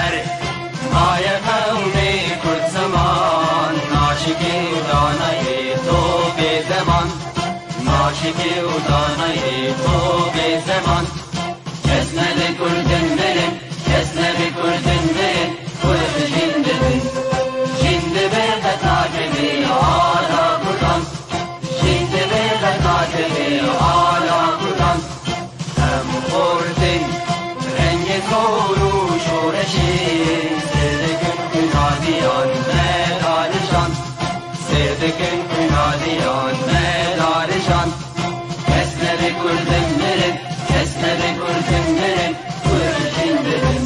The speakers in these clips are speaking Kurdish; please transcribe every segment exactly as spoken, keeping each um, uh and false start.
Erê, maye qewmê Kurd ziman, naşikê û danayê to bê zeman. Naşikê û danayê to bê zeman. Kes nebe Kurdin mirin, kes nebe Kurdin mirin, Kurd jin dibin. Jin dibe qet nakevê ala Kurdan. Jin dibe qet nakevê ala Kurdan. Em xortin rengê zor û şoreşê, sêr dikin xwînaliyan me darijan. Sêr dikin xwînaliyan me darijan. Kes nebe Kurdin mirin, kes nebe Kurdin mirin, Kurd jin dibin.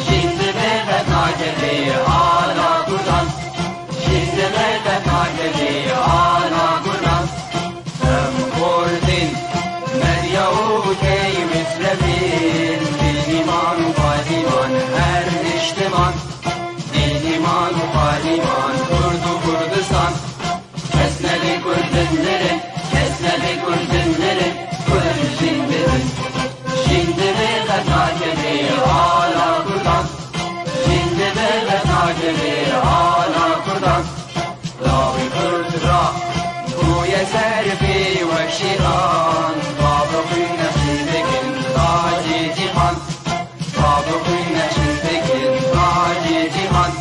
Jin dibe qet nakevê ala Kurdan. Jin dibe qet nakevê ala Kurdan. Em xortin, medya û key misrefin, bîniman û paliman her niştiman. Bîniman û paliman, Kurd û Kurdistan. Kes nebe Kurdin mirin, kes nebe Kurdin mirin, Kurd jin dibin. Jin dibe qet nakevê ala Kurdan. Jin dibe qet nakevê ala Kurdan. Lawê Kurd ra bûye serfê wek şêxan. Bavê xwîn nexşî dikin tacê cîhan. Bavê xwîn nexşî dikin tacê cîhan.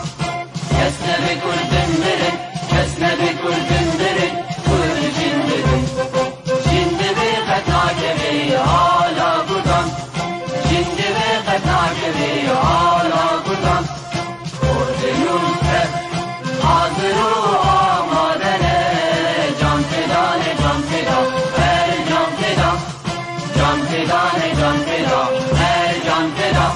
Kes nebe Kurdin mirin, kes nebe Kurdin mirin, Kurd jin dibin. Jin dibe qet nakevê ala Kurdan. Jin dibe qet nakevê ala Kurdan. Kurdin û Kurd hazir û amade ne. Can feda ne, can feda, her can feda. Can feda ne, can feda, her can feda.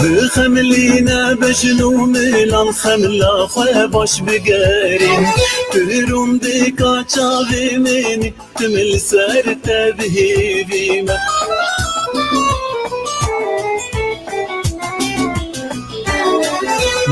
Bi xemlî nebijin û milan xemla xwe baş bigerîn. Tu rûndika çavê min î, tim li ser te bi hêvî me.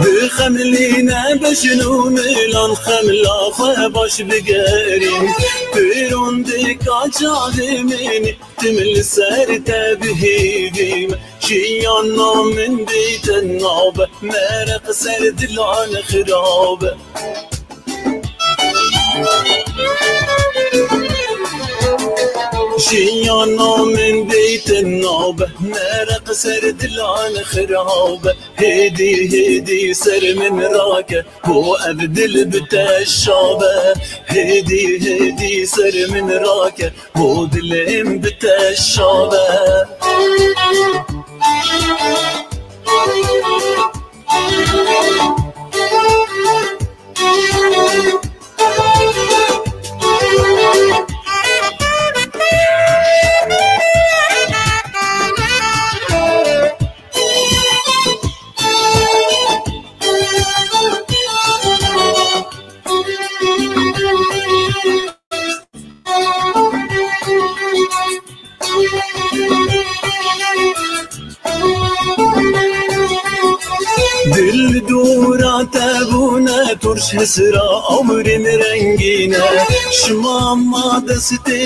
Bi xemlî nebijin û milan xemla xwe baş bigerîn. Tu rûndika çavê min î, tim li ser te bi hêvî me. Jiyana min bê te nabe, mereq ser dilan xirabe. Jiyana min bê te nabe, mereq ser dilan xirabe. Hêdî, hêdî ser min rake, ku ev dil bi te şabe. Hêdî, hêdî ser min rake, ku dilê min bi te şabe. Dil dora te bûne, turş hisra awrên rengîne. Şima ma destê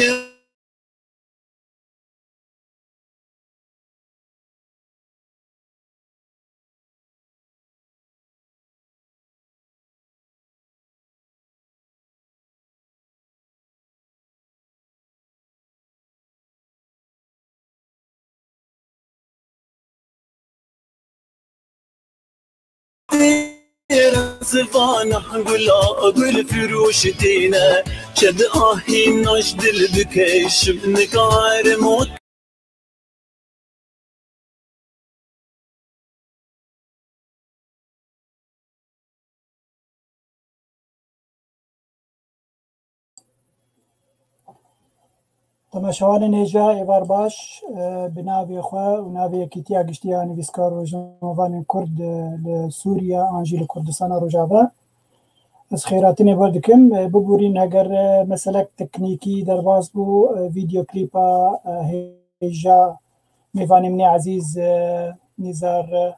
Têra zivana gula gul firoşitîne, çed ahî naş dil dikeşim, nika erem û Temaşevanên hêja, êvar baş, e, bi navê xwe û navê Yekîtiya Giştî ya Nivîskar û Rojnamevanên Kurd, e, li Sûriye an jî li Kurdistana Rojava. Ez xêratinê we dikim. E, bibûrîn heger, e, meselek teknîkî derbas bû, e, vîdyoklîpa, e, hêja mêvanê min ê ezîz, e, Nîzar, e,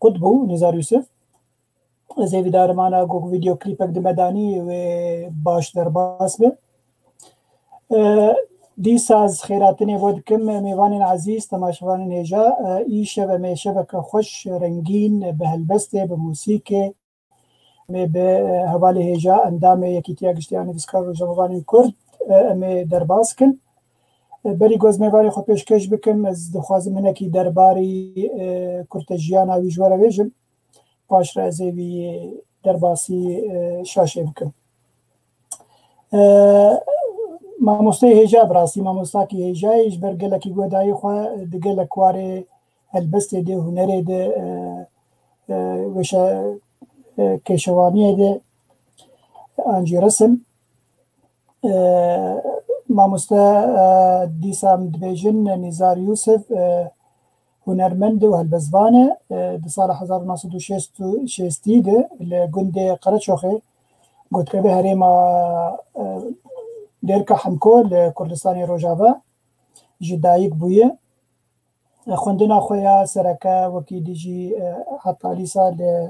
Qut bû, Nîzar Yûsif. Ez hêvîdarim ana ku vîdyoklîpek di me danî wê baş derbas be. E, dîsa ez xêratinê bo dikim, mêvanên ezîz, temaşevanên hêja, e, îşev em ê şeveke xweş, rengîn, bi helbestê, bi mûsîkê, em ê bi, e, hevalê hêja, endamê Yekîtiya Giştî ya Nivîskar û Rojnamevanên Kurd, e, em ê derbas kin. E, berî ku ez mêvanê xwe pêşkêş bikim, ez dixwazim hinekî derbarî, e, kurtejiyana wî ji we re bêjim. Paş re ez ê wî derbasî, e, şaşê bikim. E, Mamosteyê hêja, bi rastî mamostakî hêja ye, ji ber gelekî guhedayî xwe di gelek warê helbestê de, hunerê de, e, e, weşe, e, kêşewaniyê de an jî resim. E, mamoste, e, dîsa em dibêjin, Nîzar Yûsif, e, hunermend û helbestvan e. E, di sala hezar û neh sed û şêst û şêstî de li gundê Qereçoxê, gotkevê herêma, e, Dêrka Hemko li Kurdistanê Rojava ji dayik bûye. Xwendina xwe ya sereke wekî dijî, e, heta dîsa li,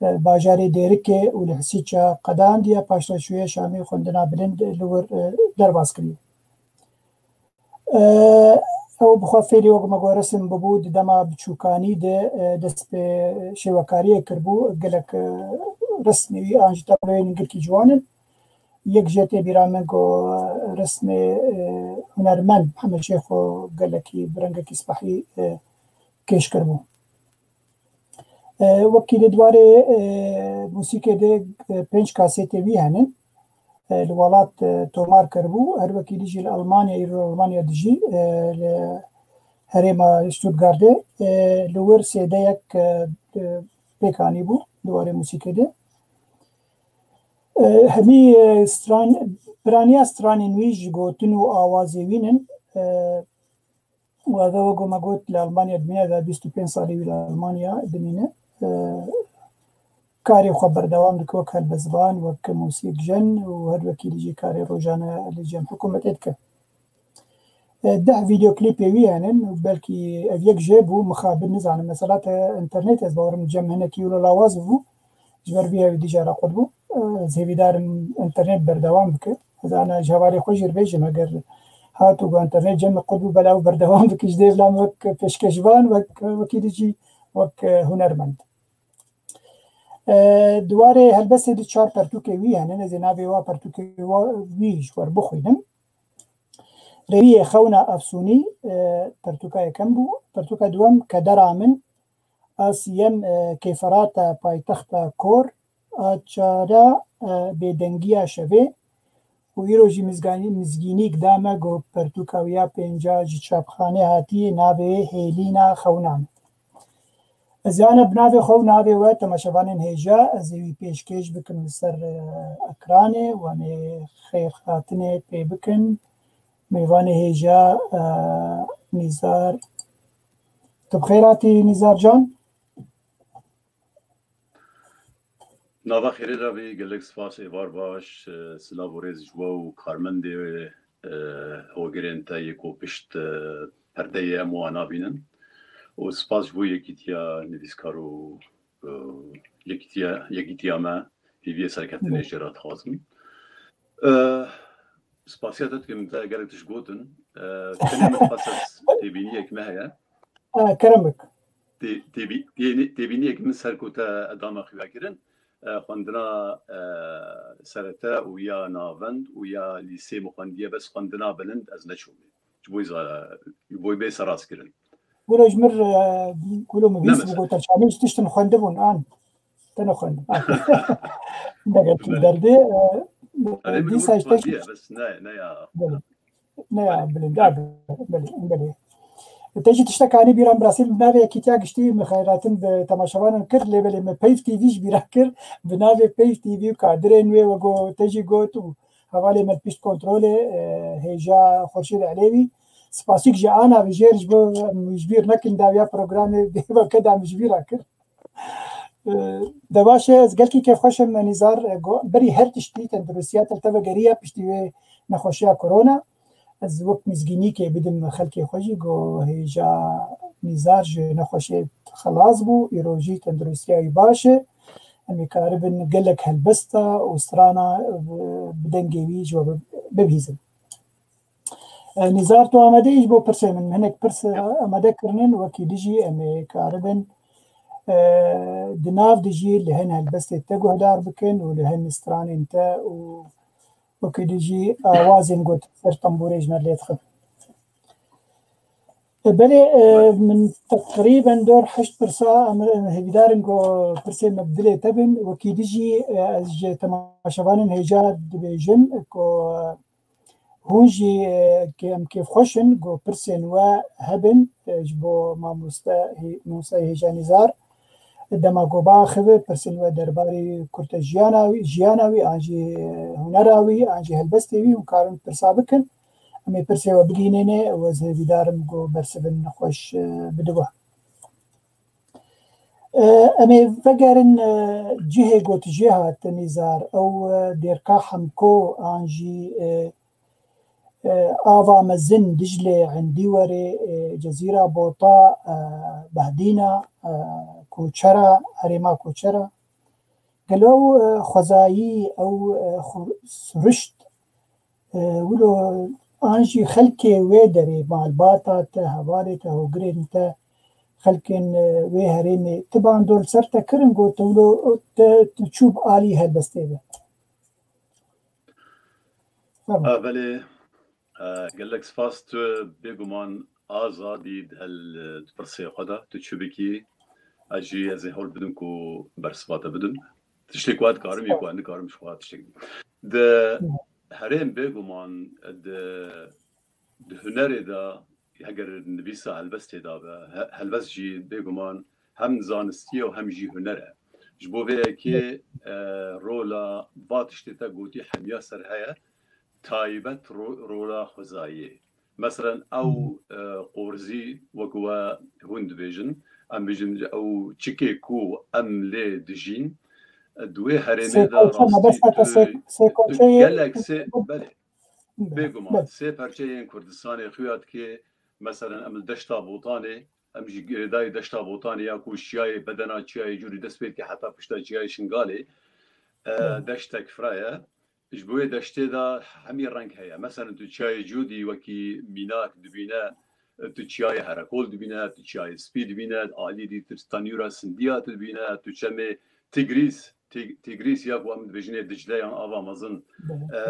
e, bajarê Dêrikê û li Hisîça qedandiye, paşta çûye Şamê, xwendina bilind li wir, e, derbas kiriye. E, ew bi xwe fêrî wek me got resim bibû, di dema biçûkanî de, e, dest bi şêwekariyê kiribû, gelek, e, resmê wî an jî tabloyên girkî ciwan in. Yek jê tê bîra min ku resmê, e, hunermend Mihemed Şêxo gelekî bi rengekî spehî, e, kêş kiribû. E, wekî di warê, e, mûsîkê de, e, pênc kasêtê wî henin. E, li welat, e, tomar kiribû. Her wekî dî jî li Almanya, îro li Almanya dijî, e, li herêma Stuttgartê, e, li wir sêdeyek, e, e, pêk anîbû di warê mûsîkê de. E, hemî, e, stran, piraniya stranên wî ji gotin û awazê wî nin. E, û ev e, wek me got, li Almanya dimîne, ev e bîst û pênc salî wî li Almanya dimîne. E, karê xwe berdewam dike wek helbestvan, wek mûsîkjen û her wekî dî jî karê rojane li cem hikûmetê dike. E, deh vîdeoklîpê wî henin û belkî ev yek jê bû, mixabin nizanim. Mesela te înternet, ez bawerim cem hinekî wilo lawaz bû. Ji ber vî hevî dî jara qut bû. E, ez hêvîdar im înternet berdewam bike. Ez ana ji hevalê xwe jî bêjim, eger hat û got înternet cem qut bû, belav berdewam bike. Ji dêvla me wek pêşkêşvan, wek, wekî dî jî wek, e, hunermend. E, di warê helbestê de çar pertûkê wî henin. Ez ê navê wa pertûkê wa, wî ji we re bixwînim. Rêwiyê Xewna Efsûnî, e, pertûka yekem bû. Pertûka duwem Kedera Min, a sîyem, e, Kêferata Paytexta Kor, a çara, e, Bêdengiya Şevê û îro jî mizganî-, mizgînîk da me ku pertûka wî ya pênca ji çapxanê hatiyê, navê Hêlîna Xewnan. Ez ê ana bi navê xwe û navê we temaşevanên hêja, ez ê wî pêşkêş bikim li ser, e, ekranê û em ê xêrhatinê pê bikin. Mêvanê hêja, e, Nîzar. Tu bi xêr hatî Nîzar can. Nava xêrê de bî, gelek spas, êvar baş, e, silav û rêz ji we û karmendê, e, hogirên te yê ku pişt, e, perdeyê em wan nabînin. Û spas ji bo Yekîtiya Nivîskar û, e, Yekîtiya, Yekîtiya me, hêviyê serkeftinê jê re dixwazim. E, spasiya te dikim, te gelek tişt gotin. E, tenê min xwest ez têbîniyek me heye. E, kerem bik. Tê-, têbî-, têbî-, têbîniyek min ser ku te dama xuyakirin, e, xwendina, e, serete û ya navend û ya lîsê min xwendiye, bes xwendina bilind ez neçûme. Ji bo za-, ji bo bê serastkirin. Wilo ji mir, e, wilo min bîst bû, goterçamî ji tiştin xwendibûn, an. Te nexwendin. An. Degel tu derdê, e, Erê, min dîsa wilo ji te xwendiye, bes ne, ne ya. Belê. Ne ya, bilind, ya, belê, belê. Te jî tiştek anî bîra min, bi rastî, bi navê yekîtiya giştî min xeyratin bi temaşevanan kir, lê belê me Peyv T V ji bîra kir, bi navê Peyv T V û kadirên wê, wego te jî got û hevalê me pişt kontrolê, e, hêja Xurşîd Elêwî. Spasîk ji ana vijêr ji bo em ji bîr nekin dawiya programê bêveke da min ji bîra kir. E, de baş e, ez gelkî kêfxweş im, Nîzar, e, go-, berî her tiştî tenduristiya te li te vegerî ye, piştî wê nexweşiya korona. Ez wek mizgînîkê bidim xelkê xwe jî, go hêja Nîzar ji nexweşê xelas bû, îro jî tenduristiya wî baş e. Em ê karibin gelek helbesta û strana, e, bi dengê wî ji we bi-, bibihîzin. E, Nîzar, tu amade yî ji bo pirsê min? Hinek pirs, e, amade kirinin, wekî dijî em ê karibin, e, di nav dijî li hin helbestê te guhdar bikin û li hin stranên te û wekî dijî awazên got ser tembûrê ji me lê dixin. E, belê, e, min teqrîben dor heşt pirsa, em, em hêvîdar in ku pirsê me bi dilê te bin. Wekî dijî, e, ez ji temaşevanên hêja dibêjim ku, e, Hûn jî, e, ke em kêfxweş in ku pirsên we hebin, e, ji bo mamoste, hê-, mamoste Hêja Nîzar. Dema ku biaxive, pirsên we derbarê kurte jiyana wî, jiyana wî, an jî, e, hunera wî, an jî helbestê wî, hûn karin pirsa bikin. Em ê pirsê we bigihînêne, û ez hêvîdar im ku bersivin xweş, e, bide we. E, em ê vegerin, e, cihê ku tu jê hate Nîzar, ew, e, Dêrka Hemko an jî, e, e, Ava Mezin, Diclê, Endîwerê, e, Cezîra Bota, e, Behdîna, e, Koçera, herêma Koçera. Gelo ew, e, xwezayî, ew, e, xu-, sirişt, e, wilo an jî xelkê wê derê, malbata te, hevalê te, hogirên te, xelkên, e, wê herêmê, ti bandor li ser te kirin, got te wilo te, tu çû bi alî helbestê ve? Fermo. A, belê, e, gelek spas, tu bêguman azadî di hel, di pirsê xwe de, tu çi bikî, ez jî ez ê hewl bidim ku bersiva te bidim. Tiştê ku ez dikarim, yê ku ez nikarim, ji xwe tiştek. Di herêm bêguman, di, di hunerê de, heger nivîsa helbestê de be, he-, helbest jî bêguman hem zanistî ye û hem jî huner e. Ji bo vê yekê, e, rola va tiştê te gotî hemiya ser heye, taybet ro-, rola xwezayiyê. Meselen, ew, e, qorzî wek we hûn dibêjin, em bêjin, ew çikê ku em lê dijîn, e, di wê herêmê de rastî tu, tu gelek sê, belê, bêguman, sê perçeyên Kurdistanê xuya dike, meselen, em li deşta Botanê, em jî girêdayî deşta Botanê ya ku çiyayê bedena çiyayê Cûdî dest pê dike heta pişta çiyayê Şingalê, e, deştek fira ye. Ji bo wê deştê de hemî reng heye. Meselen, tu çiyayê Cûdî wekî mînak dibîne, tu çiyayê Herekol dibîne, tu çiyayê Spî dibîne, alî dîtir Tanûra Sindiya tu dibîne, tu çemê Tigrîs, Tig-, Tigrîs ya ku em dibêjinê Dicle yan Ava Mezin, e,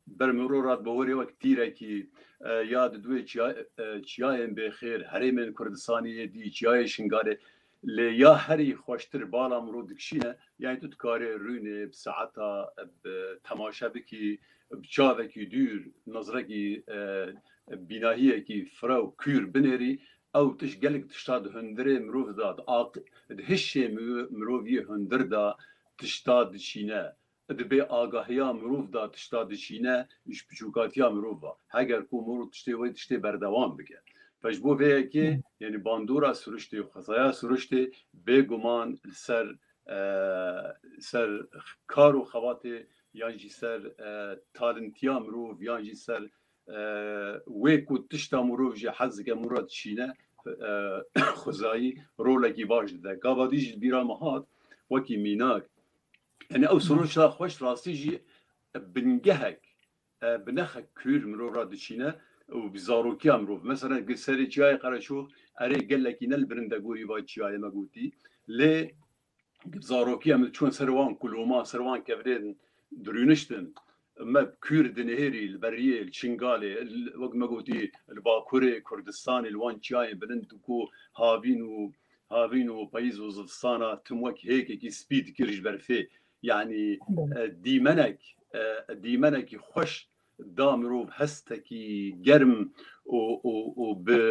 ber mirov re dibe werê wek tîrekî, e, ya di duê çiya-, e, çiyayên bêxêr, herêmên Kurdistanî yê dî, çiyayê Şingalê, lê ya herî xweştir bala mirov dikişîne, yanî tu dikarê rûnê bi saeta, bi temaşe bikî, bi çavekî dûr, nizrekî, e, bînahiyekî fira û kûr binêrî, ew tişt gelek tişta di hundirê mirov de, di aq-, di hişê mi-, mirov yê hundir de tişta diçîne. Di bê agahiya mirov de tişta diçîne, ji piçûkatiya mirov ve. Heger ku mirov tiştê wê tiştê berdewam bike. Fe ji bo vê yekê, yanî bandora siruştê, xwezaya siruştê, bêguman li ser, e, ser kar û xebatê, yan jî ser, e, talintiya mirov, yan jî ser, e, wê ku tişta mirov jî hez dike, mirov re dişîne, e, xwezayî rolekî baş dide. Gava dî jî li bîra me hat, wekî mînak, Yanî ew sirûşta xweş rastî jî bingehek, e, binexek kûr mirov re diçîne û bi zarokiya mirov. Mesela, gi serê çiyayê Qereçox, erê gelekî ne li birindegorî va çiyayê me gotî, lê bi zarokiya min çûn ser wan kuloma, ser wan kevirên dirûniştin, me kûr dinihêrî li beriyê, li Çingalê, li, wek me gotî, li Bakurê Kurdistanê, li wan çiyayên bilind ku havîn û, havîn û payîz û zivistana tim wek hêkekî spî dikir ji berfê. Yanî, e, dîmenek, e, dîmenekî xweş da mirov, hestekî germ û, û, û bi,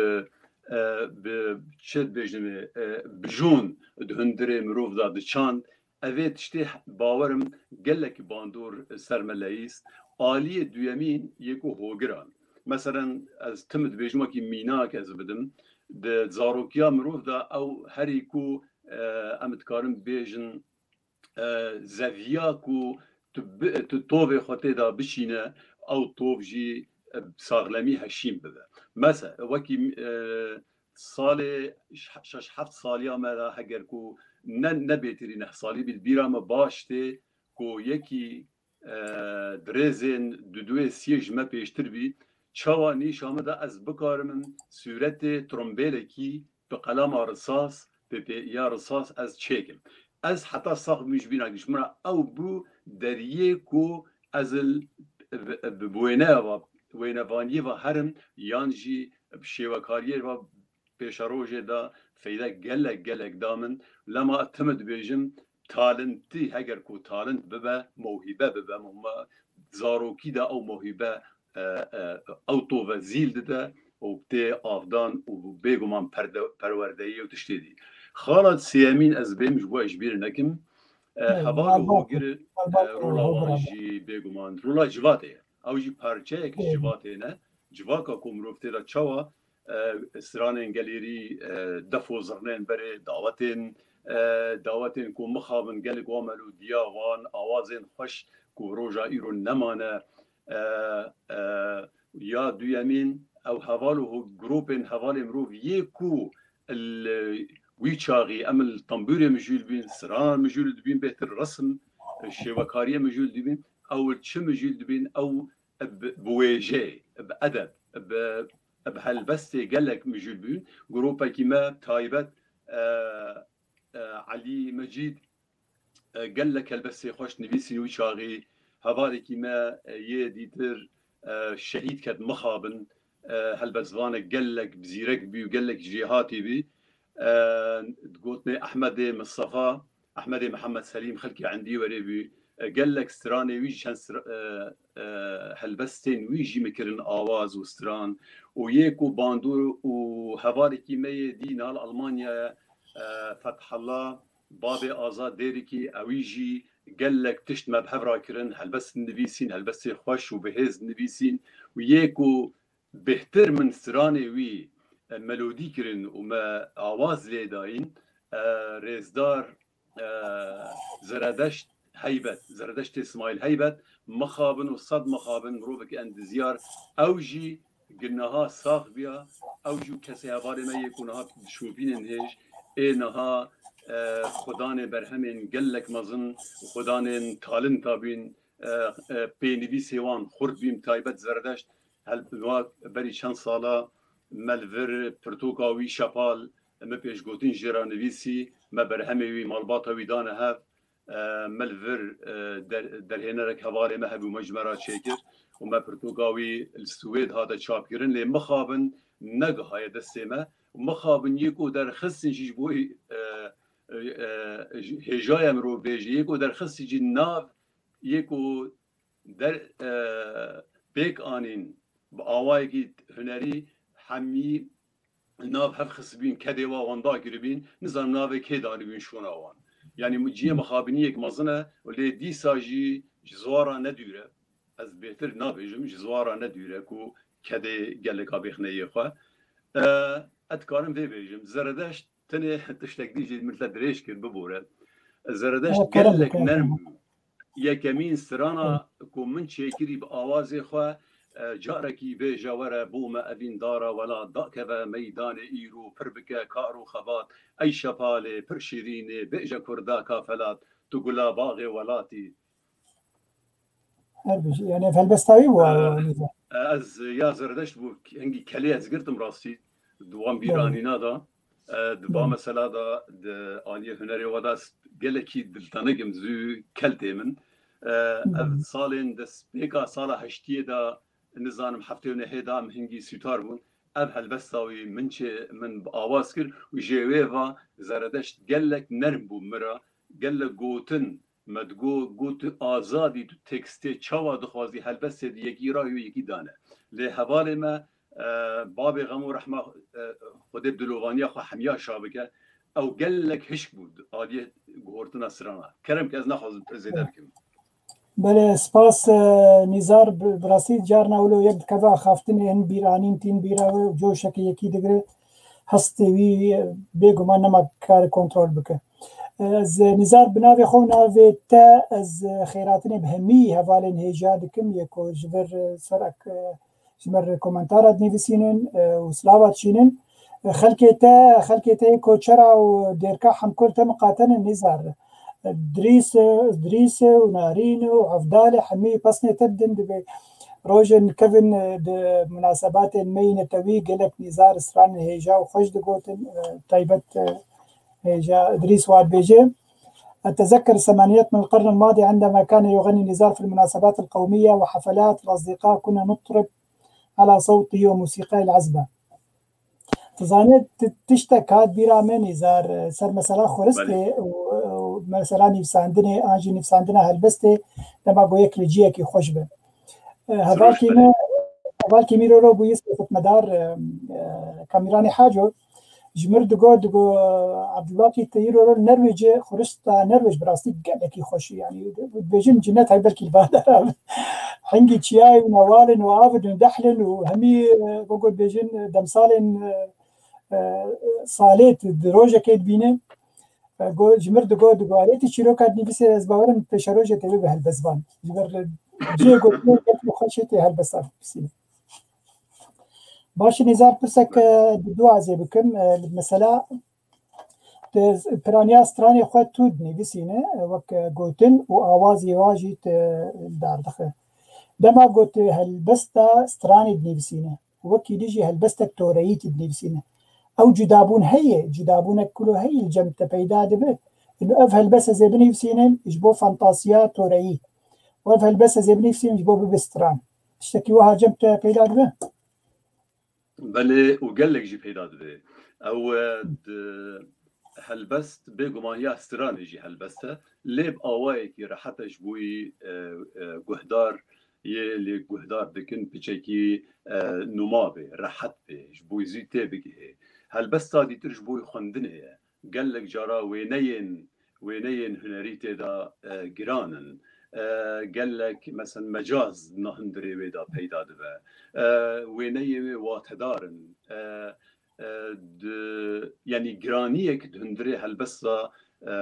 e, bi, çi dibêjin, e, bijûn di hundirê mirov de diçand. Evê tiştê, bawerim, gelek bandor ser me leyîst. Aliyê duyemîn yê ku hogir a. Meselen, ez tim dibêjim, wekî mînak ez bidim. Di zarokiya mirov de ew herî ku, e, em dikarin bêjin, e, zeviya ku tu bi-, tu tovê xwe tê de biçîne, ew tov jî, e, saxlemî heşîn bibe. Mese-, wekî, e, salê ş-, şeş heft saliya me de, heger ku ne, ne bêtirî neh salî bî, li bîra me baş tê ku yekî, e, dirêzên du duê siyê ji me pêştir bî, çawa nîşa min de ez bikarim sûretê trombêlekî bi qelama risas, bi pêya risas ez çêkim. Ez heta sax bûm ji bîna, ji min re ew bû deriyê ku ez li, bi, bi wêneya ve, wênevaniyê ve herim, yan jî bi şêwekariyê ve pêşerojê de feyde gelek, gelek da min. Lema tim dibêjim, talintî, heger ku talint bibe, mewhîbe bibe, mewhîbe, zarokî de ew mewhîbe, e, e, ew tove zîl dide û tê avdan û bêguman perde-, perwerdeyê û tiştê dî. Xala sêyemîn ez bêm ji bo ez ji bîr nekim. E, Evet, heval û Malbat, hogir, e, Malbat û rola wan Hogir. Jî bêguman rola civatê ye. Ew jî parçeyek ji Evet. civatê ne. Civaka ku mirov tê de çawa, e, stranên gelêrî, e, def û zirnên berê, dawetên, e, dawetên ku mixabin, gelek wan melodiya wan, awazên xweş ku roja îro nemane, e, e, ya duyemîn, ew heval û ho-, gropên hevalê mirov yê ku li wî çaxî em li tembûrê mijûl bîn, strana mijûl dibîn, bêhtir resim, şêwekariyê mijûl dibîn, ew li çi mijûl dibîn, ew bi, bi wêjeyê, bi edeb, bi, bi helbestê gelek mijûl bûn. Gropekî me taybet, e, e, Elî Mecîd, e, gelek helbestê xweş nivîsîn wî çaxî. Hevalekî me, e, yê dîtir, e, şehîd ket mixabin. E, helbestvanek gelek zîrek bî û gelek jêhatî bî. E, gotinê Ehmedê Mistefa, Ehmedê Mihemed Selîm xelkê endî werê bû. E, gelek stranê wî jî çend stra-, e, e, helbestên wî jî min kirin awaz û stran. Û yê ku bandor û hevalekî me yê dî nal Almanyaya, e, Fethullah, Babê Azad Dêrikî, ewî jî gelek tişt me bi hev re kirin, helbest nivîsîn, helbestê xweş û bi hêz nivîsîn. Û yê ku bêhtir min stranê wî, e, melodî kirin û me awaz lê dayîn, e, rêzdar, e, Zeredeşt Heybet, Zeredeştê Smaîl Heybet, mixabin û sed mixabin, mirovekî endizyar, ew jî gi niha sax biya, ew jî û kesê hevalê me yê ku niha dişopînin hêj, ê niha, e, xwedanê berhemên gelek mezin, xwedanên talinta bîn, e, e, pênivîsê wan xurt bîn, taybet Zeredeşt, hel-, berî çend sala me li vir pirtûka wî Şepal, me pêşgotin jê re nivîsî, me berhemê wî, malbata wî dane hev, e, me li vir, e, der-, derhênerek hevalê me hebû, me ji me re çêkir û me pirtûka wî li Swêd hate çapkirin, lê mixabin negihaye destê me. Mixabin yê ku derxistin jî ji bo, e, e, e, hêjaya mirov bêje, yê ku derxistin jî nav, yê ku der, e, pêk anîn bi awayekî hunerî hemî nav hev xistibîn, kedê wa wan dakiribîn, nizanim navê kê danibîn şûna wan. Yanî cihê mixabiniyek mezin e û lê dîsa jî ji ziwara ne dûr e. Ez bêhtir nabêjim, ji ziwara ne dûr e ku kedê geleka bêxne yê xwe. E, ez dikarim vê bêjim. Zeredeşt tenê tiştek dî jî min te dirêj kir, bibore. Zeredeşt gelek nerm bû. Yekemîn strana ku min çêkirî bi awazê xwe, e, carekî bêje were bo me evîn dara welat, dakeve meydanê îro pir bike kar û xebat. Ey şepalê pir şîrînê, bêje kurdaka felat, tu gula baxê welatî. Her bijî. Yani helbesta wî bû. E, e, ez ya Zerdeşt bû, hingî kelê ez girtim rastî. Di wan bîranîna da, e, di va mesela da, di aliyê hunerê wa da, gelekî diltenik im, zû kel tê min. E, ev salên destpêka sala heştiyê de, nizanim heftê û nehê de em hingî sûtar bûn. Ev helbesta wî min çê, min bi awaz kir û jê wê va Zeredeşt gelek nerm bû min re, gelek gotin me digot, got tu azadî, tu tekstê çawa dixwazî, helbestê di yekî ra yekî dane. Lê hevalê me, e, babê xem û rehma, e, Xwedê dilovaniya xwe hemiya şa bike, ew gelek hişk bû aliyê guhortina strana. Kerem ke ez naxwazim pir zêde bikim. Belê, spas, e, Nîzar, bi, bi rastî carna wilo yek dikeve axaftinê, hin bîranîn tîn bîra we û coşeke yekî digire. Hestê wî, e, bêguman nema kare kontrol bike. E, ez, e, Nîzar, bi navê xwe û navê te, ez, e, xêratinê bi hemî hevalên hêja dikim, yê ku ji vir, e, ser ek, e, ji me re komentara dinivîsînin, e, û silava dişînin. E, xelkê te, xelkê te yê koçera û dêrka hemkul te miqate ne, Nîzar. E, Dirîs, e, Dirîs û Narîn û Evdalê hemî pesnê te didin, dibê rojên kevin, e, di munasebatên me yî netewî gelek Nîzar stranên hêja û xweş digotin, e, taybet, e, hêja Dirîs wa dibêje. أتذكر الثمانينات من القرن الماضي عندما كان يغني نزار في المناسبات القومية وحفلات الأصدقاء، كنا نطرب على صوته وموسيقاه العذبة. Dizanî ti-, tiştek hat bîra me, Nîzar, ser mesela xuristê û, û mesela nivîsandinê, an jî nivîsandina helbestê, dema ku yek li ciyekî xweş be. E, hevalkî me, hevalkî Mîroro bûyî serxidmedar, e, e, Kamîranê Haco, ji mir digo, digo, Abdulbakî te îro ro Nerwêcê, xurista Nerwêc bi rastî gelekî xweş e, yanî, dibêjin cinet hey belkî li ba dera be. Hingî çiyayê û newalin û avin û dehlin û hemî, e, go go dibêjin, e, demsalên, e, e, salê tu di rojekê dibîne. E, go, ji mir digo, digo, arê tu çîroka dinivîsê, ez bawerim pêşerojê te bê bi helbestvan. Ji ber, e, cihê gotinê gelekî xweş e tê helbesta dinivîsîne. Baş e, Nîzar, pirsek, e, di du azê bikim. E, mesela, tu piraniya stranê xwe tu dinivîsîne, e, wek, e, gotin û awazê wa jî tu li dar dixe. Dema ku tu helbesta stranê dinivîsîne, wekî dî jî helbestek toreyî tu dinivîsîne. Ew cudabûn heye, cudabûnek kulo heye li cem te peyda dibe. Ino ev helbest ez ê binivîsînim ji bo fantasiya toreyî. Û ev helbest ez ê binivîsînim ji bo bibe stran. Tiştekî wiha cem te peyda dibe? Belê û gelek jî peyda dibe. Ew, e, di helbest bêguman ya stranê jî helbest e. Lê bi awayekî rehet e ji bo yî, e, e, guhdar yê lê guhdar dikin piçekî, e, nûma bê, rehet bê, ji bo yî zî tê bigihê. Helbesta dîtir ji bo yî xwendinê ye. Gelek cara wêneyên, wêneyên hunerî tê de, e, giran in. E, gelek, mesela, mecaz di hundirê wê de peyda dibe. E, wêneyê wê watedar in. E, e, di, yanî giraniyek di hundirê helbesta, e,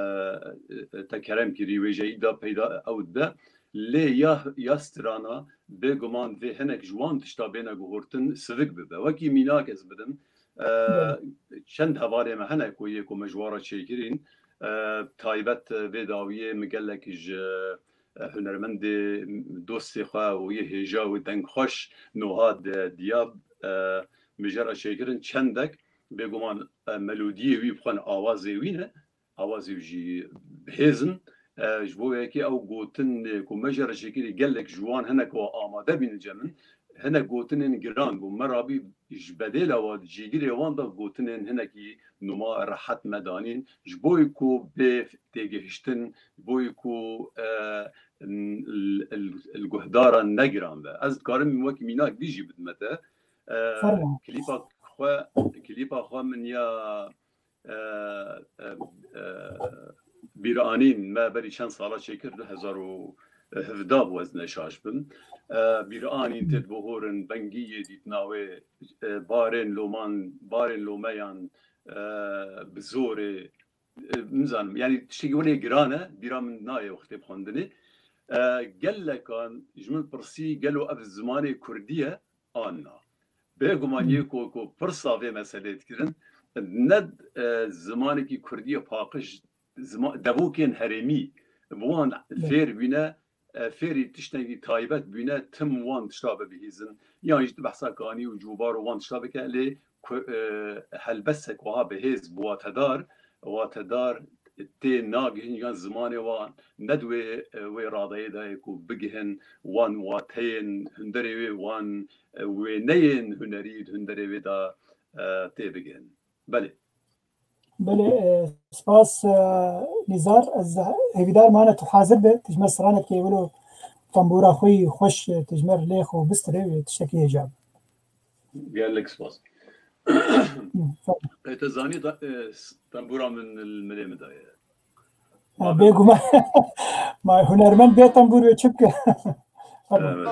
e, te kerem kirî wêjeyî de peyda ew dibe. Lê ya, ya strana bêguman vê hinek ji wan tişta bêne guhurtin sivik bibe. Wekî mînak ez bidim, e, çend hevalê me hene ku yê ku me ji wan re çêkirîn, e, taybet vê dawiyê min gelek ji, e, hunermendê dostê xwe û yê hêja û dengxweş Noha de Diyab, e, min jê re çêkirin çendek bêguman, e, melodiyê wî bi xwe ne, awazê wî ne, awazê wî jî bihêz in. E, ji bo yekê ew gotin, e, ku me jê re çêkirî gelek ji wan hinek wa amade bînin cem min. Hinek gotinên giran bû. Me rabî ji bedêla wa di cîgirê wan de gotinên hinekî nûma rehet me danîn. Ji bo ku bê têgihiştin, ji bo ku, e, l-, l-, l-, guhdara ne giran be. Ez dikarim wekî mînak dî jî bidime te. E, Fermo. Klîpa xwe, klîpa xwe min ya e, e, e, bîranîn me berî çend sala çêkir, du hezar û hevdeh bû, ez ne şaş bim. E, bîranîn tê dibihorin, bengiyê dîtina wê, e, barên loman, barên lomeyan, e, bi zorê, e, nizanim, yanî tiştekî winê giran e, bîra min nayê wextê bi xwendinê. E, gelekan ji min pirsî, gelo ev zimanê kurdî ye? An na. Bêguman yê ku, ku pirsa vê meselê dikirin, ne, e, zimanekî kurdî ye paqij, zima-, devokên herêmî bi wan fêr bîne, e, fêrî tiştekî taybet bîne, tim wan tişta bibihîzin. Yan jî tu behsa kanî û cûbar û wan tişta bike, lê ku, e, helbestek wiha bihêz bi watedar, watedar tê nagihîn yan zimanê wan ne di wê, e, wê radeyê de ye ku bigihin wan wateyên hunderê wê, wan, e, wêneyên hunerî di hunderê wê de, e, tê bigihin. Belê. Belê, e, spas, e, Nîzar. Ez hêvîdar mane tu hazir be. Tijme stranekê wilo tembûra xwe yî xweş, e, tijme lê xwe bistirê, e, tiştekî hêja be. Gelek spas. Hı, sağ ol. E, te zanî da, e, s-, tembûra min li milê min de ye. Ha, bêguman. Ma hunermend bê tembûr wê çi bike? Pardon. Evet.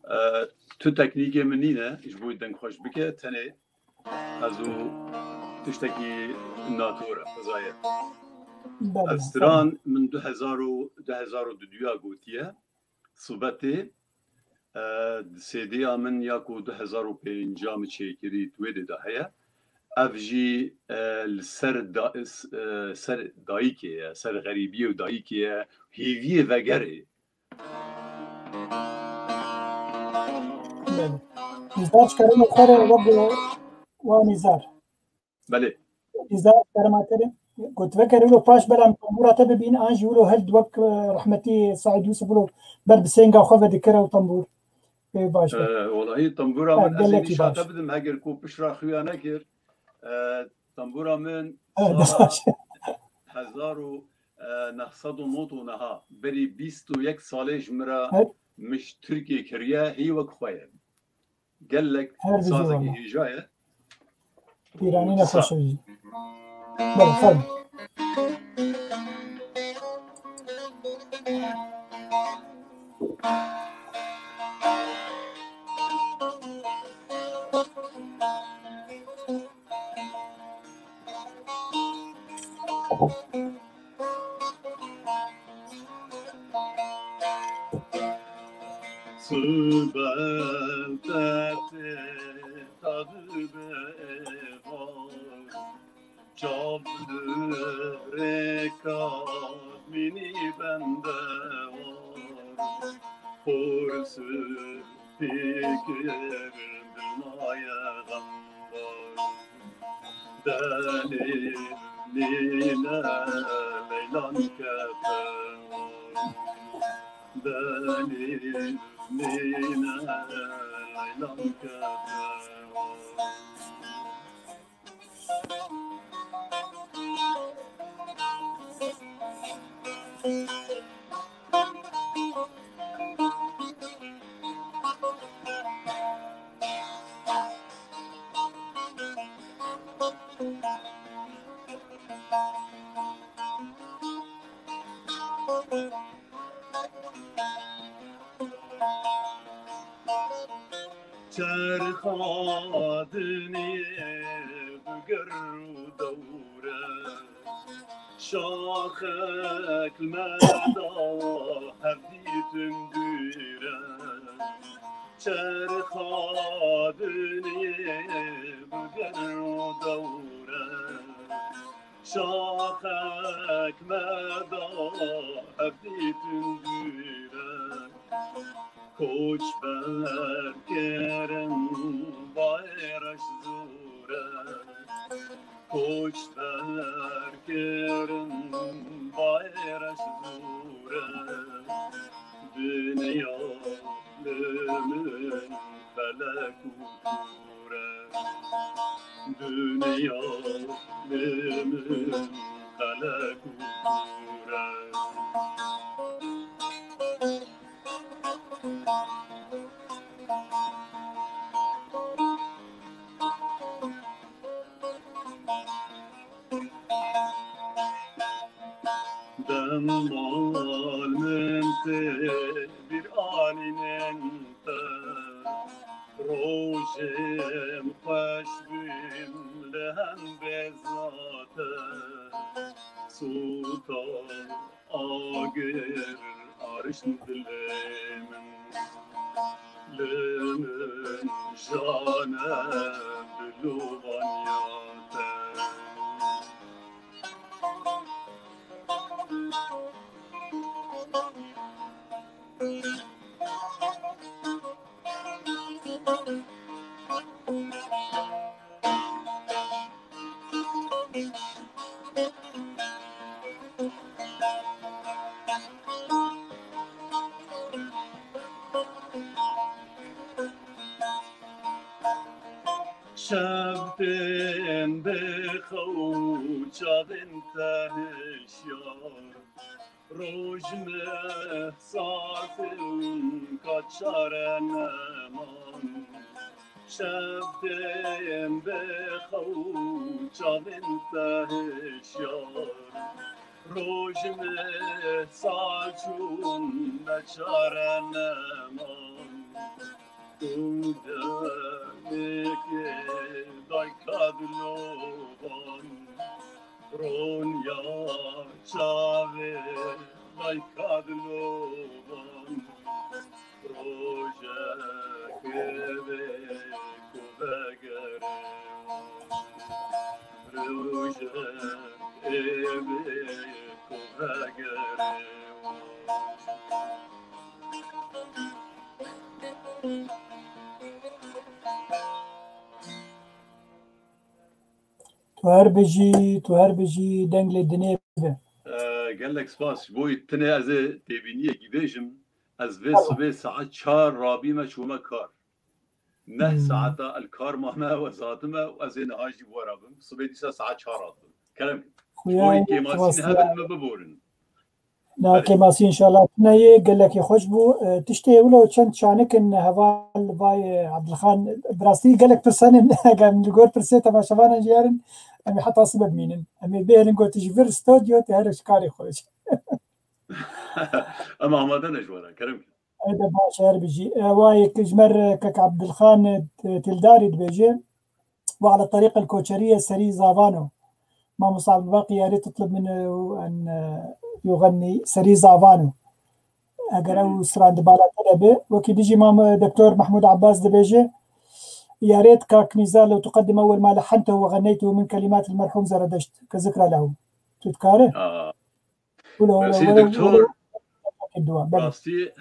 E, tu teknîkê min nîne, ji bo deng xweş bike, tenê ez û tiştekî nator e, xwezayê. Belê, Ev stran min du hezar û, du hezar û duduya gotiye, Sibetê, e, di C D'ya min ya ku du hezar û pênca min çêkirî, di wê dê de heye. Ev jî, e, li ser da-, e, ser dayikê ye, ser xerîbiyê û dayikê ye, hêviyê vegerê. Belê. Nîzar ji kerema xwe re wek wa Nîzar. Belê. Nîzar ji kerema te re. Got veger wilo paş belam tembûra te bibîn, an jî wilo held wek, e, rehmetî Saîd Yûsif wilo ber bi sênga xwe vedikire û tembûr. Pê baş be. E, welahî tembûra Ha, min ez ê gelekî nîşa baş. te bidim, eger ku pişra xuya nekir. E, tembûra min Evet, sala baş. hezar û neh sed û nod û neha, berî bîst û yek salê ji min re Evet. min ji Tirkiyê kiriye, hî wek xwe ye. Gelek Her bijî sazekî wala. hêja ye. Pîranî Û ne sa- xweş e jî. Belê, fermo. Sibet te tê ta dibe êvar, çav li rêka mînî bende war. Xors fikir dil naye xembar. Denî nîne leylan kefewar. Denî nîne leylan kefewar. Çerxa dinê bi ger û dewre, şaxek li me da hevdîtin dûre. Çerxa dinê bi ger û dewre, şaxek me da hevdîtin dûre. Koçber kirin bayraş zûre, koçber kirin bayraş zûre. Dinya li min felek û kûr e. Dinya li min felek û kûr e. Demal min tê bîr anînin te, rojên xweş bûn li hembêza te. Sûta agir arişt dilê min, li min jane bi lovaniya te. Şev tên bê xew û çavên te hişyar, roj meh sazin ka çare neman. Şev tên bê xew û çavên te hişyar, roj meh sazin me çare neman. Û demekê dayka dilovan, ronya çavê dayka dilovan, rojekê bê ku vegere, rojekê bê ku vegere. Tu her bijî, tu her bijî, deng lê dinê be. Ee, gelek spas. Ji bo tine ez ê têbîniyekî bêjim. Ez vê sibê saet çar rabîme çûme kar. Neh Hmm. saeta el kar mame û ez hatime û ez ê niha jî bi we re bim. Sibê dîsa saet çar hatim. Kerem kin. Ji bo Xuya kêmasî spas hebin, ya. Min biborin. Na, kêmasî înşallah tune yê, gelekî xweş bû. E, tiştê wilo çend çanik in heval vay, e, Abdulxan, bi rastî gelek pirsan in, eger min li gor pirsê temaşevanan jî herin, em ê heta sibe bimînin. Em ê bihêlin ku tu ji vir stodyo, tu here ji karê xwe. Em amade ne ji we re, kerem kin. Ey de baş, her bijî. E, wayek ji me re kek Abdulxan, e, Tildarî dibêje. وعلى طريق الكوچرية سري زافانو. ماموستا عبد الباقي، يا ريت تطلب منه أن يغني سري زافانو. Eger ew strandiba te de be, wekî dijî mam Doktor Mehmûd Abbas dibêje, ya rêt kak Nîzar لو تقدم أول ما لحنته وغنيته من كلمات المرحوم زرادشت كذكرى له. Tu dikare? Aa. Wilo, wilo, Merci, wilo, doktor. Wilo. Belê. Rastî,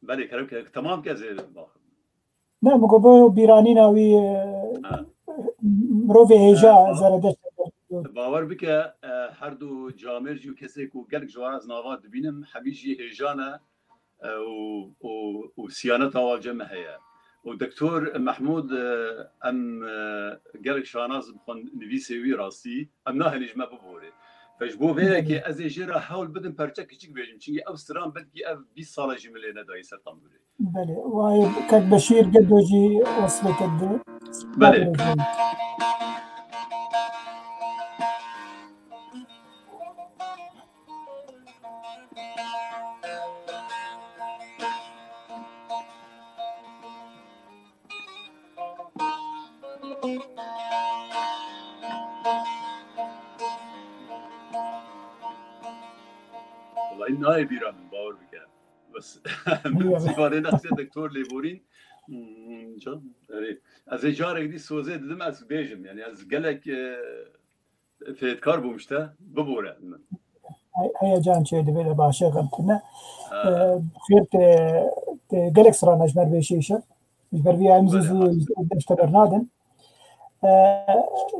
belê, kerem ke, temam ke ez ê baxim. Ne, min got bo bîranîna wî, e, Ha. mirovê hêja Ha, ba-, Zeredeşt. Bawer bike, e, her du camêr jî û kesê ku gelek ji wan ez nava dibînim, hemî jî hêja ne, e, û, û, û siyaneta wan cem me heye. Û Doktor Mehmûd, e, em, e, gelek şanaz bi xwe nivîsê wî rastî, em nahêlin ji me biborê. Fe ji bo vê yekê Belê. ez ê jê re hewl bidim perçe kiçik bêjim. Çimkî ew stran belkî ev bîst sala jî min lê nedayî ser tembûrê. Belê. Vay, kek Beşîr Gedo jî weslê te di. Belê. Wallahî nayê bîra min, bawer bike. Bes, Niye? Sîfanê nexsiye doktor Lêborîn. Hmm, can, erê. Ez ê carek dî sozê didim, ez bêjim. Yani ez gelek, e, fêtkar bûm işte. Bibore min. Hey-, heyecan çê dibe de başe xemtine. Ha. E, xêr te, te gelek strana ji ber vê şêşe. Ji ber vê em zû Belê, zû ha. deşte bernadin. E,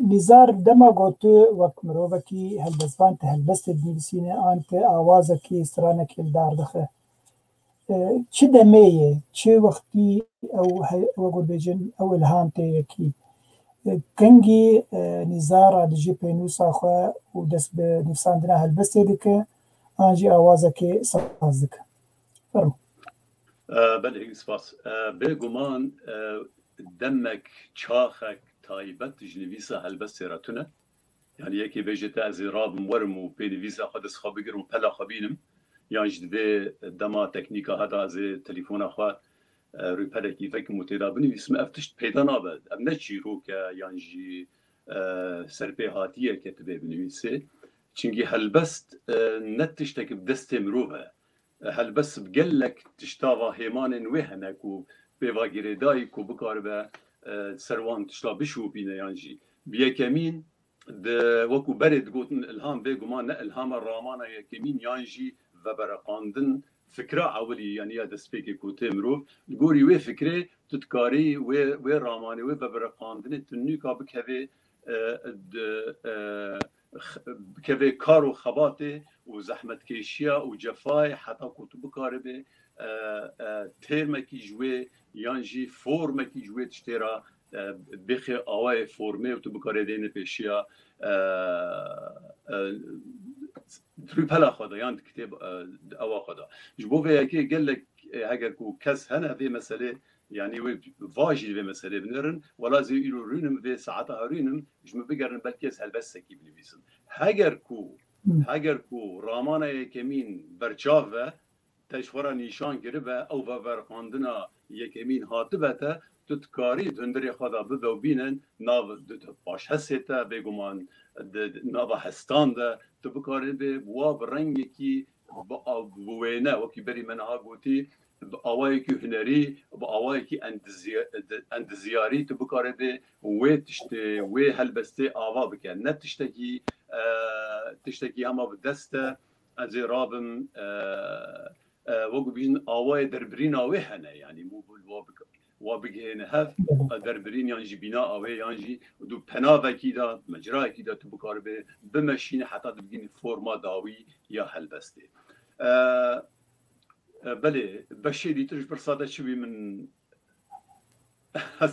Nîzar dema got tu wek mirovekî helbestvan, tu helbestê dinivîsîne, an tu awazekî stranekî li dar dixe. E, çi demê ye, çi wextî ew he-, ew got bêjin, ew ilham tê yekî? E, kengî, e, Nîzar a dijî pênûsa xwe û dest bi nivîsandina helbestê dike, an jî awazekê saz dike? Fermo. E, belê, spas. E, bêguman, e, demek, çaxek taybet ji nivîsa helbestê re tune. Yani yekê bêje te ez ê rabim werim û pênivîsa xwe dest xwe bigirim û pela xwe bînim. Yan jî divê dema teknîka heda ez ê telefona xwe, e, rûpelekî vekim û têda binivîsim. Ev tişt peyda nabe. Ev ne çîrok e yan jî, e, serpêhatiyeke tu bê binivîsê. Çimkî helbest, e, ne tiştekî bi destê mirov e. Helbest bi gelek tişta va hêmanên wê hene ku pê va girêdayî ku bikaribe, e, ser wan tişta bişopîne yan jî. Bi yekemîn, di, wekû berê digotin ilham, bêguman ne ilham e, ramana yekemîn yan jî vebereqandin, fikra ewilî, yanî ya destpêkê ku tê mirov. Li gorî wê fikrê tu dikarî wê, wê ramanê, wê vebereqandinê tu nûka bikevê, e, di, e, x-, bikevê kar û xebatê û zehmetkêşiya û cefayê heta ku tu bikaribê, e, e, têrmekî ji wê yan jî formekî ji wê tiştê re, e, bêxê awayê formê û tu bikarê dêne pêşiya, e, e, rûpela xwe de yan di kitêb, e, di ewa xwe de. Ji bo vê yekê gelek, e, heger ku kes hene vê meselê, yanî wê vajî vê meselê binêrin, wela zê îro rûnim vê saeta herûnim ji min bigerin, belkî ez helbestekî binivîsim. Heger ku, Hmm. heger ku ramana yekemîn berçav ve, te ji xwe re nîşan kiribe, ew veberxandina yekemîn hatibe te, tu dikarî di hundirê xwe de bibe û bînin nav di, di paşhesê te, bêguman di, di nava hestan de, tu bikarî bê wa bi rengekî bi, bi wêne, wekî berî me niha gotî, bi awayekî hunerî, bi awayekî endiziya-, endizyarî tu bikarî bê wê tiştê, wê helbestê ava bike. Ne tiştekî, e, tiştekî hema bi dest e, ez ê rabim, e, e, wekî bîjin awayê derbirîna wê hene, yanî bû, bû, wa bik-, wa bigihêne hev, e, derbirîn yan jî bîna awê, yan jî du penavekî de, mecrayekî de tu bikaribê bimeşîne heta tu bigihînî forma dawî ya helbestê. E, e, belê, beşê dîtir ji pirsa te çi bî min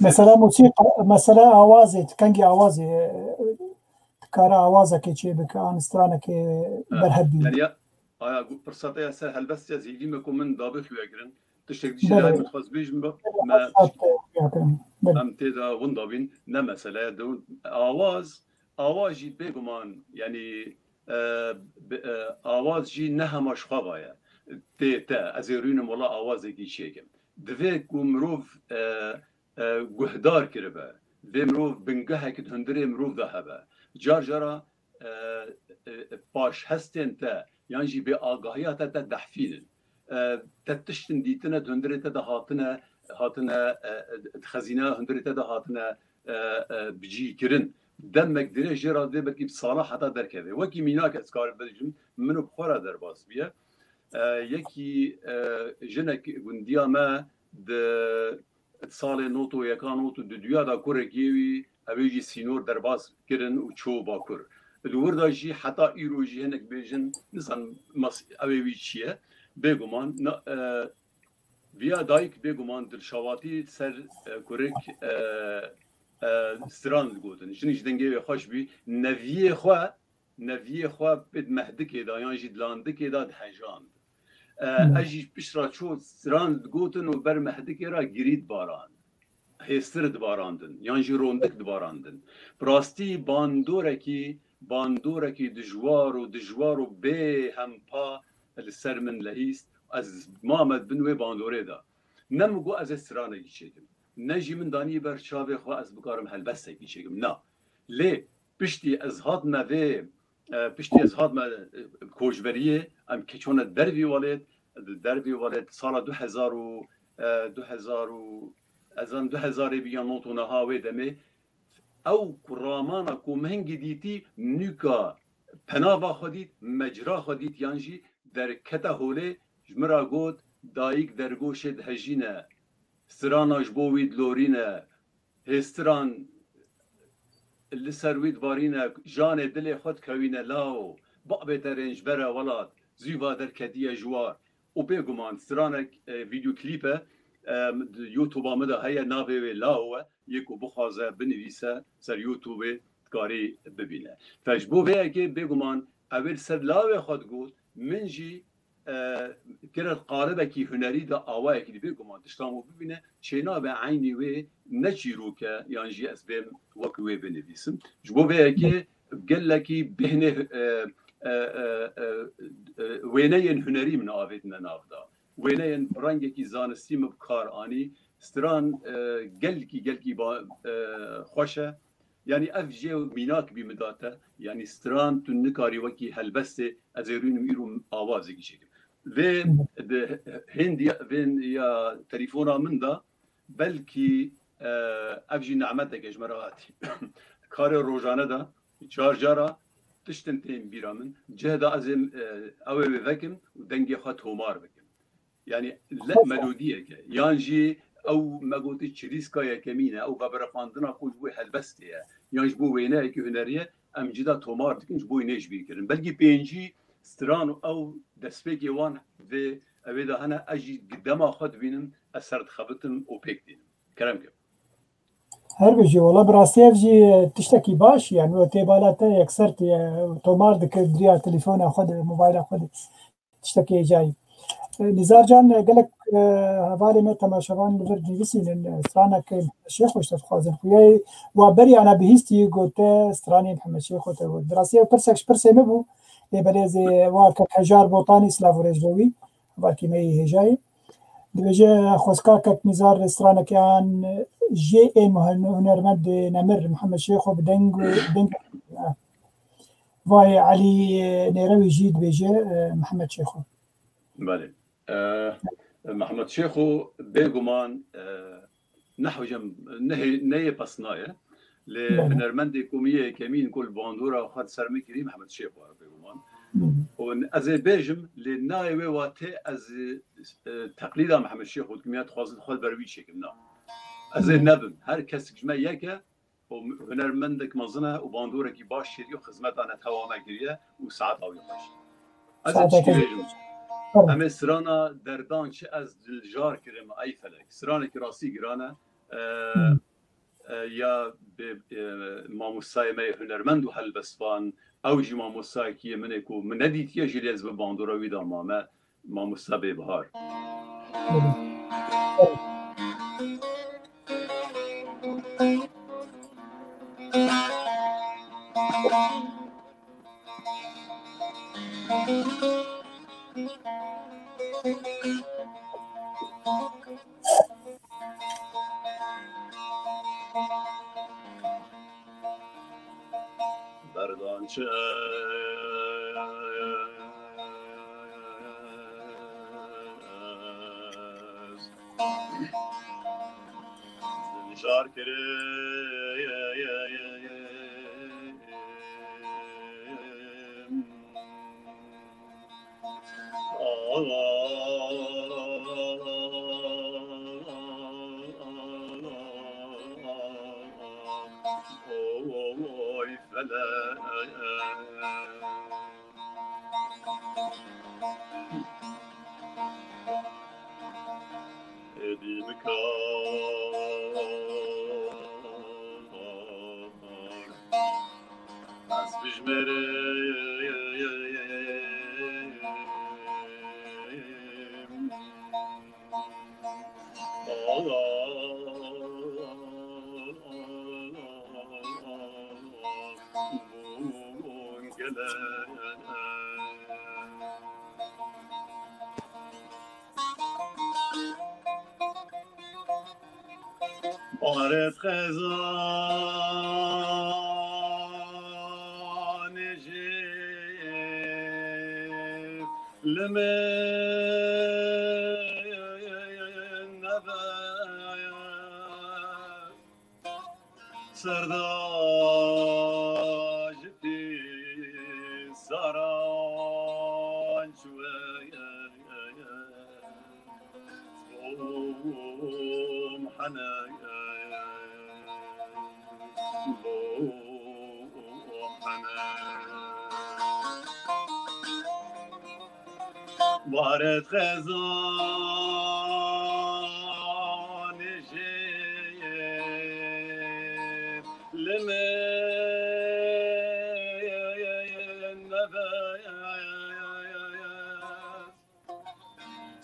Mesela musîqa, mesela awazê, kengî awazê, e, dikare awazekê çêbike, an stranekê Ha, berhev bîne. yani ya, aya gu-, pirsa te ya ser helbestiya zîdî me ku min dabê xuya kirin. Tiştek dî Belê. Jêdayê min dixwest bêjim be, Belê, me, helbest, e, xuya kirin. Belê. Em tê de winda bîn, ne mesele ye. Dewin, awaz, awaz jî bêguman, yani, e, bi, e, awaz jî ne hema ji xwe va ye. Tê te, ez ê rûnim wela awazekî çêkim. Divê ku mirov, e, e, guhdar kiribe. Vê mirov bingehek di hundirê mirov de hebe. Car cara, e, e, paş hestên te yan jî bê agahiya te te dehfînin. E, te tiştin dîtine di hundirê te de hatine, hatine, e, e, di xezîneya hundirê te de hatine, e, e, bicî kirin. Demek dirêj jê re divê belkî bi sala heta derkeve. Wekî mînak ez karim bibêjim, min û bi xwe re derbas bûye. E, yekî, e, jinek gundiya me di salê nod û yekan, nod û duduya de kurekî wî, ew ê jî sînor derbas kirin û çû Bakur. Li wir de jî heta îro jî hinek bêjin, nizanim mas-, ew ê wî çi ye. Bêguman, na, e, viya dayik bêguman dilşawatî ser, e, kurik, e, e, stran digotin. Jin ji dengê wê xweş bî. Neviyê xwe, neviyê xwe pê di mehdikê de yan jî di landikê de dihejand. E, Hmm. ez jî pişt re çû stran digotin û ber mehdikê re girî dibarand. Hêstir dibarandin, yan jî rondik dibarandin. Bi rastî bandorekî, bandorekî dijwar û dijwar û bê hempa li ser min lehîst. Ez mame di bin wê bandorê de. Ne min got ez ê stranekî çêkim. Ne jî min danî ber çavê xwe ez bikarim helbestekî çêkim. Na. Lê piştî ez hatime vê, e, piştî ez hatime, e, koçberiyê, em keçone dervî welêt, di dervî welêt sala du hezar û, e, du hezar û, ez an du hezarê bî yan nod û neha wê demê, ew ku ramana ku min hingî dîtî nûka penava xwe dît, mecra xwe dît yan jî derkete holê, ji min re got, dayik dergoşê dihejîne, strana ji bo wî dilorîne, hêstiran li ser wî dibarîne, janê dilê xwe dikewîne law, babê te rênc bere welat, zû va derketiye ji war. Û bêguman stranek, e, vîdeoklîp e, e, di YouTube-a min de heye, navê wê law e, yê ku bixwaze binivîse ser YouTube-ê dikarî bibîne. Fe ji bo vê yekê bêguman ew ê li ser lawê xwe digot, min jî, e, kire qalibekî hunerî de awayekî dî bêguman tiştan û bibîne, çênabe eynî wê ne çîrok e yan jî ez bêm wek wê binivîsim. Ji bo vê yekê gelekî bêhnê, e, e, e, e, e, wêneyên hunerî min avêtine nav da. Wêneyên bi rengekî zanistî min bi kar anî. Stran, e, gelkî, gelkî ba-, e, xweş e. Yanî ev jê mînak bî min da te. Yanî stran tu nikarî wekî helbestê ez ê rûnim îro awazekî çêkim. Vê di hêndî, vê ya telefona min de belkî, e, ev jî nemeteke ji me re hatî. Karê rojane de car cara tiştin tên bîra min. Cih de ez ê, e, ew ê wê vekim û dengê xwe tomar bikim. Yanî le melodiyeke, yan jî ew me gotî çirîska yekemîn e, ew vebereqandina ku ji bo helbestê ye, yan ji bo wêneyekî hunerî ye, em cida tomar dikin, ji bo nêj bîr kirin. Belkî pêncî stran û ew destpêkê wan vê, evê de hene, ez jî dema xwe dibînim, ez ser dixebitim û pêk dînim. Kerem ke. Her bijî, wela bi rastî ev jî tiştekî baş, yani o tê bala te yekser tê, tomar dike di riya telefona xwe de, mobayla xwe de. Tiştekî hêjayî. E, Nîzar Can, e, gelek, e, hevalê me temaşevan li vir nivîsînin, e, stranek Mihemed Şêxo ji te dixwazin. Xuya wa beriyana bihîstî gote stranê Mihemed Şêxo te got. Bi rastî ew pirsek ji pirsê min bû. Lê belê ez ê wa kek Hejar Botanî, silav û rêz bo wî. Hevalkî me yê hêjayî. Dibêje, xwezka kek Nîzar straneke an jê ê muhen-, hunermend nemir Mihemed Şêxo bi deng û deng. Vay Elî Nêrewî jî dibêje, e, Mihemed Şêxo. Belê. E, Mihemed Şêxo bêguman, e, ne hewcem, ne hê-, ne yê pesna ye. Lê Belê. Hunermendê ku min yê yekemîn ku li bandora xwe di ser min kirî Mihemed Şêxo ye bêguman. Hı. Û ez ê bêjim, lê nayê wê watê ez, e, teqlîda Mihemed Şêxo dikim ya dixwazin xwe li ber wî çêkim, na. Ez ê Hı. nebim. Her kesik ji me yek e, û hunermendek mezin e û bandorekî baş çêdiye û xizmeta netewa me kiriye û saeta wî xweş. Ez ê Saeta tişkî xweş. bêjim. Tamam. Em ê strana derdan çi ez dilcar kirim ey felek. Stranekî rastî giran e. E, Hmm. e, ya bi, e, mamostayê me yê hunermend û helbestvan, ew jî mamostayekî yê min ê ku min nedîtiye jî lê ez bi bandora wî de mame. Mamosta Bêbihar. Berdan çi ez dilcar kirim. Oy felek. Êdî nikar ez bijmêrim. Baharet xezanê jî li min nebe. Serda ji pîsaran çûye. Bûm hene, bûm hene. Baret xezanê jê li min nebe.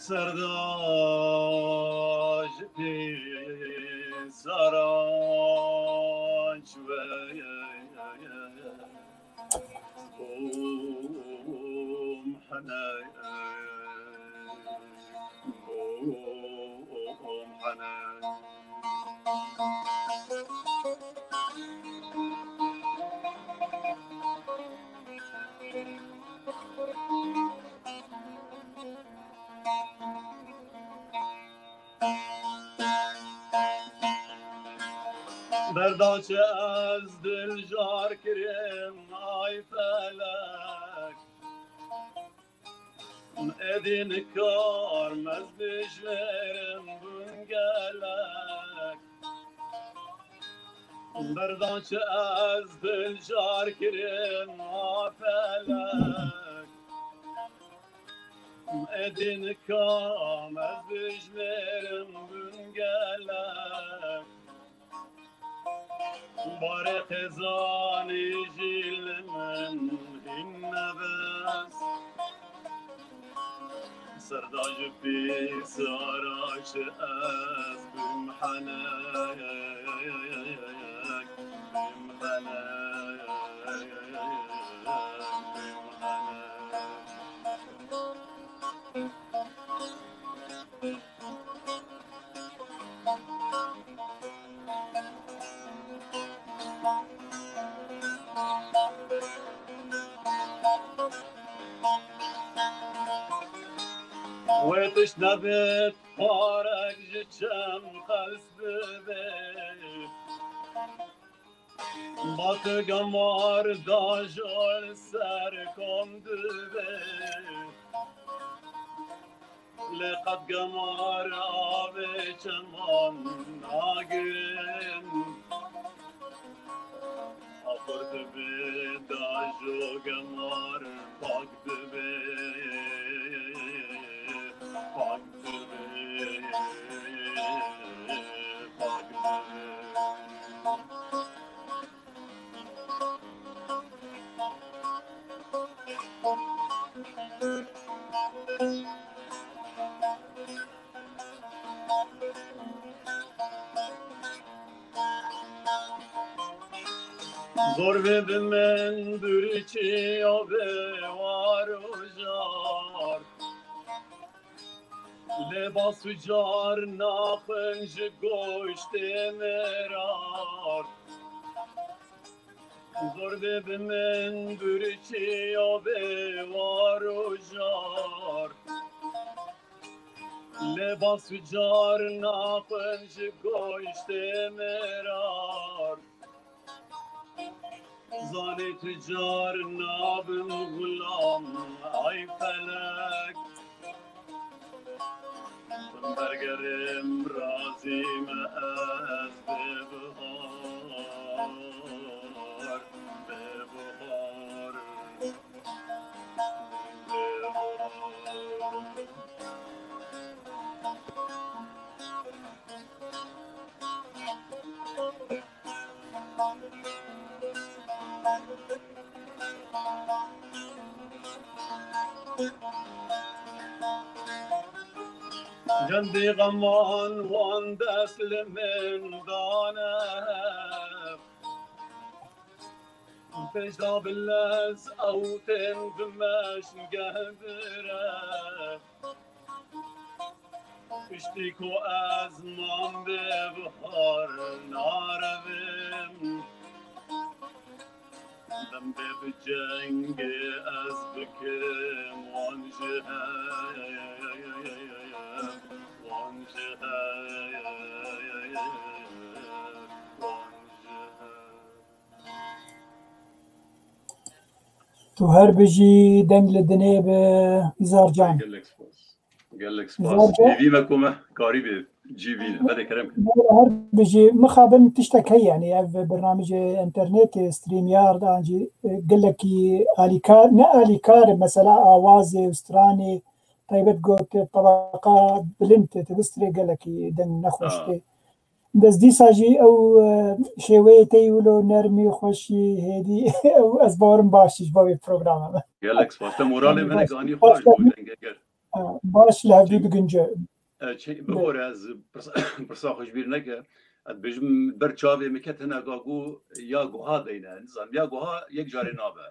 Serda ji pîsaran çûye. Bûm hene, bûm hene. Berdan çi ez dilcar kirim, ay felek. Êdî nikarim ez bijmêrim, bûn gelek. Berdan çi ez dilcar kirim, a felek. Êdî nikarim ez bijmêrim, bûn gelek. Barê xêzanê jî li min hîn nebes. Serdaji pîsara çi ez bim henek, bim henek, bim henek. Wê tişt nebêt, parek ji çem qels bibe. Bate gemar da jol ser kom dibe. Lê qet gemar avê çeman nagirin. Axir dibe da jo gemar pak dibe, pak dibe, pak dibe. Zor vê bi min birçî ya vê war û jar. Lê bas û car naxwin ji goştê mirar. Zor vê bi min birçî ya vê war û jar. Lê bas û car naxwin ji goştê mirar. Zanê tu car nabim xulam, ay felek. Min bergerê min razî me ez bê bihar, bê bihar. Cendê xeman wan dest li min dane. Pêşda bi lez ew tên bi meşgeh bire. Piştî ku ez mam bê bihar narevim. Dem bê bi cengê ez bikim wan ji hev, wan ji hev, wan ji hev. Tu her bijî, deng li dinê be, Nizar can. Gelek spas. Gelek spas. Nizar can. Hêvî me ku me karî bê cî bîne. Belê kerem ke. Her bijî, mixabin tiştek heye, yani ev bernamijê internetê, StreamYard, an jî, e, gelekî alîkar, ne alîkar, mesela awazê û stranê taybet got, tebaqa bilind tê, te bistrê gelekî deng nexweş tê. Bes dîsa jî ew, e, şêweyê te yî wilo nermî, xweşî, hêdî, ew ez bawerim baş e ji bo vê programa me. Gelek spas. Te moralê min ganî xweş bû, dengeger. Ha, baş li hevdû digunce. E, çi, bibore ez pirsa, pirsa xwe ji bîr neke. Ez dibêjim ber çavê min ket hine gago ya guha deyne. Nizam ya guha yek carê nabe.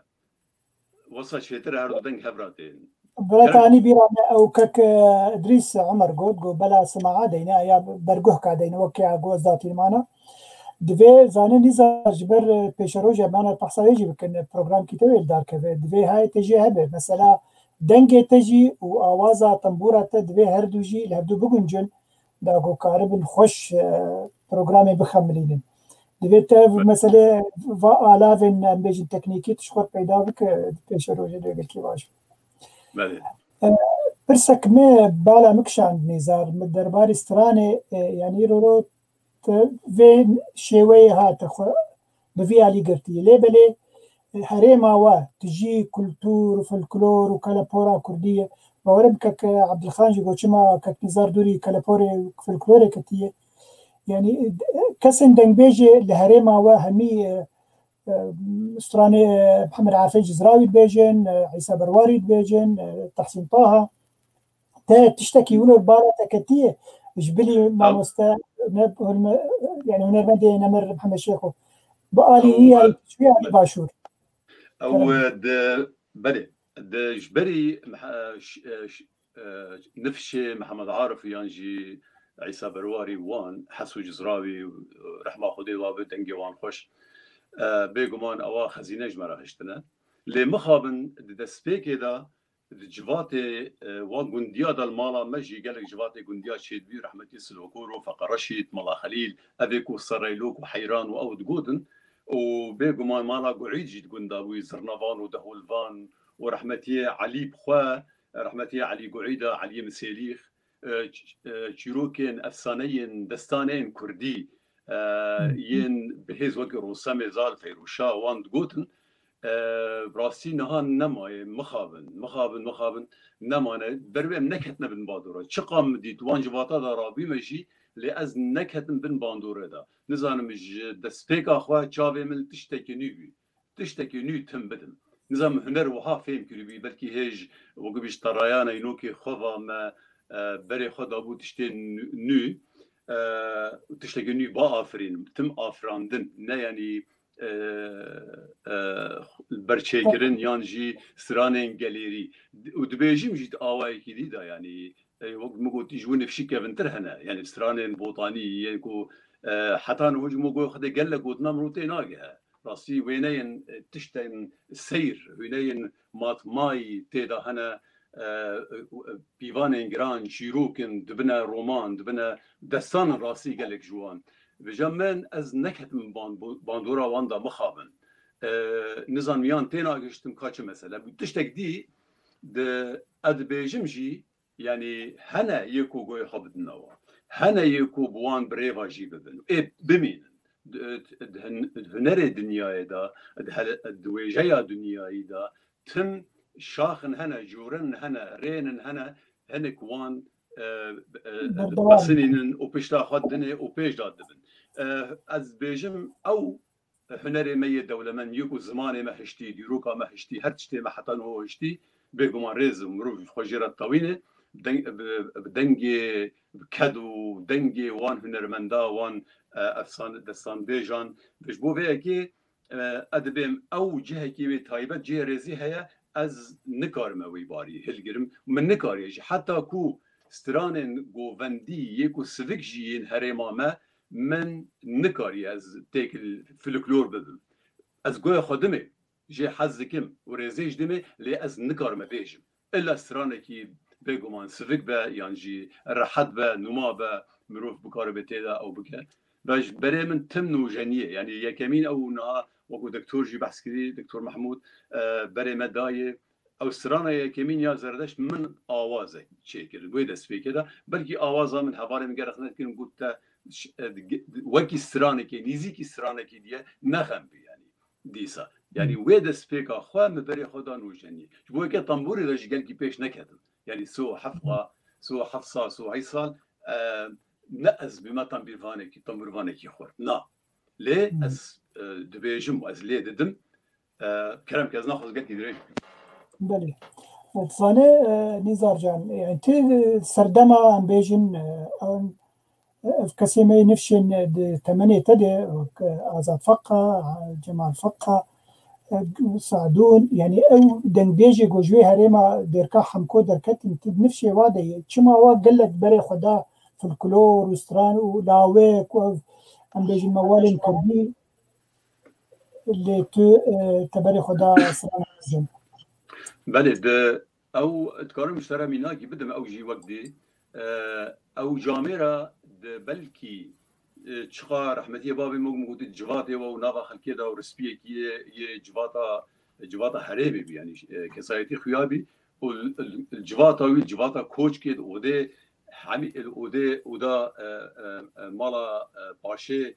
Wisa çêtir her du deng hev re tên. Birata Anî bîra me ew kek, e, Idrîs Omer got, got, bela simaha deyne, ya berguhka deyne, wekî a got ez datî mana. Divê zanî Nizar ji ber, e, pêşerojê me behsa wê jî bikin, e, programkî te wê li dar keve. Divê hayê te jê hebe. Mesela dengê te jî û awaza tembûra te divê her du jî li hevdu biguncin. Da ku karibin xweş, e, programê bixemilînin. Divê te ev mesele va alavên, em bêjin, teknîkî tu ji xwe peyda bike, pêşerojê dê gelkî baş be. Belê. E, pirsek me bala min kişand Nîzar, min derbarê stranê, e, yanî îro ro te vê şêweyê hate xwe bi vî alî girtiye. Lê belê, e, herêma we, tijî kultûr, folklor û kelepora kurdî ye. Bawerim kek Ebdilxan jî got, çima kek Nîzar dûrî keleporê, folklorê ketiye. Yani, e, kesên dengbêjê li herêma we hemî, e, e, stranê, e, Mihemed Arifê Cizrawî dibêjin, e, Îsa Berwarî dibêjin, e, Tehsîn Taha. Te tiştekî wilo bala te ketiye ji bilî mamoste, ne, hulme-, yani hunermendê nemir Mihemed Şêxo. Bi alî wî ya çûye alî başûr. Ew, e, di, belê, di ji berî meha-, ş-, e, ş-, e, nifşê Mihemed Arif yan jî Îsa Berwarî wan, Heso Cizrawî, rehma Xwedê wa be, dengê wan xweş. E, bêguman ewa xezîne ji me re hiştine. Lê mixabin di destpêkê de di civatê, e, wan gundiya de li mala me jî gelek civatê gundiya çêdibî, rehmetî Silokor û Feqe Reşîd, Mala Xelîl, evê ku Sereylok û Heyran û ew digotin. Û bêguman mala Guîd jî di gunda bûyî, Zirnevan û Deholvan û rehmetiyê Elî bi xwe, rehmetiyê Elî Guîda, Eliyê Misêlîx, e, ç-, e, çîrokên, efsaneyên, destaneyên kurdî, e, yên bi hêz wekî Rosemê Zal, Feyrûşa wan digotin. E, rastî niha nemaye, mixabin, mixabin, mixabin, nemane. Ber wê em neketine bin bandora. Çiqa min dît, wan civata de rabîme jî, lê ez neketim bin bandorê de. Nizanim ji destpêka xwe çavê min li tiştekî nû bî. Tiştekî nû tim bidim. Nizanim huner wiha fêm kiribî, belkî hêj wekî ji terayana înokê xwe va me, e, berê xwe dabû tiştên nû, nû, e, û tiştekî nû biafirînim. Tim afirandin, ne yanî, e, e, berçêkirin yan jî stranên gelêrî. Û dibêjim jî di awayekî dî de, yanî, e, wek min gotî, ji wî nifşî kevintir hene. Yanî stranên botanî yên ku, e, heta niha ji min goya xwe de gelek gotina min tê nagihe. Rastî wêneyên, e, tiştên seyr, wêneyên matmayî tê de hene, e, e, pîvanên giran, çîrokin, dibine roman, dibine destan in rastî gelek ji wan. Vêca min ez neketim ban-, bandora wan de mixabin. E, nizanim yan têna gihiştim ka çi mesele bû. Tiştek dî di, ez dibêjim jî, yanî hene yê ku goyê xwe bidine wan. Hene yê ku bi wan bi rêva jî bibin. Ê bimînin. Di, di hun-, di hunerê dinyayê de, di hele-, di wêjeya dinyayî de, tim şaxin hene, corin hene, rênin hene, hinek wan, e, e, Berdewam. Dipesinînin û pişta xwe dinê û pêş de dibin. E, ez bêjim ew hunerê me yê dewlemend, yê ku zimanê me hiştî, dîroka me hiştî, her tiştê me heta niho hiştî, bêguman rêz û mirov xwe jê re tewîne, deng-, bi, bi dengê, bi ked û dengê wan hunermenda, wan, e, efsane, destanbêjan, ji bo vê yekê, e, ez dibêm ew cihekî wê taybet, cihê rêzî heye, ez nikarime wî barî hilgirim. Min nikariye jî. Heta ku stranên govendî yê ku sivik jî yên herêma me, min nikariye ez têkil folklor bibim. Ez goya xwe dimê, jê hez dikim û rêzê jî dimê, lê ez nikarime bêjim. Illa stranekî bêguman sivik be, yan jî rehet be, numa be, mirov bikaribe tê de ew bike. Ve ji berê min tim nûjeniyê, yanî yekemîn ew niha wekû doktor jî behs kirî, doktor Mehmûd, e, berê me dayê. Ew strana yekemîn ya Zerdeşt min awazek çêkirin. Wê destpêkê de belkî awaza min hevalê min gerek nedikirin, got te ş-, e, di-, wekî stranekê, nîzîkî stranekî diye nexembi yanî. Dîsa. Yanî wê destpêka xwe min berê xwe da nûjeniyê. Ji bo yekê tembûrê de jî gelkî pêş neketim. Yanî so heft wa, so heft sal, so heyt sal, e, ne ez bîme tembîrvanekî, tembûrvanekî xurt. Na. Lê Hmm. ez, e, dibêjim û ez lê didim, e, kerem ke ez naxwazim gelkî dirêj bim. Belê. Dizane, e, Nîzar can, yani ti, e, serdema em bêjin, e, ew, e, ev kesê me yê nifşên, e, di temenê te de, wek, e, Azad Feqa, e, Cemal Feqa, e, Sadûn, yani ew dengbêjê ku ji wê herêma Dêrka Hemko derketin, ti nifşê wa de yê. Çima wa gelek berê xwe da folklor û stran û lawê ku ev, em bêjin mewalên kurdî, lê tu, e, te berê xwe da stran dibêjin. Belê, di ew dikarim ji te re mînakî bidim, ew jî wek dî, e, ew camêra di belkî, e, çiqa rehmetiyê bavê min min gotî civatê we û nava xelkê de û rispiyekî yê, yê civata, civata herêmê bî, yanî, e, kesayetî xuya bî û li, li, li civata wî, civata koçkê di odê hemî, li odê oda, e, e, e, mala, e, paşê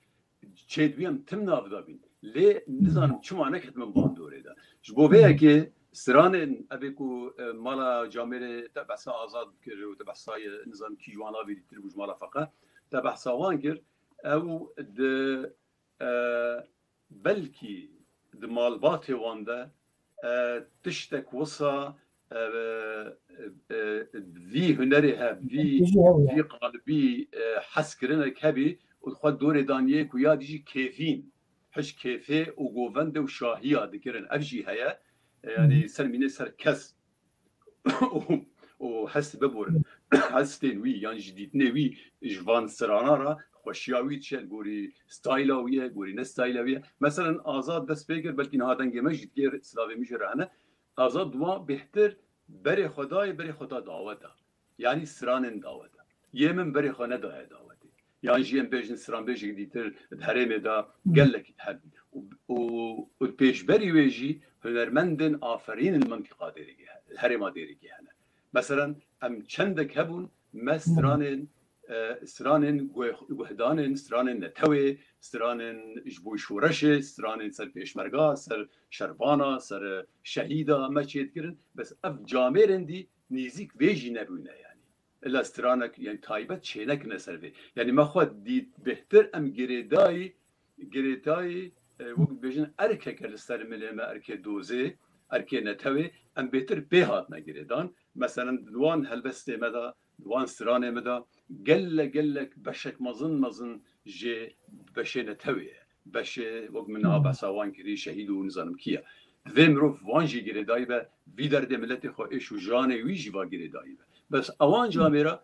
çêdibî em tim nav da bîn. Lê nizanim çima neketime bandorê de. Ji bo vê yekê stranên evê ku, e, mala camêrê te behsa Azad kir û te behsa, e, nizanim kî ji wan avê dîtir bû ji mala Feqa. Te behsa wan kir. ew di, e, belkî di malbatê wan de, e, tiştek wisa, e, e, vî hunerê hev, vî, vî qalibî, e, hezkirinek hebî û xwe dorê daniyê ku ya dî jî kêfîn, hiş kêfê û govendê û şahiya dikirin. Ev jî heye. E, yanî ser mînê ser kes û, û hest biborin. Hestên wî yan ji dîtinê wî ji van strana re xweşiya wî diçe, li gorî stayla wî ye, gorî ne stayla wî ye. Meselen Azad dest pê kir, belkî niha dengê me jî dikê, silavê min jê re hene. Azad dua bêhtir berê xwe dayê, berê xwe da daweta. Yanî stranên daweta. Yê min berê xwe nedaye dawetê. Yan jî em bêjin stranbêjek dîtir di herêmê de gelek hebî. Û, û, û pêşberî wê jî hunermendên aferîn li mintiqa Dêrikê he-, herêma Dêrikê hene. Meselen, em çendek hebûn, me stranên, e, stranên guh-, guhdanên, stranên netewê, stranên ji bo şoreşê, stranên ser pêşmerga, ser şervana, ser, e, şehîda me çêdikirin. Bes ev camêrên dî nêzîk vê jî nebûne yanî. Illa stranek, yanî taybet çênekine ser vê. Yanî me xwe dît bêhtir em girêdayî, girêdayî, e, wek dibêjin erkeke li ser milê me, erkê dozê, erkê netewê, em bêhtir pê hatine girêdan. Meselen di wan helbestê me de, di wan stranê me de gelek gelek beşek mezin mezin jê beşê netewê ye. Beşê, wek min niha behsa wan kirî, şehîd û nizanim kî ye. Divê mirov van jî girêdayî be, vî derdê miletê xwe, êş û janê wî jî va girêdayî be. Bes ewan camêra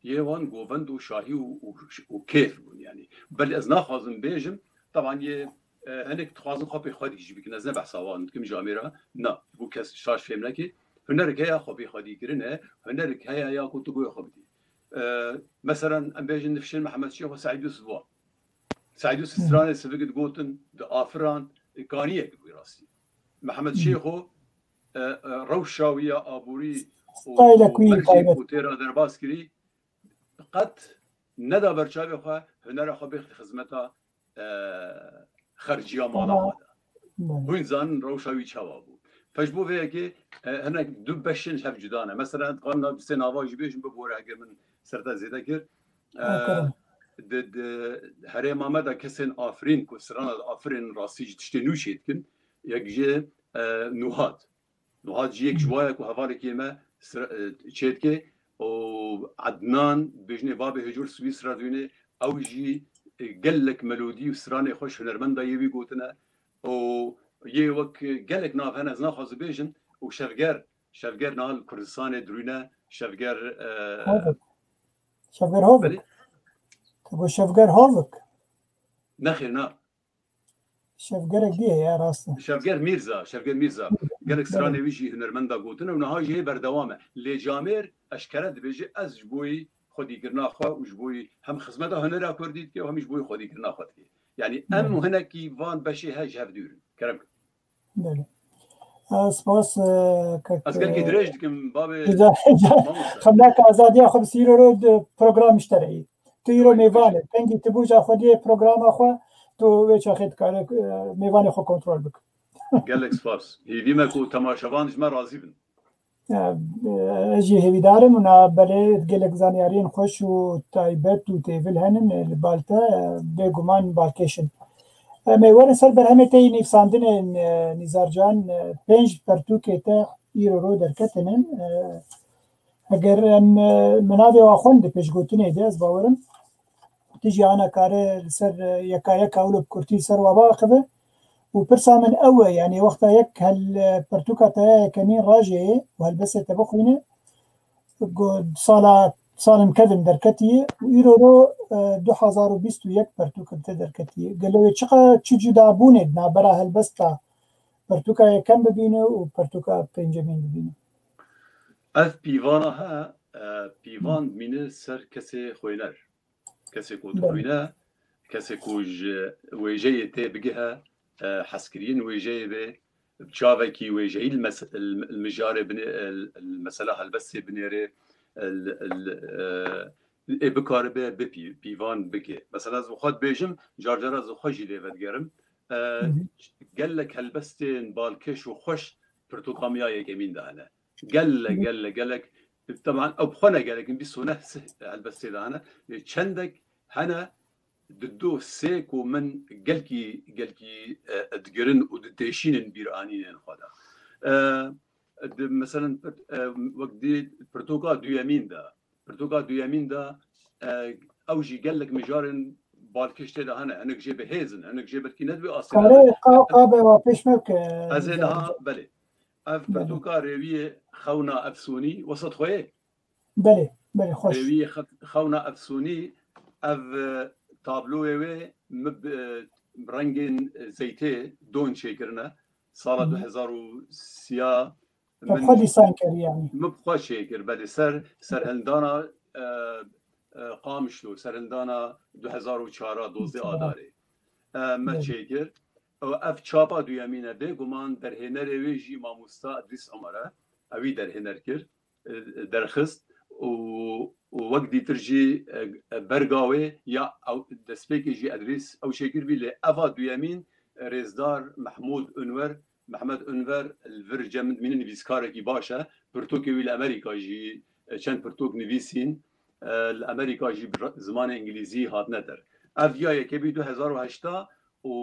yê wan govend û şahî û, û, û kêf bûn yanî. Belê ez naxwazim bêjim, teban yê, e, hinek dixwazin xwe pê xwedî jî bikin, ez ne behsa wan dikim camêra, na, bû kes şaş fêm neke. Hunerek heye xwe pê xwedî kirine, hunerek heye ya ku tu guhê xwe bidî. E, meselen em bêjin nifşên Mihemed Şêx û Seîd Yusuf wa. Seîd Yusuf stranê sivik digotin, diafiran, kaniyek bû rastî. Mihemed Şêxo, e, e, rewşa wî ya aborî û mercên ku tê re derbas kirî, qet neda ber çavê xwe, hunera xwe bêxit xizmeta, e, xerciya mala xwe de. Hûn zanin rewşa wî çawa bû. Pej bo vê yekê, e, hinek du beşên hev cuda ne. Mesela, dixwazim na, sê nava jî bêjim, bibore, eger min ser te zêde kir. E, di, di herêma me de kesên afirîn, ku strana difirînin, rastî jî tiştê nû çêdikin. Yek jê, e, Nuhat. Nuhat jî yek ji wa ye ku hevalekê me sira-, e, çêdike û Ednan, bêjinê babê Hecûr Swîsra dûnê, ew jî, e, gelek melodî û stranê xweş hunermenda yê wî gotine û yê wek gelek nav hene, ez naxwazim bêjim, û Şevger, Şevger niha li Kurdistanê dirûne, Şevger, e, Hovik. Şevger Hovik. Belê. Tu got Şevger Hovik. Nexêr, na. Şevgerek dî heye, rast e. Şevger Mîrza, Şevger Mîrza. Gelek stranê wî jî hunermenda gotine û niha jî hê berdewam e. Lê camêr eşkere dibêje, ez ji bo yî xwedîkirina xwe û ji bo yî hem xizmeta hunera kurdî dike û hem jî ji bo yî xwedîkirina xwe dike. Yanî em û hinekî van beşê he ji hev dûr in. Kerem. Belê. E, spas, e, kek, ez gelkî dirêj dikim, babê. Xemlaka azadiya xwe bi sîro ro di program ji te re yî. Tu îro mêvan e. Dengî tu bûja xwe diyê programa xwe, tu wê çaxê dikare, e, mêvanê xwe kontrol bike. Gelek spas. Hêvî me ku temaşevan ji me razî bin. E, ez jî hêvîdar im û na belê gelek zanyariyên xweş û taybet û têvil henin, e, li bal te, e, bêguman balkêş in. Em ê werin ser berhemê te yî nivîsandinên, e, Nîzarcan, e, pênc pertûkê te îro ro derketinin. E, eger em, e, min navê wa xwend di pêşgotinê de, ez bawerim, tu jî ana kare li ser, e, yeka yeka wilo bi kurtî li ser wa biaxive. Û pirsa min ew e, yanî wexta yek hel, e, pertûka te ya yekemîn rajê û helbestê te bixwîne, got, sala, salên kevin derketiye û îro ro, e, du hezar û bîst û yek pertûk bi te derketiye. Gelo wê çiqa çi cudabûnê di navbera helbesta pertûka yekem bibîne û pertûka pêncemîn bibîne? Ev pîvana he, e, pîvan dimîne ser kesê xwêner. Kesê ku dixwîne, kesê ku ji wêjeyê tê bigihe, e, hezkiriyên wêjeyê bê, bi çavekî wêjeyî li mes-, li, li mijarê binê-, li, li mesela helbestê binêrê, li, li, e, ê bikaribe bipî-, pîvan bike. Mesela ez bi xwe dibêjim, car cara ez bi xwe jî lê vedigerim. E, gelek helbestên balkêş û xweş pirtûka min ya yekemîn de hene. Gelek, gelek, gelek. Teban ew bi xwe ne gelek in, bîst û neh sih helbestê de hene. Lê çendek hene, di do sê ku min gelkî, gelkî, e, digirin û diteşînin bîranînên xwe de. E, di, meselen, e, wek dî pirtoka duyemîn de, pirtoka duyemîn de, e, ew jî gelek mijarên balkêş tê de hene. Hinek jê bi hêz in, hinek jê belkî ne di vê astê de Karê hene. Ka-, Kabe wa pêş me bike. Ez ê niha, belê. Ev Belê. pirtoka rêwiyê xewna efsûnî, wesat xwe yê? Belê, belê, xweş. Rêwiyê xe-, xewna efsûnî, ev, e, tabloyê wê min bi, e, rengên zeytê don çêkirine. Sala Hı hı. du hezar û sî Te min xwe dîsan kir yani. Min bi xwe çêkir, belê, ser, serhildana, e, e, Qamişlo, serhildana du hezar û çar, dozdeh Hı hı. Adarê. E, me Hı. çêkir. Ev, ev çapa duyemîn e, bêguman derhênerê wê jî mamosta Edrîs Omer e. Ewî derhêner kir, e, derxist û, û wek dîtir jî, e, e, berga wê ya ew, destpêkê jî Edrîs ew çêkiribî, lê eva duyemîn, e, rêzdar Mehmûd Unwer, Mehmet Unwer li vir cem min nivîskarekî baş e. Pirtûkê wî li Amerîka jî, e, çend pirtûk nivîsîn, e, li Amerîka jî bi re-, zimanê îngilîzî hatine der. Ev ya yekê bî du hezar û heşta û,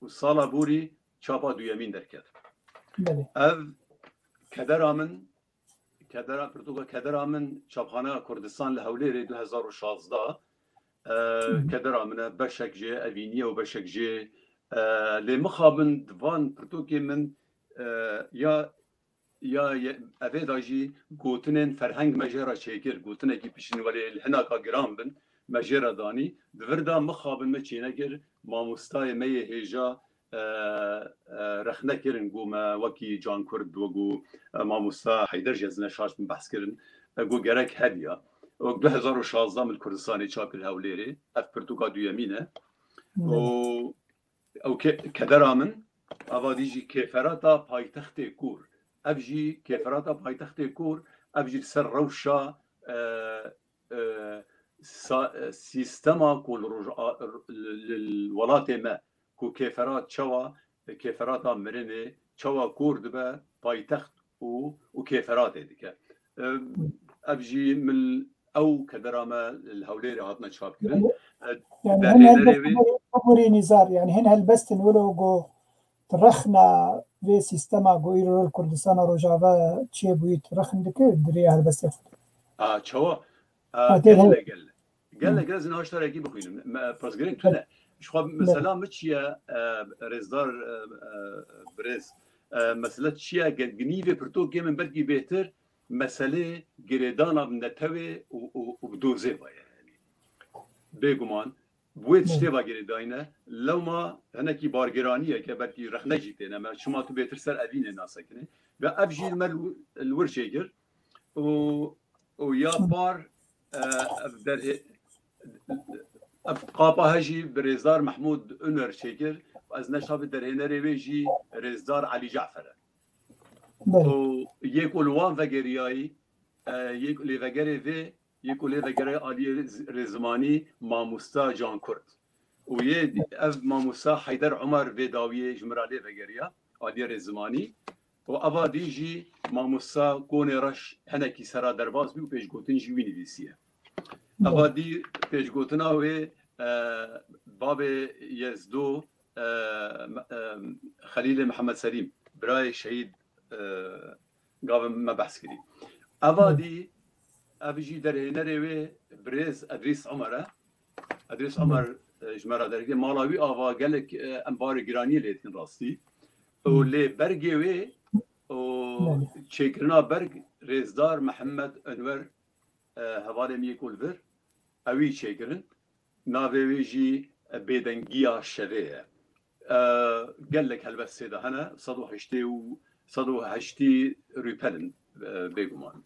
û sala borî çapa duyemîn derket. Belê. Ev Kedera Min, Kedera, pirtûka Kedera Min, Çapxaneya Kurdistan li Hewlêrê du hezar û şazda. E, Hı hı. Kedera Min e, beşek jê evînî ye û beşek jê, e, lê mixabin di van pirtûkê min, e, ya, ya ye-, evê de jî gotinên ferheng me jê re çêkir, gotinekî pişîn welê li hinaka giran bin, me jê re danî. Di vir de mixabin me çênekir, mamostayê me yê hêja, e, e, rexne kirin, got me wekî Can Kurd, wekî, e, mamosta Heyder jî ez ne şaş min behs kirin, e, got gerek hebiya. Wek du hezar û şazda min li Kurdistanê çap kir Hewlêrê, ev pirtûka duyemîn e. Belê. Û ew ke-, Kedera Min, ava dî jî Kêferata Paytextê Kûr. Ev jî Kêferata Paytextê Kûr, ev jî li ser rewşa, e, e, sa-, e, sîstema ku li roj-, a, li, li welatê me ku kêferat çawa, kêferata mirinê çawa kor dibe paytext û, û kêferatê dike. E, ev jî min ew Kedera Me li Hewlêrê hatine çapkirin. Yani, E, yani hem derhênerê helbest wê bibûrî nîzar, yani hin helbestin wilo go Ti rexna vê sîstema ku îro li Kurdistana Rojava çêbûyî, ti rexn dikir di rêya helbestê xwe de? A, çawa? A, Ha, tê gelle, heye. gelle. Gelle, Hı. gelle, ez niha ji te re yekî bixwînim. Me, pirsgirêk tune. Ji xwe Belê. mesela min çi ye, e, rêzdar, e, e, birêz? E, mesele çi ye? Ge-, ginî vê pirtûkê min belkî bêhtir meselê girêdana bi netewê û, û, û bi dozê ve ye. Bêguman, bi wê tiştê Belê. ve girêdayî ne. Lewma hinekî bargiraniyeke belkî rexne jî têne me. Çima tu bêtir ser evînê nasekinî? Ve ev jî me li, li wir çêkir. Û, û ya Hı. par, e, ev derhê-, ev qapa he jî bi rêzdar Mehmûd Unwer çêkir. Ez neşa bi derhênerê wê jî rêzdar Elî Cafer e. Belê. Û yê ku li wan vegeriyayî, e, yê ku lêvegerê vê, yê ku lêvegerê aliyê z-, rêzimanî mamosta Can Kurd. Û yê dî-, ev mamosta Heyder Omer vê dawiyê ji min re lêvegeriya, aliyê rêzimanî. Û eva dî jî mamosta Konê Reş hinekî sera derbas bî û pêşgotin jî wî nivîsiye. Eva dî pêşgotina wê, e, babê Yezdo, e, me-, e, Xelîlê Mihemed Selîm, birayê şehîd, e, gavê me behs kirî. Eva Hı. dî, ev jî derhênerê wê birêz Edrîs Omer e. Edrîs Hı. Omer, e, ji me re derkê. Mala wî ava gelek, e, em barê giraniyê lê dikin rastî. Û Hı. lê bergê wê û Belê. çêkirina berg rêzdar Mihemed Enwer, e, hevalê min yê ku li vir, ewî çêkirin. Navê wê jî, e, Bêdengiya Şevê ye. E, gelek helbestê de hene, sed û heştê û sed û heştî rûpel in, e, bêguman.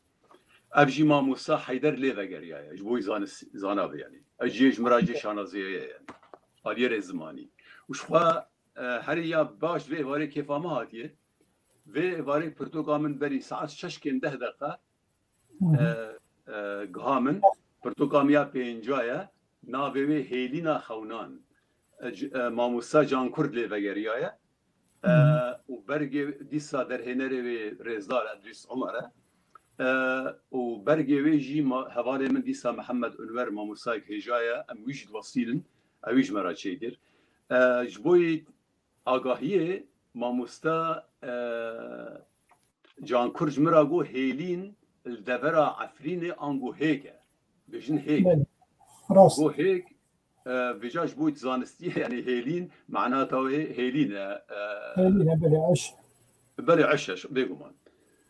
Ev jî mamosta Heyder lê vegeriyaye, ji bo wî zanis-, zanabe, yanî. Ev jê ji min re jê şanaziyeye ye, yanî. Aliyê rêzimanî. Û ji xwe, e, herî ya baş vê êvarê kêfa min hatiye. Vê êvarê pirtûka min berî saet şeş kêm deh deqa, Hı hı. e, e, giha min, pirtûka min ya pênca ye, navê wê Hêlîna Xewnan. E, c-, e, mamosta Can Kurd lê vegeriyaye. E, Hı hı. û bergê dîsa derhênerê wê rêzdar Edrîs Omer e. E, û bergê wê jî ma-, hevalê min dîsa Mihemed Unwer, mamostayek hêja ye, em wî jî diwestînin. Ewî ji me re çêkir. E, ji bo yê agahiyê mamoste, e, Cankur ji min re got hêlîn li devera Efrînê ango hêk e. Bêjin hêk. Belê. Rast. Got hêk, e, vêca ji bo zanistiyê, yani hêlîn, manata wê hêlîn e. E, Hêlîn e, belê, eş. Belê, eş e, bêguman.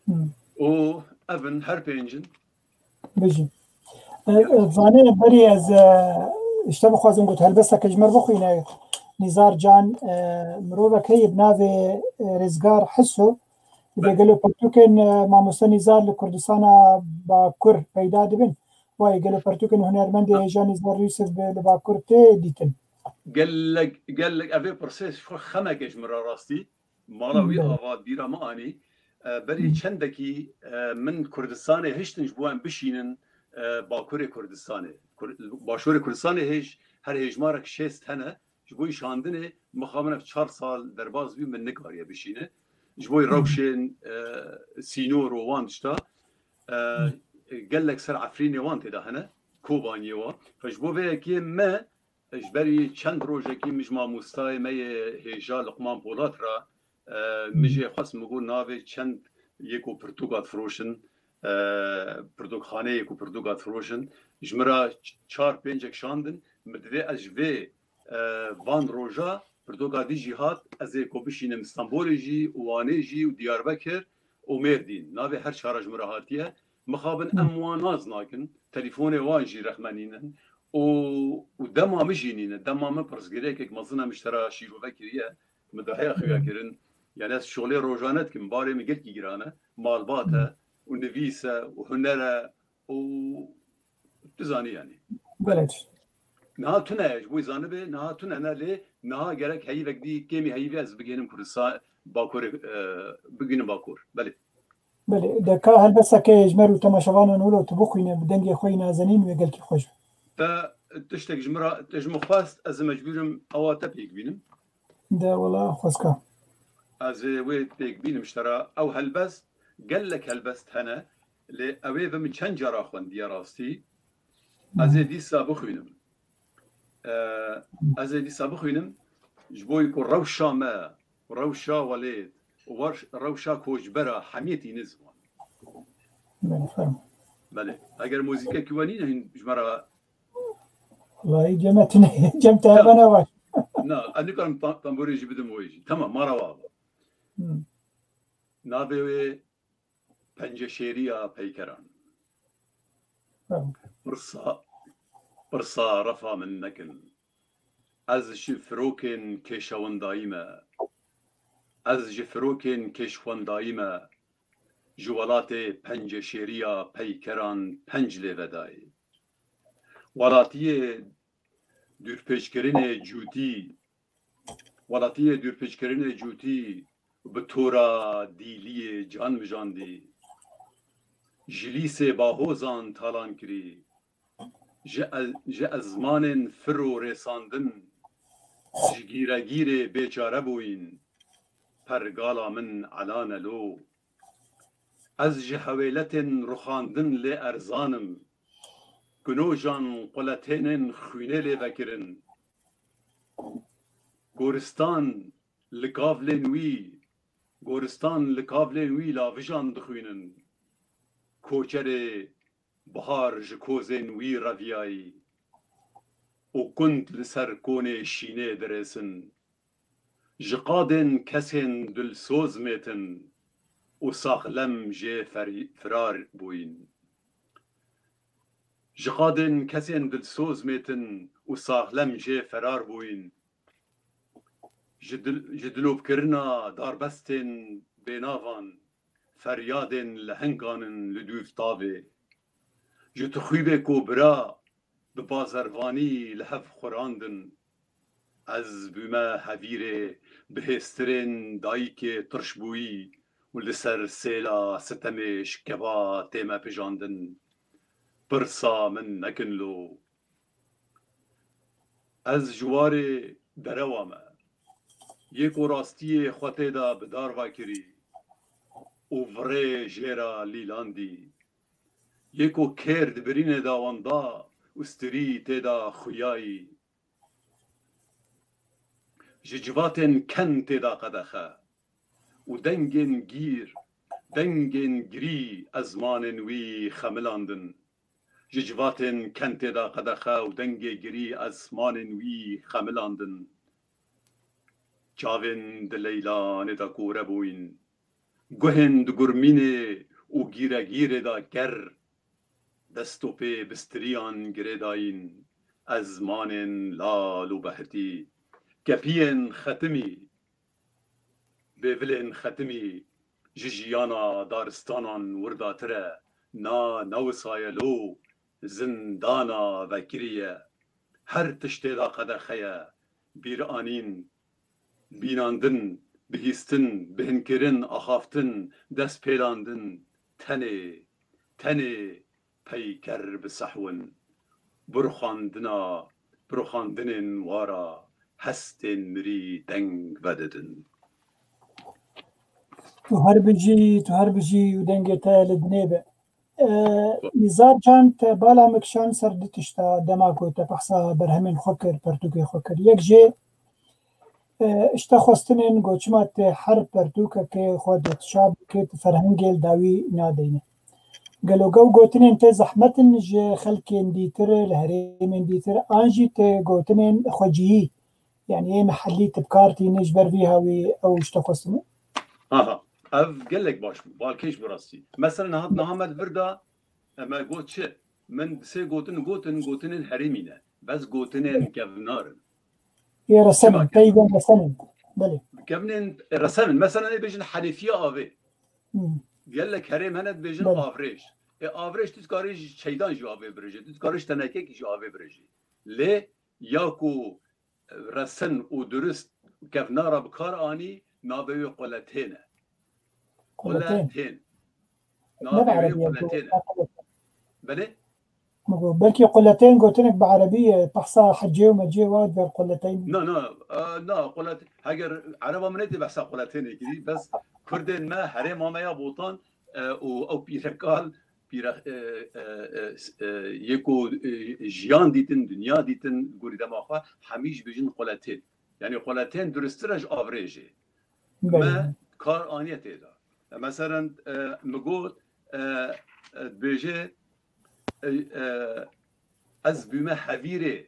Hı. Û ev in her pênc in. Bijî. E, e, zanê berî ez, e, ji te bixwazim got helbesteke ji me re bixwîne. Nîzar Can, e, mirovek heye bi navê, e, Rêzgar Hiso. Belê. Gelo pirtûkên, e, mamoste Nîzar li Kurdistana Bakur peyda dibin? Wayê gelo pirtûkên hunermendê hêja Nîzar Yûsif bi, li Bakur tê dîtin? Gelek, gelek, ev ê pirsê xwe xemeke ji min re rastî. Mala wî ava bîra min anî. E, berî çendekî, e, min Kurdistanê hiştin ji bo em bişînin, e, Bakurê Kurdistanê. Kur-, Başûrê Kurdistanê hêj, her hêjmarek şêst hene. Ji bo şandinê mixabin ev çar sal derbas bî, min nikariye bişîne. Ji bo rewşên, e, sînor û wan tişta, e, gelek ser Efrînê wan tê de hene. Kobaniyê wan. Ji bo vê yekê me Ji berî çend rojekî min ji mamostayê me yê hêja Luqman Polat re, e, min jê xwest, min got navê çend yê ku pirtûka difiroşin, e, pirtûkxaneyê ku pirtûka difiroşin, ji min re ç-, çar pêncek şandin, min divê ez ji vê, e, van roja pirtûka dî jî hat, ez ê ku bişînim Stenbolê jî, û Wanê jî, û Diyarbekir, û Mêrdîn. Navê her çara ji min re hatiye. Mixabin em wan nas nakin, telefonê wan jî rexme nînin. Û, û dema min jî nîne. Dema min pirsgirêkek mezin e, min ji te re şîrove kiriye. Min daye xuya kirin. Yani ez şolê rojane dikim. Barê min gelkî giran e. Malbat e û nivîs e û huner e û tu zanî yani. Belê. Niha tune ye, ji bo zanibê, niha tune ne lê, niha gerek heyîvek dî, kêmî heyîvê ez bigihînim Kurdistan, Bakurê, e, bigihînim Bakur. Belê. Belê, de ka helbestekê ji me re û temaşevanan wilo tu bixwîne, bi dengê xwe yî nazenîn wê gelkî xweş be. Te tiştek ji min re, te ji min xwest, ez ê mecbûr im ewa te pêk bînim. De wela xwezka. Ez ê wê pêk bînim ji te re. Ew helbest, gelek helbest hene, lê ew ê ve min çend cara xwendiye rastî. Ez ê dîsa bixwînim. E, ez ê dîsa bixwînim, ji bo ku rewşa me, rewşa welêt, û war-, rewşa koçbera hemiyê tîne ziman. Belê, fermo. Belê. Eger muzîkekî we nîne hîn ji me re. Wallahî cem me tune, cem te hebe ne baş. Na, ez nikarim tam-, tamborê jî bidim wê jî. Tamam, mara wa. Hmm. Navê wê Penceşêriya peykeran. Pirsa, pirsa refa min nekin. Ez ji firokên kêşewendayî me. Ez ji firokên kêşwendayî me. Ji welatê penceşêriya peykeran penc lê vedayê. Welatiyê dûrpêçkirinê cûtî, welatiyê dûrpêçkirinê cûtî bi tora dîliyê can mijandî. Ji lîsê bahozan talan kirî. Ji ez-, ji ezmanên fir û rêsandin, ji gîregîrê bêçare bûyîn. Pergala min elane lo. Ez ji hewêletên ruxandin lê erzan im. Gunojan quletênên xwînê lê vekirin. Goristan li kavlên wî, goristan li kavlên wî lavijan dixwînin. Koçerê bihar ji kozên wî reviyayî û kund li ser konê şînê dirêsin. Ji qadên kesên dilsoz mêtin û saxlem jê fer-, firar bûyîn. Ji qadên kesên dilsoz mêtin û saxlem jê ferar bûyîn. Ji dil-, ji dilopkirina darbestên bênavan, feryadên lehengan in li dûv tavê. Ji tixûbê ku bira bi bazervanî li hev xurandin. Ez bûme hevîrê bihêstirên dayikê tirşbûyî û li ser sêla sitemê şikeva tême pijandin. Pirsa min nekin lo. Ez ji warê derewa me. Yê ku rastiyê xwe tê de bi dar vekirî û virê jê re lîlandî. Yê ku kêr di birînê de wenda û stirî tê de xuyayî. Ji civatên ken tê da qedexe û dengên gîr, dengên girî ezmanên wî xemilandin. Ji civatên ken tê da qedexe û dengê girî ezmanên wî xemilandin. Çavên di leylanê de kûre bûyîn. Guhên di gurmînê û gîregîrê de ger, dest û pê bistiriyan girêdayîn, ezmanên lal û behtî, kepiyên xetimî, bêvilên xetimî, ji jiyana daristanan wirdatir e, na newisaye lo, zindana vekirî ye. Her tiştê da qedexe ye, bîranîn, bînandin, bihîstin, bihinkirin, axaftin, destpêlandin, tenê, tenê peyker bi sehwin, bi ruxandina, bi ruxandinên wara hestên mirî deng vedidin. Tu her bijî, tu her bijî û dengê te li dinê be. E, Nizar Can, te bala min kişand ser du tişta dema ku te behsa berhemên xwe kir, pertûkê xwe kir. Yek jê, e, işte xwestinên ku çima te her pertûkekê xwe de tu çap bikî, tu ferhengê li dawî nadeyne. Gelo ew gotinên te zehmet in ji xelkên dîtir, li herêmên dîtir, an jî te gotinên xwecihî, yanî ê mehellî tu bi kar tîne ji ber vî hawî ew işte xwestinê? Aha, ev gelek baş bû, balkêş bi rastî. Mesela niha, niha me di vir de, e, me got çi? Min sê gotin gotin, gotinên herêmî ne. Bes gotinên kevnar in. Ê resen in, Çima peyvên resen in. Belê. Kevnên resen in. Mesela ê bêjin herêfiya avê. Hmm. Gelek herêm hene dibêjin Belê. avrêj. Ê avrêj tu dikarî ji çeydan jî avê birêje. Tu dikarî ji tenekekî jî avê birêje. Lê ya ku resen û durist kevnara bi kar anî, navê wê quletên e. Quletên. Quletên. Ne Navê wê bi erebî ye, quletên e. Belê? Min got, belkî quletên gotinek bi erebî ye, behsa hecê û mecê wa diber quletên. Na, na, e, na, qulet-, heger ereba min ê tê behsa quletênê kirî, bes kurdên me herêma me ya Botan, e, û ew pîrekal, pîre-, e, e, e, s-, e, yê ku, e, jiyan dîtin, dinya dîtin, gorî dema xwe, hemî jî bêjin quletên. Yanî quletên duristir e ji avrêjê. Belê. Me kar aniye tê de. E, meselen, e, mi got, e, e, dibêje, e, e, ez bûme hevîrê,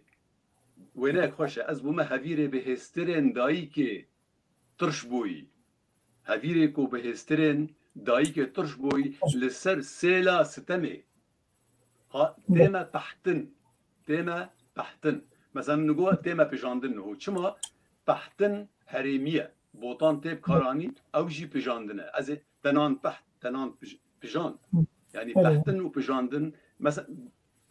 wêneyek xweş e, ez bûme hevîrê bihêstirên dayikê tirş bûyî. Hevîrê ku bihêstirên dayikê tirş bûyî li ser sêla sitemê. Ha, Be- tême pehtin. Tême pehtin. Mesela min got tême pijandin niho. Çima? Pehtin herêmî ye. Botan tê bi kar anî, ew jî pijandin e. Ez ê tenan peht, tenan pij-, pijand. Yanî Belê. pehtin û pijandin. Mesela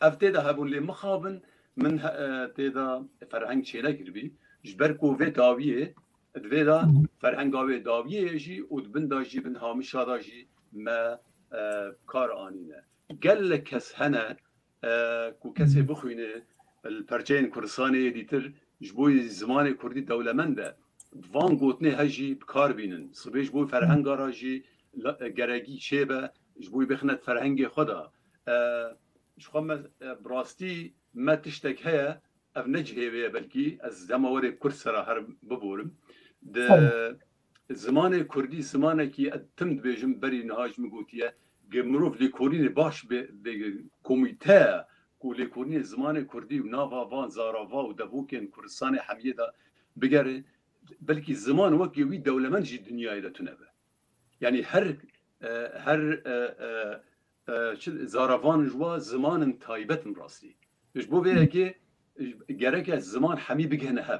ev tê de hebûn lê mixabin min he-, e, tê de ferheng çênekiribî. Ji ber ku vê dawiyê, di vê de Hı. ferhenga wê dawiyê ye jî û di bin de jî, bin hamişa de jî me, e, kar anîne. Gelek kes hene, e, ku kesê Hı. bixwîne, li perçeyên Kurdistanê yê dîtir ji bo zimanê kurdî dewlemend e. Van gotinê he jî bi kar bînin. Sibê ji bo Hı. ferhenga re jî la-, geregî çêbe, ji bo bixine ferhengê xwe de. E, ji xwe me, e, bi rastî me tiştek heye, ev ne cihê wê ye belkî, ez dema werê kurd sera her biborim. Di Fermo. zimanê kurdî, zimanekî ez tim dibêjim, berî niha ji min gotiye, ge mirov lêkolînê baş bê, bê komîte ku lêkolînê zimanê kurdî û nava van zarava û devokên Kurdistanê hemiyê de bigere, belkî ziman wekî wî dewlemend jî dinyayê de tune be. Yanî her, e, her, e, e, e, çi, zaravan ji wa zimanin taybet in rastî. Ji bo vê yekê, e, gereke ziman hemî bigihine hev.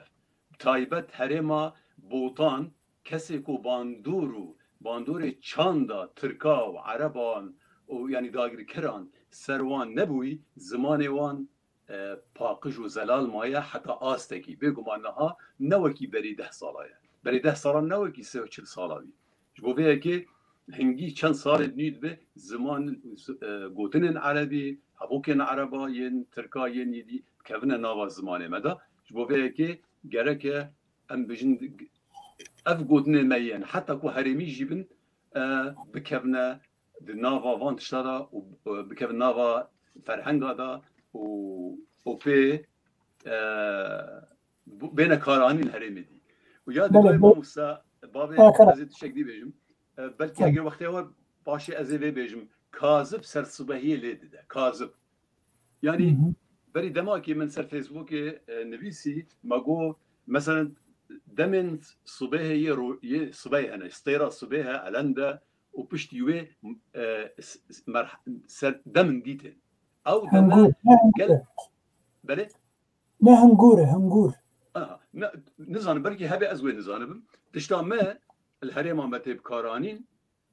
Taybet herêma Botan, kesê ku bandor û bandorê çanda Tirka û Ereban û yanî dagirkeran ser wan nebûyî, zimanê wan e, paqij û zelal maye heta astekî. Bêguman niha ne wekî berî deh sala ye. Berî deh sala ne wekî sê û çil sala bî. Ji bo vê yekê hingî çend salê nû dibe ziman, e, gotinên erebî, hevokên ereba yên tirka yên yê dî dikevine nava zimanê me de. Ji bo vê yekê gereke em bijin ev gotinê me yên, heta ku herêmî jî bin, e, bikevine di nava van tişta de û, e, bikevin nava ferhenga de û, û pê, e, bu-, bêne karanîn herêmê dî. û ya Belê, didoyê be- mamosta, bavê Ha, kara. ez ê tiştek dî bêjim. E, belkî Tabii. eger wextê we baş e ez ê vê bêjim. Kazib sersibehiyê lê dide. Kazib. Hı Yani hı. berî demakê min ser Facebookê, e, nivîsî, me got, mesela demên sibehê yê ro-, yê sibehê hene, stêra sibehê he, elend e û piştî wê, e, s-, s-, merh-, ser demin dîtin. Ew deme Hingûr, ne gel-, hingûr. Belê? Ne hingûr e, hingûr. Aha, ne, nizanim, belkî hebe ez wê nizanibim. Tişta me li herêma me tê bikaranîn,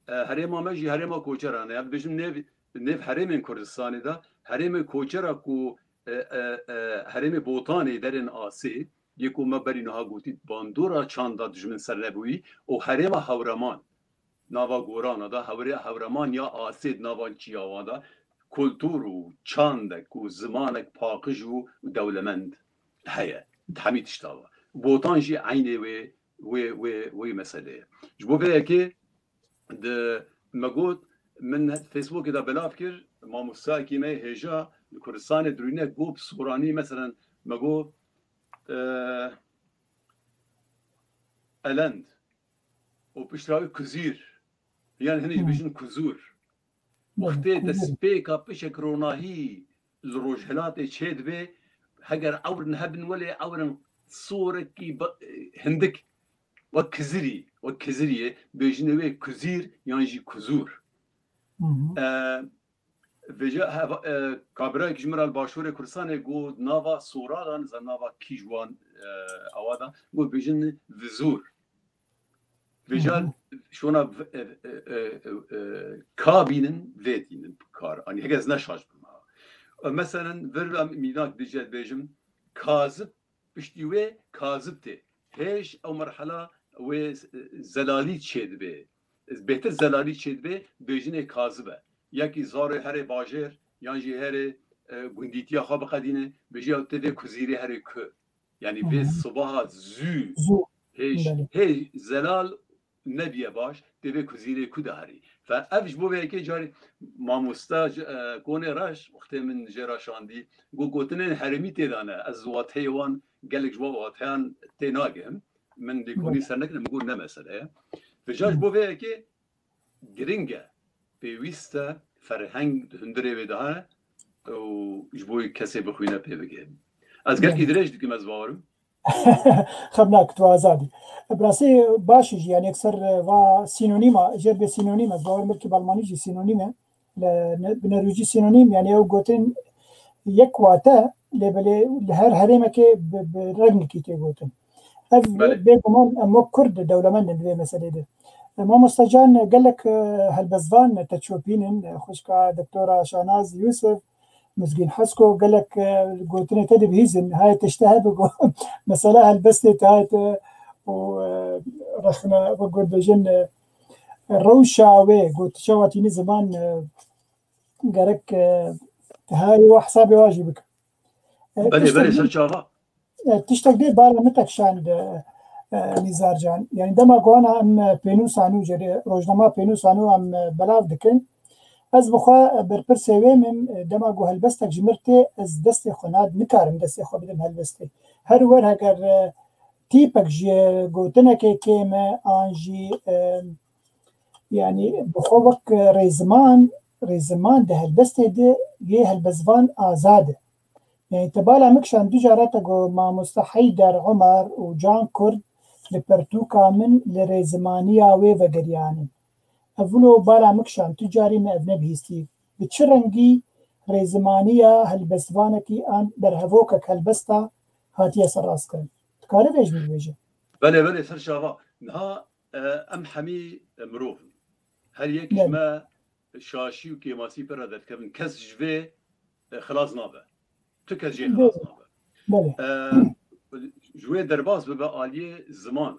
e, herêma me jî herêma koçeran e. Ya dibêjim nêv, nêv herêmên Kurdistanê de, herêmê koçera ku, e, e, e, herêmê Botanê derên asê, yê ku me berî niha gotî bandora çanda dijmin ser nebûyî, û herêma Hewreman, nava gorana da, hewre-, Hewreman ya asê di nava çiyawan da, kultur û çandek û zimanek paqij û dewlemend heye. Di hemî tişta ve. Botan jî eynê wê, wê, wê, wê meselê ye. Ji bo vê yekê di me got, min Facebookê de belav kir, mamostayekî me hêja li Kurdistanê dirûyne got bi soranî, meselen, me got, e, elend û piştre wî kuzîr, yan hinî Hı. dibêjin kuzûr. Belê, Wextê kuzîr. destpêka pişek ronahî li rojhilatê çêdibe, heger ewrin hebin welê ewrin sorekî ba-, hindik wek kizirî, wek kiziriyê bêjinê wê kuzîr yan jî kuzûr. Hı hı. E, vêca heva-, e, kabirayek ji min re li Başûrê Kurdistanê got nava soraran, za nava kî ji wan, e, awa da, got bêjin vizûr. Vêca Hı hı. şona v-, e, e, e, e, e, ka bînin, vê tînin kar. Anî heke ez ne şaş bim ha. E, meselen, vir em mînak dije dibêjim, kazib, piştî wê kazib tê. Hêj ew merhela wê, e, zelalî çêdibe. Bêhtir zelalî çêdibe, bêjinê kazib e. Yekî zarê herê bajêr, yan jî herê, e, gundîtiya xwe biqedîne, bêjî ew tê vê kuzîrê herê ku. Yani vê Hı hı. sibaha zû Zû. hêj, Belê. hêj zelal nebiye baş, tê vê kuzîrê ku de herî. Fe ev ji bo vê yekê carî mamosta ji, e, Konê Reş, wextê min jê re şandî, got gotinên herêmî tê de ne. Ez wateyê wan, gelek ji wan wateyan tê nagihim. Min lêkolîn Belê. ser nekirine, min got ne mesele ye. Vêca ji Hı. bo vê yekê giring e, pêwîst e, ferheng di hundirê wê de hene û ji bo kesê bixwîne pê bigihim. Ez gelkî Belê. dirêj dikim, ez bawerim. Xem nak, tu azad î. Bi rastî baş e jî, yani yekser va sînonîma, jêr bê sînonîm, ez bawerim belkî bi almanî jî sînonîm e. Li ne-, bi nerwîcî sînonîm, yani ew gotin yek wate, lê belê li her herêmekê bi, bi rengekî tê gotin. Ev Belê. bêguman em wek Kurd dewlemend in di vê meselê de. E, Mamoste Can, gelek, e, helbestvan te çopînin, e, xwişka Doktora Şanaz Yusuf, Mizgîn Hesko, gelek, e, gotinê te dibihîzin. Hayê tişte hebe ku mesela helbestê te hayê te û, e, rexne, wek got bêjin, e, rewşa wê, got çawa tînî ziman, e, gerek, e, te hayê wa hesabê wa jî bike. E, Belê, tiştek belê, din- ser çava. E, tiştek dê bala min te kişand, e, e, Nîzar Can. Yani dema ku ana em, e, pênûsa nû, cerê rojnama pênûsa nû em, e, belav dikin. Ez bi xwe, e, berpirsê wê min, e, dema ku helbestek ji mir tê, ez destê xwe nad-, nikarim destê xwe bidim helbestê. Her wer heger, e, tîpek ji gotinekê kêm e, an jî, e, yani bi xwe wek, e, rêziman, rêziman di helbestê de yê helbestvan azad e. Yani te bala min kişand du cara te got mamoste Heyder Omer û Can Kurd li pertûka min li rêzimaniya wê vegeriyanin. Ev wilo bala min kişand, tu carî me ev nebihîstî. Bi çi rengî rêzimaniya helbestvanekî an berhevokek helbesta hatiye serrastkirin? Dikare vê ji min bibêje? Belê, belê, ser çava. Niha, e, em hemî, e, mirov in. Her yek ji Belê. me şaşî û kêmasî pê re derdikevin. Kes ji vê, e, xilas nabe. Tu kes jê Belê. xilas nabe. Belê. E, ji wê derbas bibe aliyê ziman.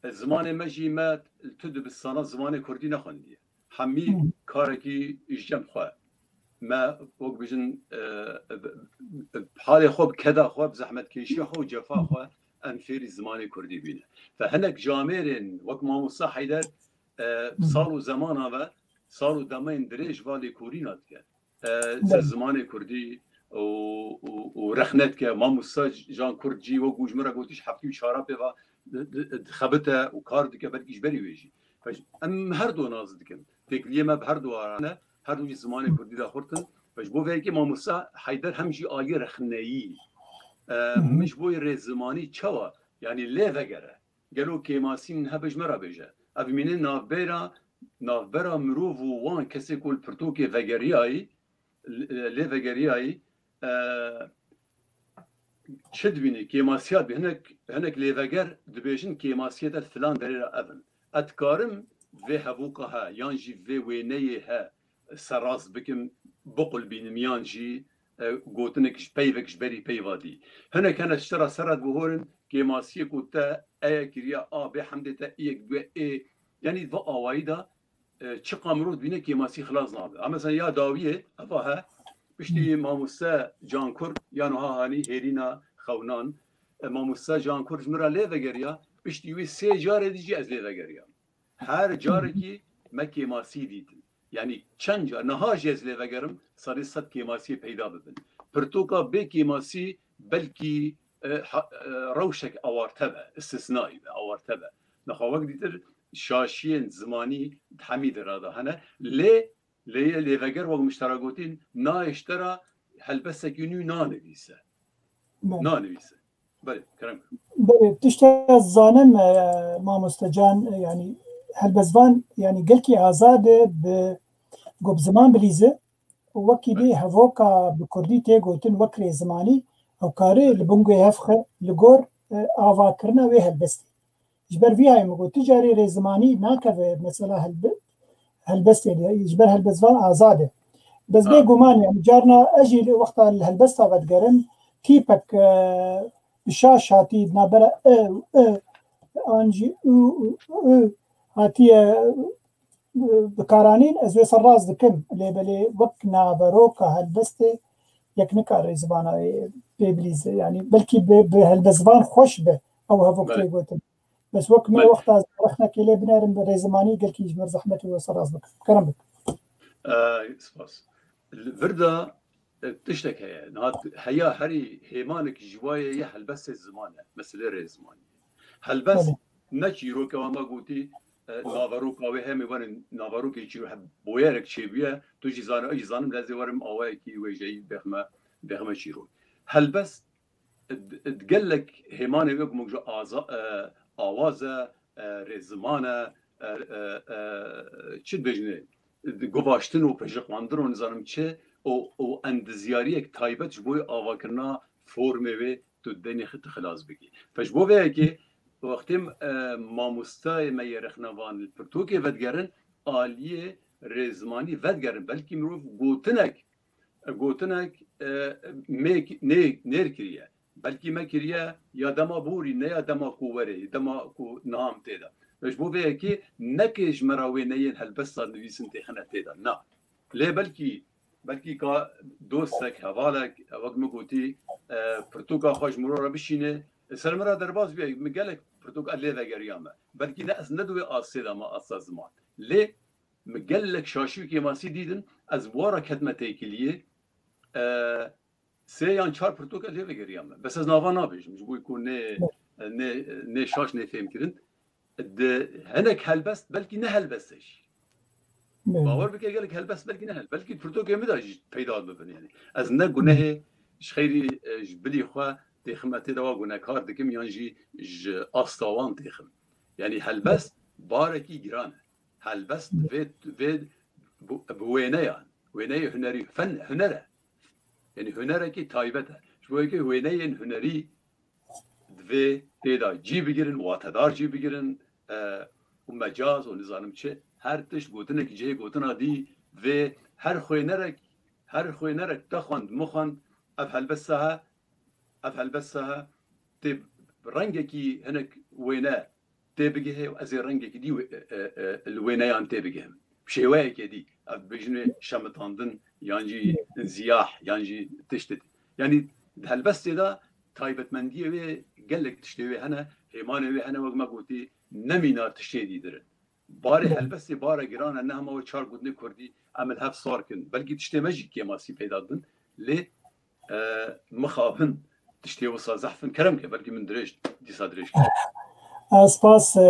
E, zimanê me jî me li tu dibistana zimanê kurdî nexwendiye. Hemî Hı. karekî ji cem xwe. Me wek bijin, e, halê xwe bi keda xwe, bi zehmetkêşiya xwe û cefa xwe em fêrî zimanê kurdî bîne. Fe hinek ji amêrên wek mamosta Heyder, e, Hı. sal û zemana ve, sal û demeyên dirêj va lêkolîna dike. E, ser Belê. zimanê kurdî û, û, û rexne dike. Mamosta Can Kurd jî wek ji min re gotî ji heftê û çara pê va di- di- dixebite û kar dike, belkî ji berî wê jî. Em her du nas dikin. Têkiliyê me bi her du aran e, her du jî zimanê kurdî de xurt in. Ji bo vê yekê mamosta Heyder hem jî alî rexneyî. E, Hı hı. Min ji bo rêzimanî çawa? Yanî lê vegere. Gelo kêmasî min hebe ji me re bêje. Ev mîne navbera, navbera mirov û wan kesê ku li pirtûkê vegeriyayî, lê vegeriyayî, e, çi dibînî? Kêmasiya dibî. Hinek, hinek lêveger dibêjin kêmasiyê te filan derê re ev in. Ez dikarim vê hevûka he, yan jî vê wêneyê he serrast bikim, biqulbînim, yan jî, e, gotinek ji peyvek ji berî peyva dî. Hinek hene ji te re ser re dibihorin, kêmasiyê ku te eye kiriye a, bê hemdê te iyek bûye ê. Yanî di va awayî de, e, çiqa mirov dibîne kêmasî xilas nabe. Ha mesela ya dawiyê, eva he, piştî mamoste Cankur, ya niha hanî hêrîna xewnan, e, mamoste Cankur ji min re lê vegeriya, piştî wî sê carê dî jî ez lê vegeriya. Her carekî me kêmasî dîtin. Yanî çend car, niha jî ez lê vegerim, sedî sed kêmasiyê peyda bibin. Pirtûka bê kêmasî belkî, e, ha- e, rewşek awarte be, istisnayî be, awarte be. Niha wek dîtir şaşiyên zimanî di hemî dera de hene. Lê, lê yê lêveger wek min ji te re gotîn, nayê ji te re helbestekî nû nanivîse. Belê. Nanivîse. Belê, kerem. Belê, tişta zanim, e, mamoste Can, e, yanî helbestvan, yanî gelkî azad e bi, ku bi ziman bilîze û wekî dî hevoka bi kurdî tê gotin wek rêzimanî, ew kare li bingê hev xe li gor, e, avakirina wê helbestê. Ji ber vî hayê min got, tu carê rêzimanî nakeve mesela helbe-, helbestê de, ji ber helbestvan azad e. Bes bê Ha. guman, yani carna ez jî li wexta li helbesta vedigerim, tîpek, e, bi şaş hatî, nabera e û e, an jî û û û hatiye, e, bikaranîn, ez wê serrast dikim. Lê belê wek naveroka helbestê yek nikare zivana wê pê bilîze. Yani belkî bi, bi helbestvan xweş be ew hevok Belê. tê gotin. Bes wek me Belê. wexta rexnekê lê binerim bi rêzimanî gelkî ji me zehmet û wê serrast bikim. Kerem bik. Ee, spas. Li vir de, e, tiştek heye. Niha heya herî hêmanek ji wayê ye helbestê ziman e. Meselê rêzimanî. Helbest Belê. ne çîroke, wan me gotî, e, naveroka wê hemê werin naverokê çîro-, he-, boyerek çêbûye. Tu jî zane, ez jî zanim, lezê werim awayekî wêjeyî bêxme, bêxme çîrok. Helbest di, di gelek hêmanê wê ku ji aza-, e, awaz e, e, rêziman e, e, e, e, çi dibêjin ê, di guvaştin û pejixwandin û nizanim çi û, û endizyariyek taybet ji bo avakirina formê wê tu denê xi-, tu xilas bikî. Fe ji bo vê yekê wextê, e, mamostayê me yê rexnevan li pirtûkê vedigerin, aliyê rêzimanî vedigerin. Belkî mirov gotinek gotinek, e, mêk-, nê-, nêr kiriye. Belkî me kiriye ya dema borî, ne ya dema ku werê, dema ku niha em tê de. Ji bo vê yekê neke ji me re wêneyên helbesta nivîsin têxine tê de. Na. Lê belkî, belkî ka dostek, hevalek, wek min gotî, e, pirtûka xwe ji mirov re bişîne, ser min re derbas bûye, min gelek pirtûka lê vegeriya me. Belkî ne ez ne di wê astê de me asta ziman. Lê Min gelek şaşî û kêmasî dîtin, ez bi wan re ketime têkiliyê. E, sê yan çar pirtûk ez lê vegeriya me. Bes ez nava nabêjim, ji bo ku nê, nê, nê şaş, nê fêmkirin. Di hinek helbest, belkî ne helbest e jî. Belê. Bawer bike gelek helbest, belkî ne hel-, belkî pirtûkê min de jî peyda bibin yani. Ez ne gunehê ji xeyrî, e, ji bilî xwe têxim, ez tê de wa gunekar dikim yan jî ji asta wan têxim. Yani helbest barekî giran e. Helbest vê, vê bi, bi wêneyan, wêneyê hunerî, fen, huner e. Yani hunerekî taybet e. Ji bo yekê wêneyên hunerî divê tê de cî bigirin, watedar cî bigirin, e, û mecaz û nizanim çi, her tişt gotinek cihê gotina dî vê her xwênerek, her xwênerek te xwend, min xwend, ev helbesta he, ev helbesta he, tê rengekî hinek wêne tê bigihê û ez ê rengekî dî wê-, e, e, e, li wêneyan tê bigihim. Bi şêweyekê dî, ev dibêjin wê şemitandin, yan jî ziyah, yan jî tiştê. Yanî di helbestê de taybetmendiyê wê gelek tiştê wê hene, hêmanê wê hene, wek me gotî, ne mîna tiştê dî dir in. Barê helbestê bare giran e, ne hema wê çar gotinê kurdî em li hev sar kin. Belkî tiştê me jî kêmasî peyda dibin. Lê, e, mixabin tiştê wisa zehf in. Kerem ke, belkî min dirêj, dîsa dirêj kir. Spas, e,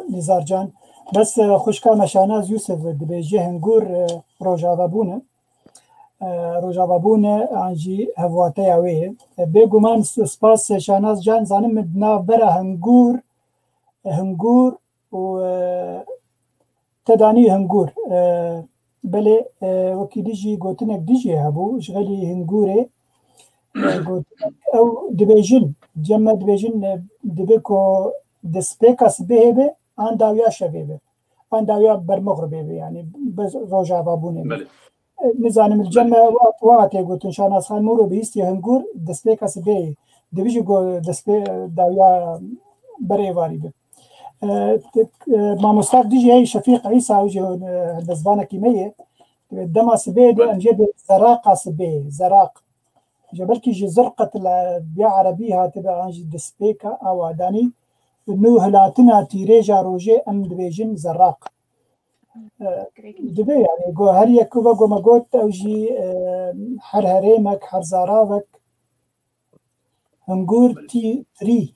Nizar can. Bes, e, xwişka me Şahnaz Yûsif dibêje, hingûr, e, rojavabûn e. E, rojavabûn e, an jî hevwateya wê ye. E, bêguman s-, spas, e, Şahnaz can, zanim min di navbera hingûr, e, hingûr û, e, te danî hingûr. E, belê, e, wekî dijî gotinek dijî hebû, ji xelî hingûrê, e, gotinek ew dibêjin, cem me dibêjin, e, dibe ku destpêka sibehê be, an dawiya şevê be, an dawiya bermixribê be, yanî bi rojavabûnê be. Belê. E, nizanim, li cem me wa, wa tê gotin, Şahnaz Xan Mûro bihîstiye hingûr, destpêka sibehê, dibêjî ku destpê dawiya berê êvarî be. E, e, mamosta dijî hey Şefîq Îsa, ew jî, e, helbestvanekî me ye. Dema sibê de em jê dê zeraqa sibê, zeraq. Ji belkî ji zirqet li ya erebî hatibe, an jî destpêka awa danî nû hilatina tîrêja rojê em dibêjin zeraq. E, dibe yani, go, her yek ku ve go me got, ew jî, e, her herêmek, her zaravek, hingûr tî, trî.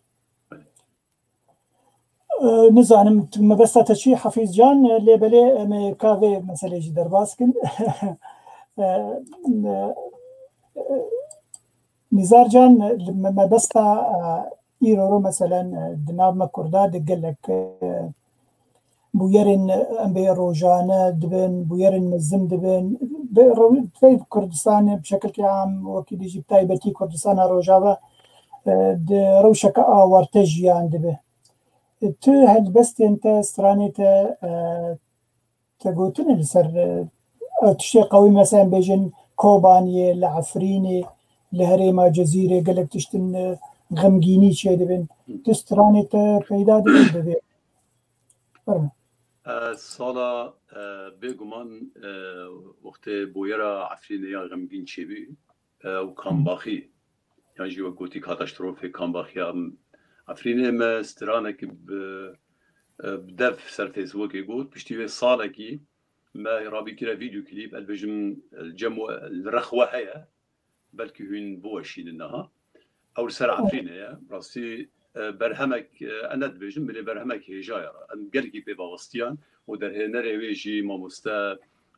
E, nizanim, tu mebesta te çi, Hafiz can, e, lê belê em ê ka vê meselê jî derbas kin. E, e, e, Nizar can, li me-, mebesta, e, îro ro, meselen, e, di nav me Kurda de gelek, e, bûyerên, e, em bê rojane dibin, bûyerên mezin dibin. Bi re-, bi Kurdistanê bi şekilkî am, wekî dijî bi taybetî Kurdistana Rojava, e, di rewşeke awarte jiyan dibe. E, tu helbestên te, stranê te, e, te gotine li ser, e, ew tiştê qewî, mesela bêjin Kobaniyê, li Efrînê, li herêma Cezîrê gelek tiştin, e, xemgînî çêdibin. Tu stranê te peyda dibin divê. Fermo. E, sala, e, bêguman, e, wextê boyera Efrînê ya xemgîn çêbû, e, û Kambaxî, yan jî wek gotî katastrofê Kambaxiya Efrînê, me stranek bi, e, bi dev ser Facebookê got. Piştî vê salekî me rabî kire vîdeo klîp, ez dibêjim, e, cem we, li rex we heye, belkî hûn biweşînin niha. Ew li ser Efrînê ye. Rastî, e, berhemek, e, ez nedibêjim, bilê berhemek hêja ye. Em gelkî pê bawistiyan û derhênerê wê jî mamoste,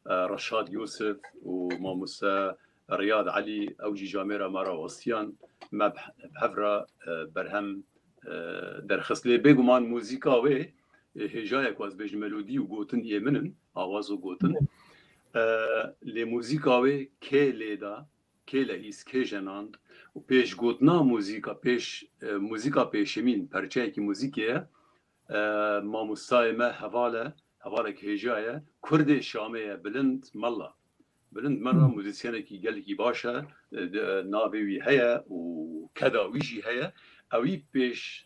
e, Reşad Yûsif û mamoste Riyad Elî, ew jî camêra me rawistiyan, me bi, bi hev re, e, berhem, e, derxist. Lê bêguman muzîka wê, e, hêja ye ku ez bêjim melodî û gotin yê min in, awaz û gotin. E, lê muzîka wê kê lê da, kê lehîst, kê jenand û pêşgotina muzîka, pêş, e, muzîka pêşemîn, perçeyekî muzîkê ye, e, mamostayê me heval e, hevalek hêja ye, Kurdê Şamê ye, Bilind Mella. Bilind Mella muzîsyenekî gelekî baş e, e, di, e, navê wî heye û keda wî jî heye. Ewî pêş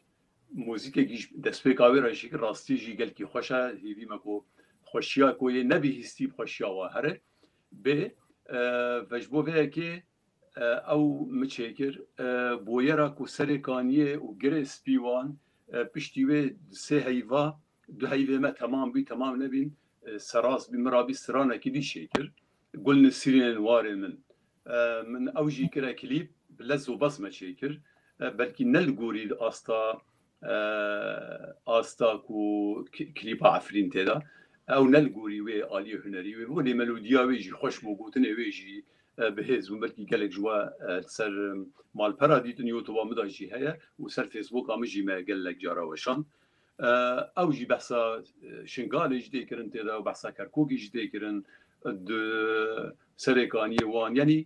muzîkekî ji destpêka wê re jî rastî jî gelkî xweş e. Hêvî me ku xweşiya ku yê nebihîstî bi xweşiya wa here bê. E, ve ji bo vê yekê, e, ew mi çêkir, e, boyera ku Serê Kaniyê û Girê Spî wan, e, piştî wê sê heyva, du heyvê me temam bî, temam nebîn, e, serast bî, min rabî stranekî dî çêkir. Gul nisîrînên warê min. E, min ew jî kire klîp, bi lez û bez me çêkir. E, belkî ne li gorî asta, e, asta ku k-, klîpa Efrîn tê de. Ew ne li gorî wê aliyê hunerî wê bû, lê melodiya wê jî xweş bû, gotinê wê jî, e, bi hêz bûn. Belkî gelek ji we, e, li ser, e, malpera dîtin, YouTube-a min de jî heye û ser Facebooka min jî me gelek cara weşand. E, ew jî behsa, e, Şingalê jî tê kirin tê de, behsa Kerkûkê jî tê kirin, di Serê Kaniyê wan. Yanî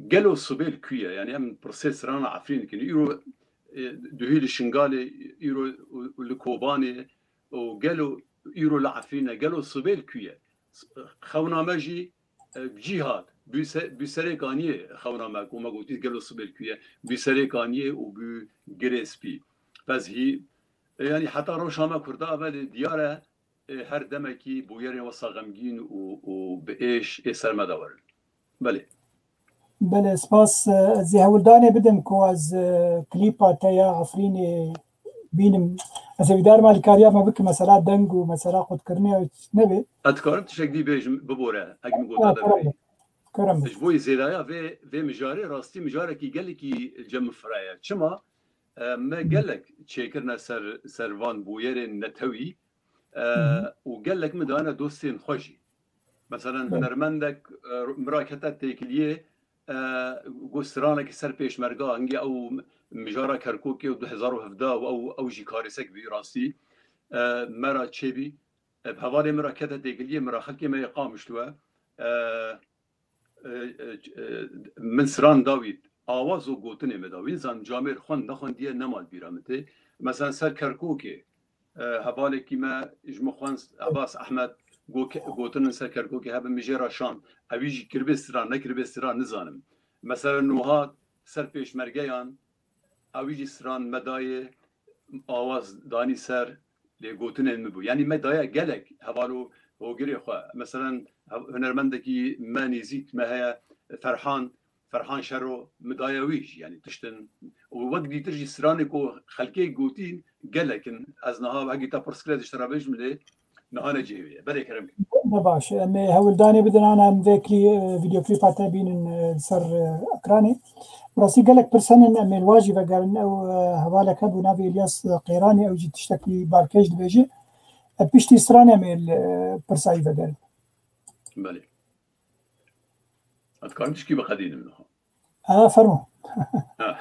gelo sibê li ku ye? Yanî em pirsê strana Efrîn dikin. Îro, e, duhî li Şingalê, îro û, û li Kobanê û gelo îro li Efrîn e, gelo sibê li ku ye? Xewna me jî, e, bi cî hat. Bû se-, bû Serê Kaniyê xewna me, ku me gotî gelo sibê li ku ye? Bû Serê Kaniyê û bû Girê Spî. Pez hî, e, yanî heta rewşa me Kurda, belê diyar e, e, her demekî bûyerên wesa xemgîn û, û bi êş ê ser me de werin. Belê. Belê, spas. Ez ê hewldanê bidim ku ez, e, klîpa te ya Efrînê bînim. Ez hêvîdar me alîkariya me bike, mesela deng û mesela qutkirinê nebê. Ez dikarim tiştek dî bêjim, bibore, eg min gota Ha, te kerem birî. Kerem. Ji bo zêdaya vê, vê mijarê, rastî mijarekî gelekî cem min fireye. Çima? e, me gelek çêkirine ser, ser van bûyerên netewî, e, Hı hı. û gelek min dayane dostên xwe jî. Meselen, Evet. hunermendek, e, min ra kete têkiliyê, e, got stranekî ser pêşmerga, hingê ew mijara Kerkûkê û du hezar û hevdeh û ew, ew jî karêsek bî rastî. E, me ra çêbî. E, bi hevalê min ra kete têkiliyê, min ra xelkê me yê Qamişlo e. E, e, e, e, min stran da wî, awaz û gotinê me da wî. Zan camêr xwend nexwendiye nema li bîra min tê. Mesela ser Kerkûkê, e, hevalekî me ji min xwend, Ebas Ehmed, go-, ke-, gotinin ser Kerkûkê hebin, min jê re şand. Ewî jî kiribe stran, nekiribe stran nizanim. Mesela nuha ser pêşmergeyan, ewî jî stran me dayê, awaz danî ser, lê gotinên min bû. Yanî me daye gelek heval û hogirê xwe. Meselen, hev-, hunermendekî me nêzîk me heye, Ferhan, Ferhan Şero, min daye wî jî, yanî tiştin. Û wek dîtir jî stranê ku xelkê gotîn gelek in. Ez niha hegî te pirs kire, ji te re bêjim lê niha ne cihê wê ye. Belê kerem ke. Ne baş. Em ê hewldanê bidin ana em vê klî-, e, videoklîpa te bînin, e, ser, e, ekranê. Bi rastî gelek pirs henin, em ê li wan jî vegerin. Ew, e, hevalek hebû navê Îlyas Qeyranî, ew jî tiştekî balkêş dibêje. E, piştî stranê em ê li, e, pirsa wî vegerin. Belê. Ez dikarim tişkî biqedînim niha. Ha, fermo. Ha.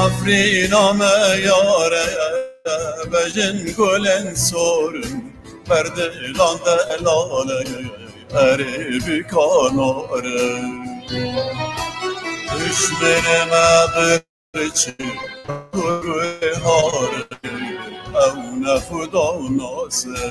Efrîna me yare, bejin gulên sor in, berdilan delale, erê bi kanare. Dişmenê me birçî, gurê hare, ew ne xuda nase.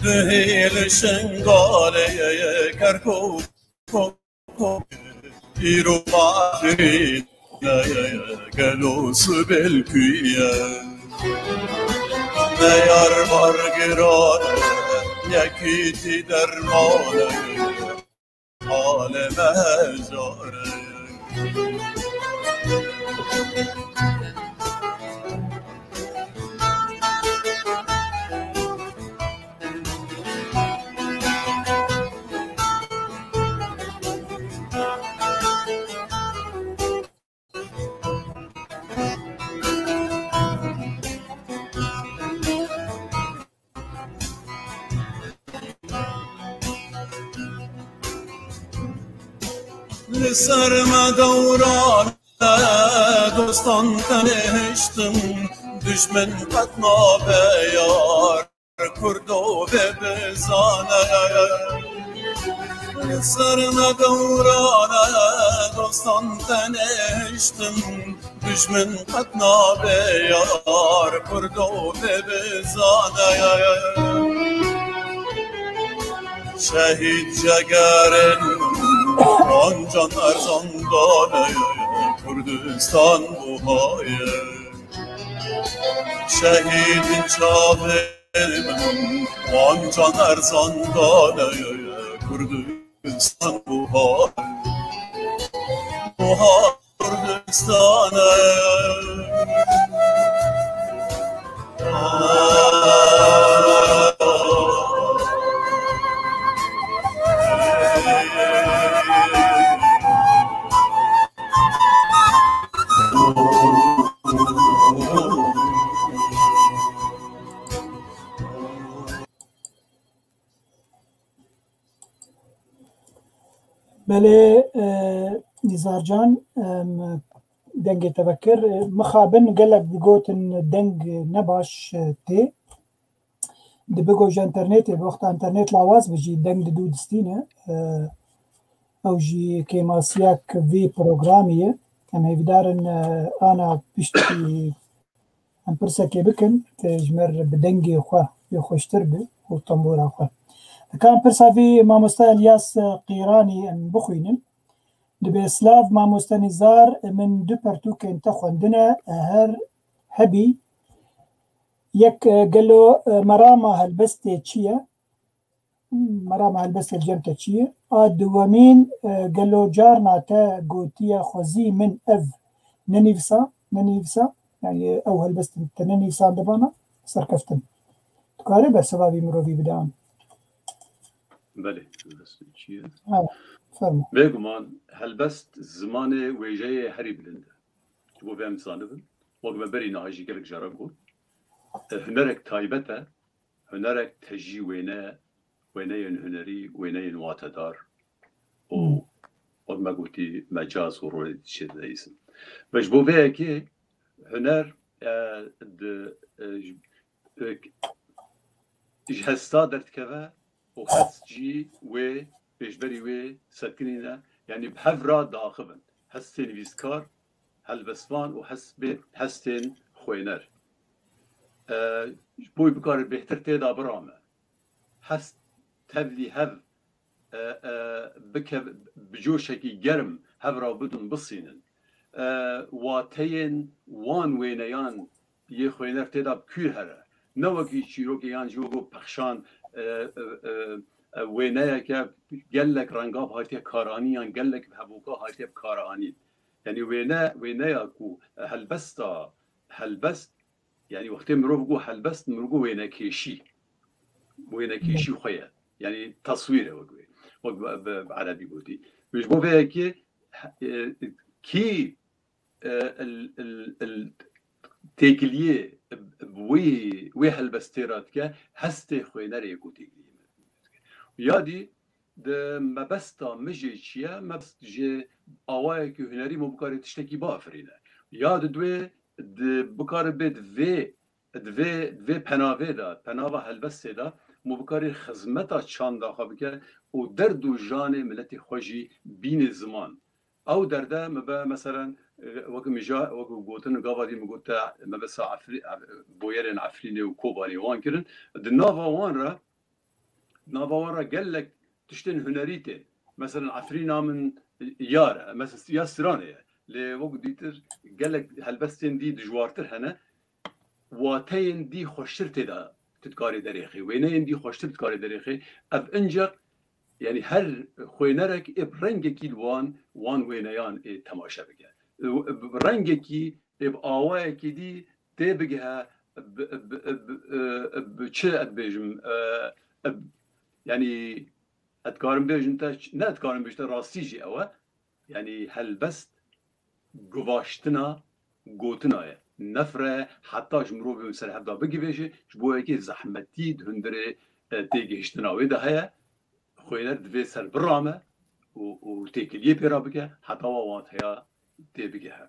Duhê li Şingalê, Kerkûk, Îro Afrîn e, gelo sibêl kû ye? Diyarbekir giran e, yekîtî derman e, halê me hejar e. Li ser me dewran e, dostan tenê hiştin, dijmin qet nabe yar. Kurdo vê bizane, li ser me dewran e, dostan tenê hiştin, dijmin qet nabe yar, Kurdo vê bizane. Şehîd cegerên min, wan can erzan dane, Kurdistan buha ye. Şehîdin çavên min, wan can erzan dane, Kurdistan buha ye. Buha Kurdistane. Belê, e, Nîzar Can, em, dengê te vekir. E, mixabin gelek digotin deng ne baş, e, tê. Dibigo ji internetê, bi wexta internet lawaz bi jî deng li dû distîne. E, ew jî kêmasiyek vê programî ye. Em hêvîdar in, e, ana piştî em pirsekê bikin, ke ji me re bi dengê xwe bê xweştir be û tembûra xwe. Dika em pirsa vî mamoste Elyas Qîranî em bixwînin. Dibê, Silav mamoste Nîzar, min du pertûkên te xwendine, her hebî. Yek, e, gelo, e, merama helbestê çi ye? Merama helbestê li cem te çi ye? A duwemîn, e, gelo carna te gotiye xwezî min ev nenivîsa, nenivîsa, yani ew helbestin te nenivîsandibana, serkeftin. Dikare bersiva vî mirovî bide an? Belê, helbest çi ye? Ha, fermo. Bêguman helbest zimanê wêjeyê herî bilind e. Ji bo vê em zanibin, wek me berî niha jî gelek cara got, e, hunerek taybet e, hunerek tejî wêne, wêneyên hunerî, wêneyên watedar û Hmm. wek me gotî mecaz û rolê dişê dinivîsin. Ve ji bo vê yekê huner, e, di, e, ji, e, ji hesta derdikeve û hest jî wê pêşberî wê sekinîne, yanî bi hev re diaxivin. Hestê nivîskar, helbestvan û hest-, bê-, hestên xwêner. E, ji bo wî bikare bêhtir tê de birame. Hest tevlî hev, e, e, bike, bi coşekî germ hev re bidin, bisînin. E, wateyên wan wêneyan yê xwêner tê de bi kûr here. Ne wekî çîrokê yan jî wekî pexşan, e, e, e, e, wêneyeke gelek rengav hatiye karanîn yan gelek bi hevoka hatiye bi kar anîn. Yanî wêne, wêneya ku helbesta, helbest, yanî wextê mirov got helbest, mirov got wênekêşî. Wênekêşî xwe ye. Yanî taswîr e wek wê. Wek bi, bi, bi erebî gotî. Ji bo vê yekê, e, kî, e, il, il, il, têkiliyê, e, wê, wê helbestê re dike, hestê xwênerê ku têkiliyê me dike. Ya dî, di mebesta min jê çi ye, mebest ji awayekî hunerî min bikarê tiştekî biafirîne. Ya di dwê, di, bikare bê di vê, di vê, di vê penavê de, penava helbestê de, min bikarê xizmeta çanda xwe bike û derd û janê miletê xwe jî bînê ziman. Ew derde me be, meselen, e, wek min ja, wek gotin, gava dî min got te, me be sa Efrî-, e, boyerên Efrînê û Kobanê wan kirin. Di nava wan re, nava wan re gelek tiştên hunerî tê. Meselen, Efrîna min yar e, mesela ya Stranê ye. Lê wek dîtir gelek helbestên dî dijwartir hene. Wateyên dî xweştir tê de tu dikarî derêxî. Wêneyên dî xweştir dikarî derêxî. Ev inceq, yanî her xwênerek ê bi rengekî li wan, wan wêneyan ê temaşe bike. Bi rengekî ê bi awayekî dî tê bigihe, bi, bi, bi, bi, bi çi ez dibêjim, e, e, yanî ez dikarim bêjim te, ne ez dikarim bêjim te, rastî jî ew e. Yanî helbest guvaştina gotina ye. Nefre heta ji mirovê ser hev de bigivêje, ji bo yekê zehmetî di hundirê, e, têgihiştina wê de heye. Xwêner divê ser birame û, û têkiliyê pê re bike, heta wa wateya tê bigihe.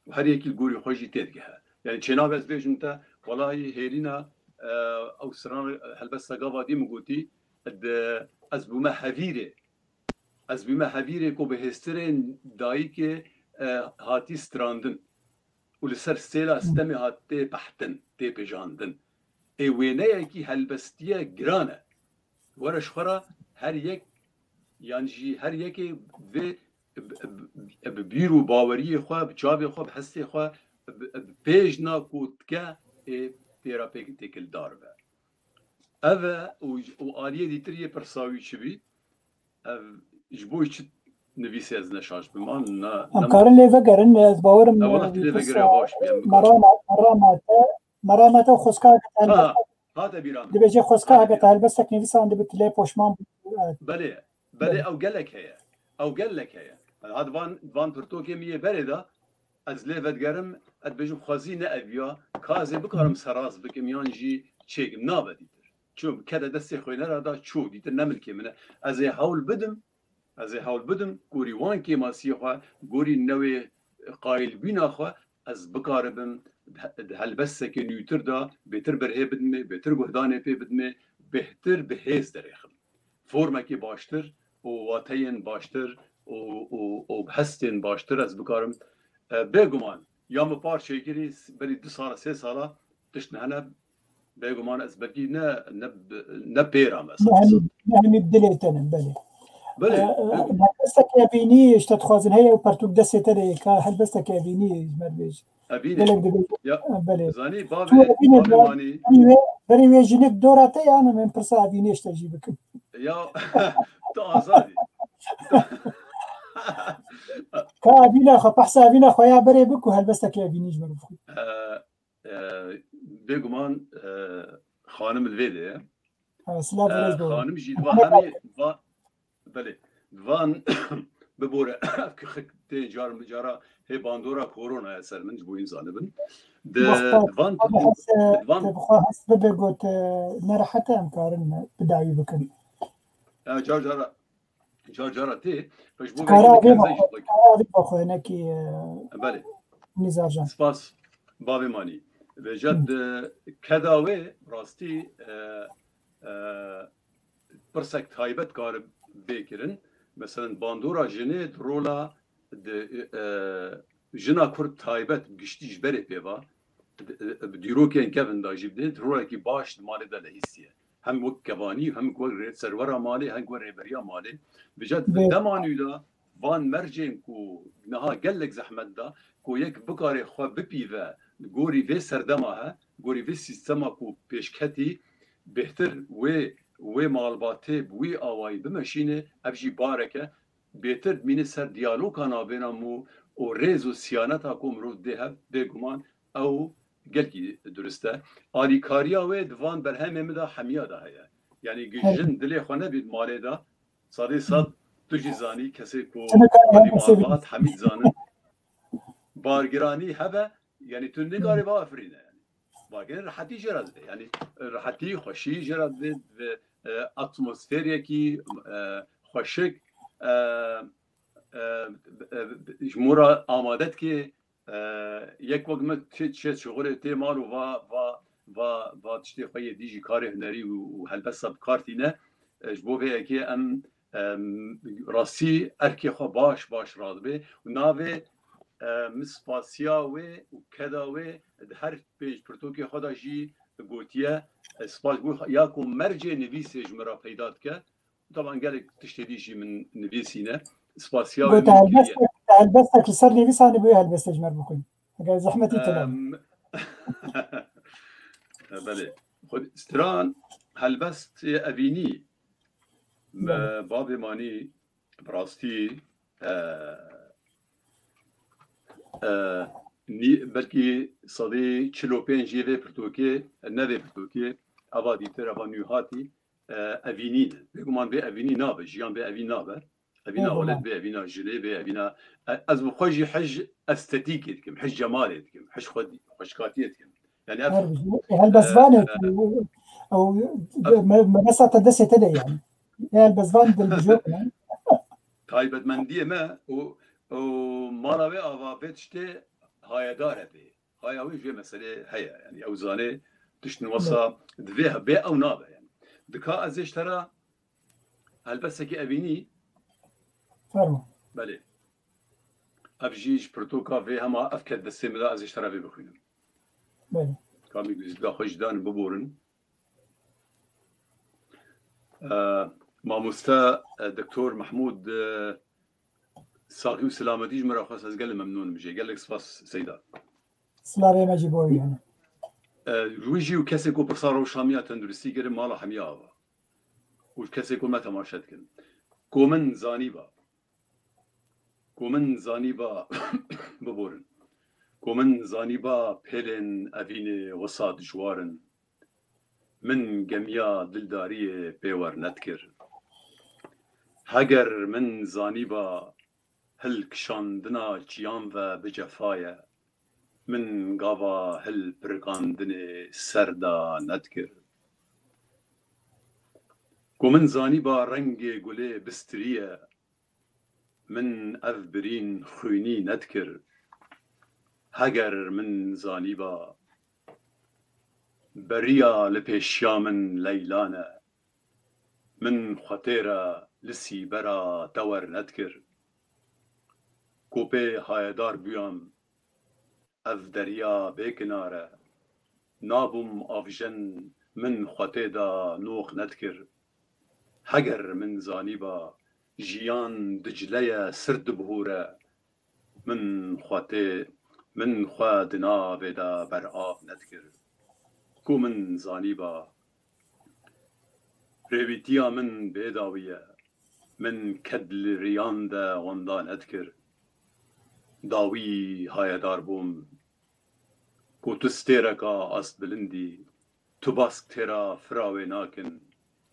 Û her yekî li gorî xwe jî tê digihe. Yani çênabe ez bêjim te, welayî hêrîna, e, ew siran helbesta gava dî min gotî, di, ez bûme hevîrê. Ez bûme hevîrê ku bi hêstirên dayikê, e, hatî strandin û li ser sêla stemê hat tê behtin, tê pejandin. Ê wêneyekî helbestiye giran e. Were ji xwe re her yek, yan jî her yekê vê bi, bi, bi bîr û baweriyê xwe, bi çavê xwe, bi hestê xwe, bi, bi pêjna ku dike ê têra pêk têkildar be. Ev e û, û aliyê dîtir yê pirsa wî çi bî? Ev ji bo çi nivîsê ez ne şaş bim? An ne, Em ne karin lê vegerin, ez bawerim, Ew e, wextî lê vegire pirsa baş bî, em bikin. merama, merama te, merama te xwezka heke te Ha, helbestek, hate bîra min. dibêje xwezka Hate heke te bîra. helbestek nivîsan dibi tu lê poşman bû. Evet. Belê, belê Belê. ew gelek heye. Ew gelek heye. Ha, di van, di van pirtokê min yê berê de ez lê vedigerim, ez dibêjim xwezî ne ev ya, ka ez ê bikarim seraz bikim yan jî çêkim, nabe dîtir. Çû kete destê xwênera da çû, dîtir ne milkê min e. Ez ê hewl bidim, ez ê hewl bidim, gorî wan kêmasiyê xwe, gorî newê qayilbîna xwe, ez bikaribim di he-, di helbestekê nûtir de bêtir berhê bidimê, bêtir guhdanê pê bidimê, bêhtir bi hêz derêxim. Formekê baştir û wateyên baştir û, û, û hestên baştir ez bikarim. E, bêguman, ya min par çêkirî, berî du sala, sê sala tişt hene, bêguman ez belkî ne, ne, ne pêra me, Ne hemî, ne hemî dilê te ne, belê. Belê, E, e, bêguman. Desteke evînî, işte, dixwazin heye û pertûk destê te de yê, ka helbesteke evînî ji me re bêje. Evînê. Gelek dibêje. Ya, Belê. zanî, Tu bavê, evînê bavê de, manî. berî wê, berî wê jinik dora te ya, ne min pirsa evînê işte jî bikim. Ya, tu azad î. Ka evîna xwe, behsa evîna xwe ya berê biku, helbesteke evînî ji me re bixwî. E, e, bêguman, e, xanim li vê de ye. Ha, silav E, rêz baba. Xanim jî di va hemî va, belê, di van bibore, ev ki xik tê car bi cara hê bandora korona ye ser min, ji bo hîn zanibin. Di, Wexta di van, te bi hes, di van te bi xwe hes bibe got, e, nerehet e, em karin bidawî bikin. Ya, car cara, car cara tê, ji bo vê Kara yine avê kerze bixwe, jî xwe. kara avê bixwe, nekî, e, Belê. Nizarcan. Spas, bavê manî. Vêca Hı. di keda wê rastî, e, e, pirsek taybet kare bê kirin. Mesela bandora jinê di rola di, e, jina Kurd taybet giştî ji berê pê va, di, e, bi dîrokên kevin de jî bidê, di rolekî baş di malê de lehîstiye. Hem wek kevanî, hem wek rê-, serwera malê, hem wek rêberiya malê. Vêca di Bê- dema nû de van mercên ku niha gelek zehmet da, ku yek bikare xwe bipîve, gorî vê serdema he, gorî vê sîstema ku pêşketî, bêhtir wê, wê malbatê bi wî awayî bimeşîne, ev jî bareke, bêhtir dimîne ser diyaloga navbêna mû û rêz û siyaneta ku mirov dê hev, bêguman ew gelkî durist e. Alîkariya wê di van berhemê min de hemiya de heye. Yanî gi Her jin dilê xwe nebît malê de, sadê sad tu jî zanî, kesê ku Sene kare alî hemî malbat hemî dizanin. Bargiranî hebe, yanî tu nikarî biafirîne. Yanî bargiranî rehetî jê re dibê. Yanî rehetî, xweşî jê re dibê, ve, e, atmosferekî, e, xweşik, e, e, e, ji mora amade dike, e, yek wek me çê, çê şixulê tê mal û va, va, va, va tiştê xwe yê dî jî karê hunerî û, û helbesta bi kar tîne. E, ji bo vê yekê em, em, rastî erkê xwe baş, baş radibe û navê, e, min spasiya wê û keda wê di her pênc pirtûkê xwe de jî gotiye. E, spas bo ya ku mercê nivîsê ji min re peyda dike. Taban gelek tiştê dî jî min nivîsîne. Spasiya wê Got, min kiriye. Helbestek, helbestek li ser nivîsanî bûye, helbestek ji me re bixwîn. Eger zehmetî tune. Em, belê. Xwe stran helbestê evînî. Me Belê. bavê manî bi rastî, e, e, nî-, belkî sedî çil û pênc yê vê pirtûkê, ne vê pirtûkê, eva dîtir, eva nû hatî, e, evînî ne. Bêguman bê evînî nabe, jiyan bê evîn nabe. Evîna Bêguman. Olê bê, evîna jinê bê, evîna, e, ez bi xwe jî hij estetîkê dikim, hij cemalê dikim, hij xwe-, xweşikatiyê dikim. Yani ev, Her bijî. E, helbestvanê e, ew, ew, ev me-, mebesta te destê te de yani. E helbestvan dilbijok ne? Taybetmendiyê me û, û mala wê ava vê tiştê hayedar e bê. Haya wî jê meselê heye. Yani ew zanê tiştin wesa divê hebe ew nabe yani. Dika ez ê ji te re helbestekî evînî. Fermo. Belê. Ev jî ji pirtûka vê hema ev ket destê min de ez ê ji te re vê bixwînim. Belê. Kamî guzîdga xwe jî dan biborin. Ee, Mamoste, e, Doktor Mehmûd, e, saxî û selametî ji min re xwest, ez gelek memnûn im jê. Gelek spas Seyda. Silavê me jî bo wî hene. E, ji wî jî û kesê ku pirsa rewşa min ya tenduristî kirin mala hemiya ava. Û kesê ku me temaşe dikin. Ku min zanîba. Ku min zanîba biborin. Ku min zanîba pêlên evînê wisa dijwar in. Min gemiya dildariyê pê wernedikir. Heger min zanîba hilkişandina çiyan ve bi cefa ye, min gava hilpirikandinê ser da nedikir. Ku min zanîba rengê gulê bistiriye, min ev birîn xwînî nedikir. Heger min zanîba beriya li pêşiya min leylan e, min xwe tê re li sîbera te wernedikir. Ku pê hayedar bûyam, ev derya bê kinar e. Nabûm avjen, min xwe tê de noq nedikir. Heger min zanîba jiyan Dicle ye, sird dibihûre, min xwe tê, min xwe di navê de berav nedikir. Ku min zanîba rêwîtiya min bêdawî ye, min ked li riyan de wenda nedikir. Dawî hayedar bûm. Ku tu stêreka astbilindî, tu bask têra firawê nakin.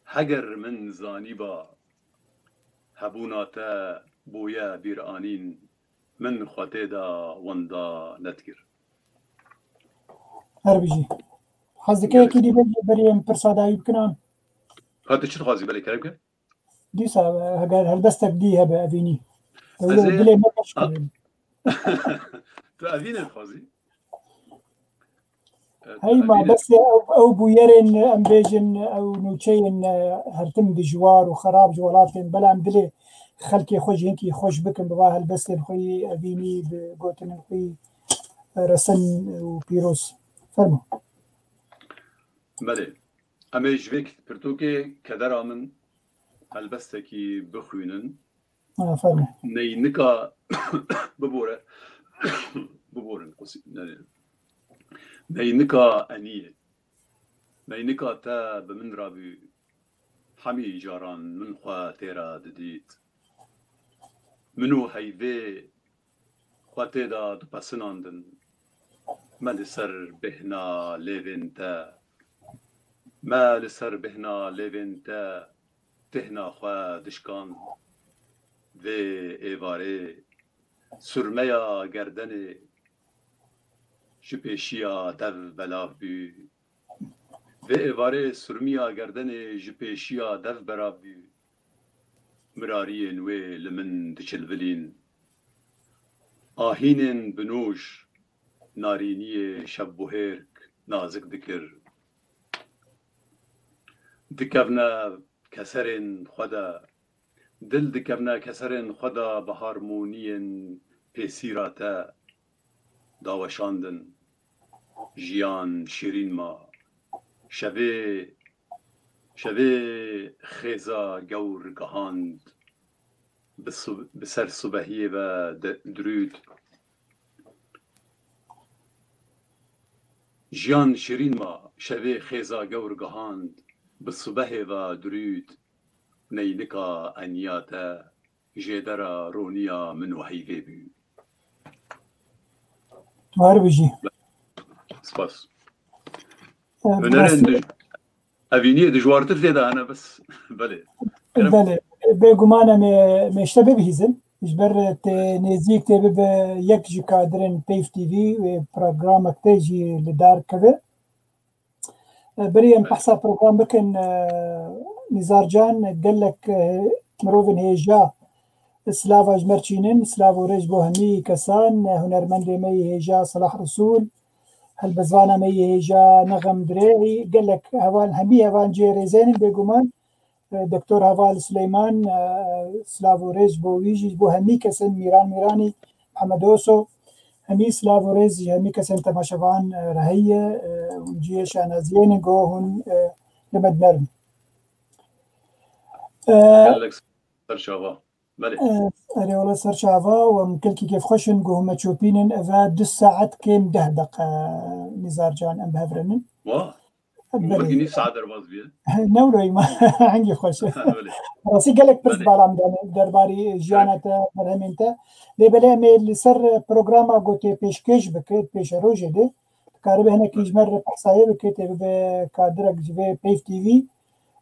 Heger min zanîba hebûna te bûye bîranîn, min xwe tê de wenda nedikir. Her bijî. Hez dike yekî dî belê berê em pirsa dawî bikin an? Ha, tu çi dixwazî, belê kerem ke? Dîsa, heger helbestek dî hebe evînî. Ew Ez ê dilê me beş A- kirin. Tu evînê dixwazî? E, Hey ma evînê- besê ew, ew bûyerên, em bêjin, ew nûçeyên, e, hertim dijwar û xerab ji welatên, belam dilê xelkê xwe ji hinkî xweş bikin, bi va helbestên xwe yî evînî, bi gotinên xwe yî, e, resen û pîroz. Fermo. Belê. Em ê ji vê pirtûkê kedera min helbestekî bixwînin. Ha, fermo. Neynika bibore, biborin, qusî, ne, neynika eniyê. Neynika te bi min re bû, hemî caran min xwe tê re didît. Min û heyvê xwe tê de dipesinandin. Me li ser bêhna lêvên te, me li ser bêhna lêvên te têhna xwe dişkand. Vê êvarê surmeya gerdenê ji pêşiya dev belav bû. Vê êvarê surmiya gerdenê ji pêşiya dev belav bû. Mirariyên wê li min diçilvilîn. Ahînên binûş narîniyê şevbuhêrk nazik dikir. Dikevne keserên xwe de, dil dikevne keserên xwe de bi harmoniyên pêsîra te daweşandin. Jiyan şîrîn ma. Şevê, şevê xêza gewr gihand. Bi su-, bi ser subehiyê ve de-, dirûd. Jiyan şirîn ma, şevê xêza gewr gihand, bi subehê ve dirûd, neynika eniya te, jêdera roniya min û heyvê bû. Tu her bijî. Spas. Em, Hunerên rastî- dij-, evîniyê dijwartir tê de hene, bes belê. Belê, bêguman em ê, em ê ji te bibihîzin. Ji ber tê nêzîk tê bibe yek ji kadirên Peyv T V wê programek te jî li dar keve. E, berî em behsa program bikin, e, Nîzar Can, gelek, e, mirovên hêja slava ji me re çînin, slav û rêz bo hemî kesan, e, hunermendê me yê hêja Selah Resûl, helbestvana me yê hêja Nexem Dirê'î, gelek heval, hemî heval cê rêzên in bêguman. E, Doktor Heval Suleyman, e, silav û rêz bo wî jî, bo hemî kesên Mîran Mîranî, Mihemed Oso, hemî silav û rêz ji hemî kesên temaşevan, e, re heye, e, hûn cihê şanaziyê ne ku hûn, e, li me dinerin. Gelek ser çava. Belê. Erê wala ser çava û em gelkî kêfxweş in, ku hûn me çopînin, eve du saet kêm deh deqe Nizar can em bi hev re nin. Wa? Belê. Wekî nîv saet derbas bîye. Ne wilo ma hengî xweş e. Belê. Rastî gelek pirs Belê. Bala min dane derbarî jiyana te, berhemên te. Lê belê em ê li ser programa ku tê pêşkêş bike, pêşerojê de, dikaribe hinekî ji me re behsa wê bike, tê bibe kadirek ji vê Peyv T V.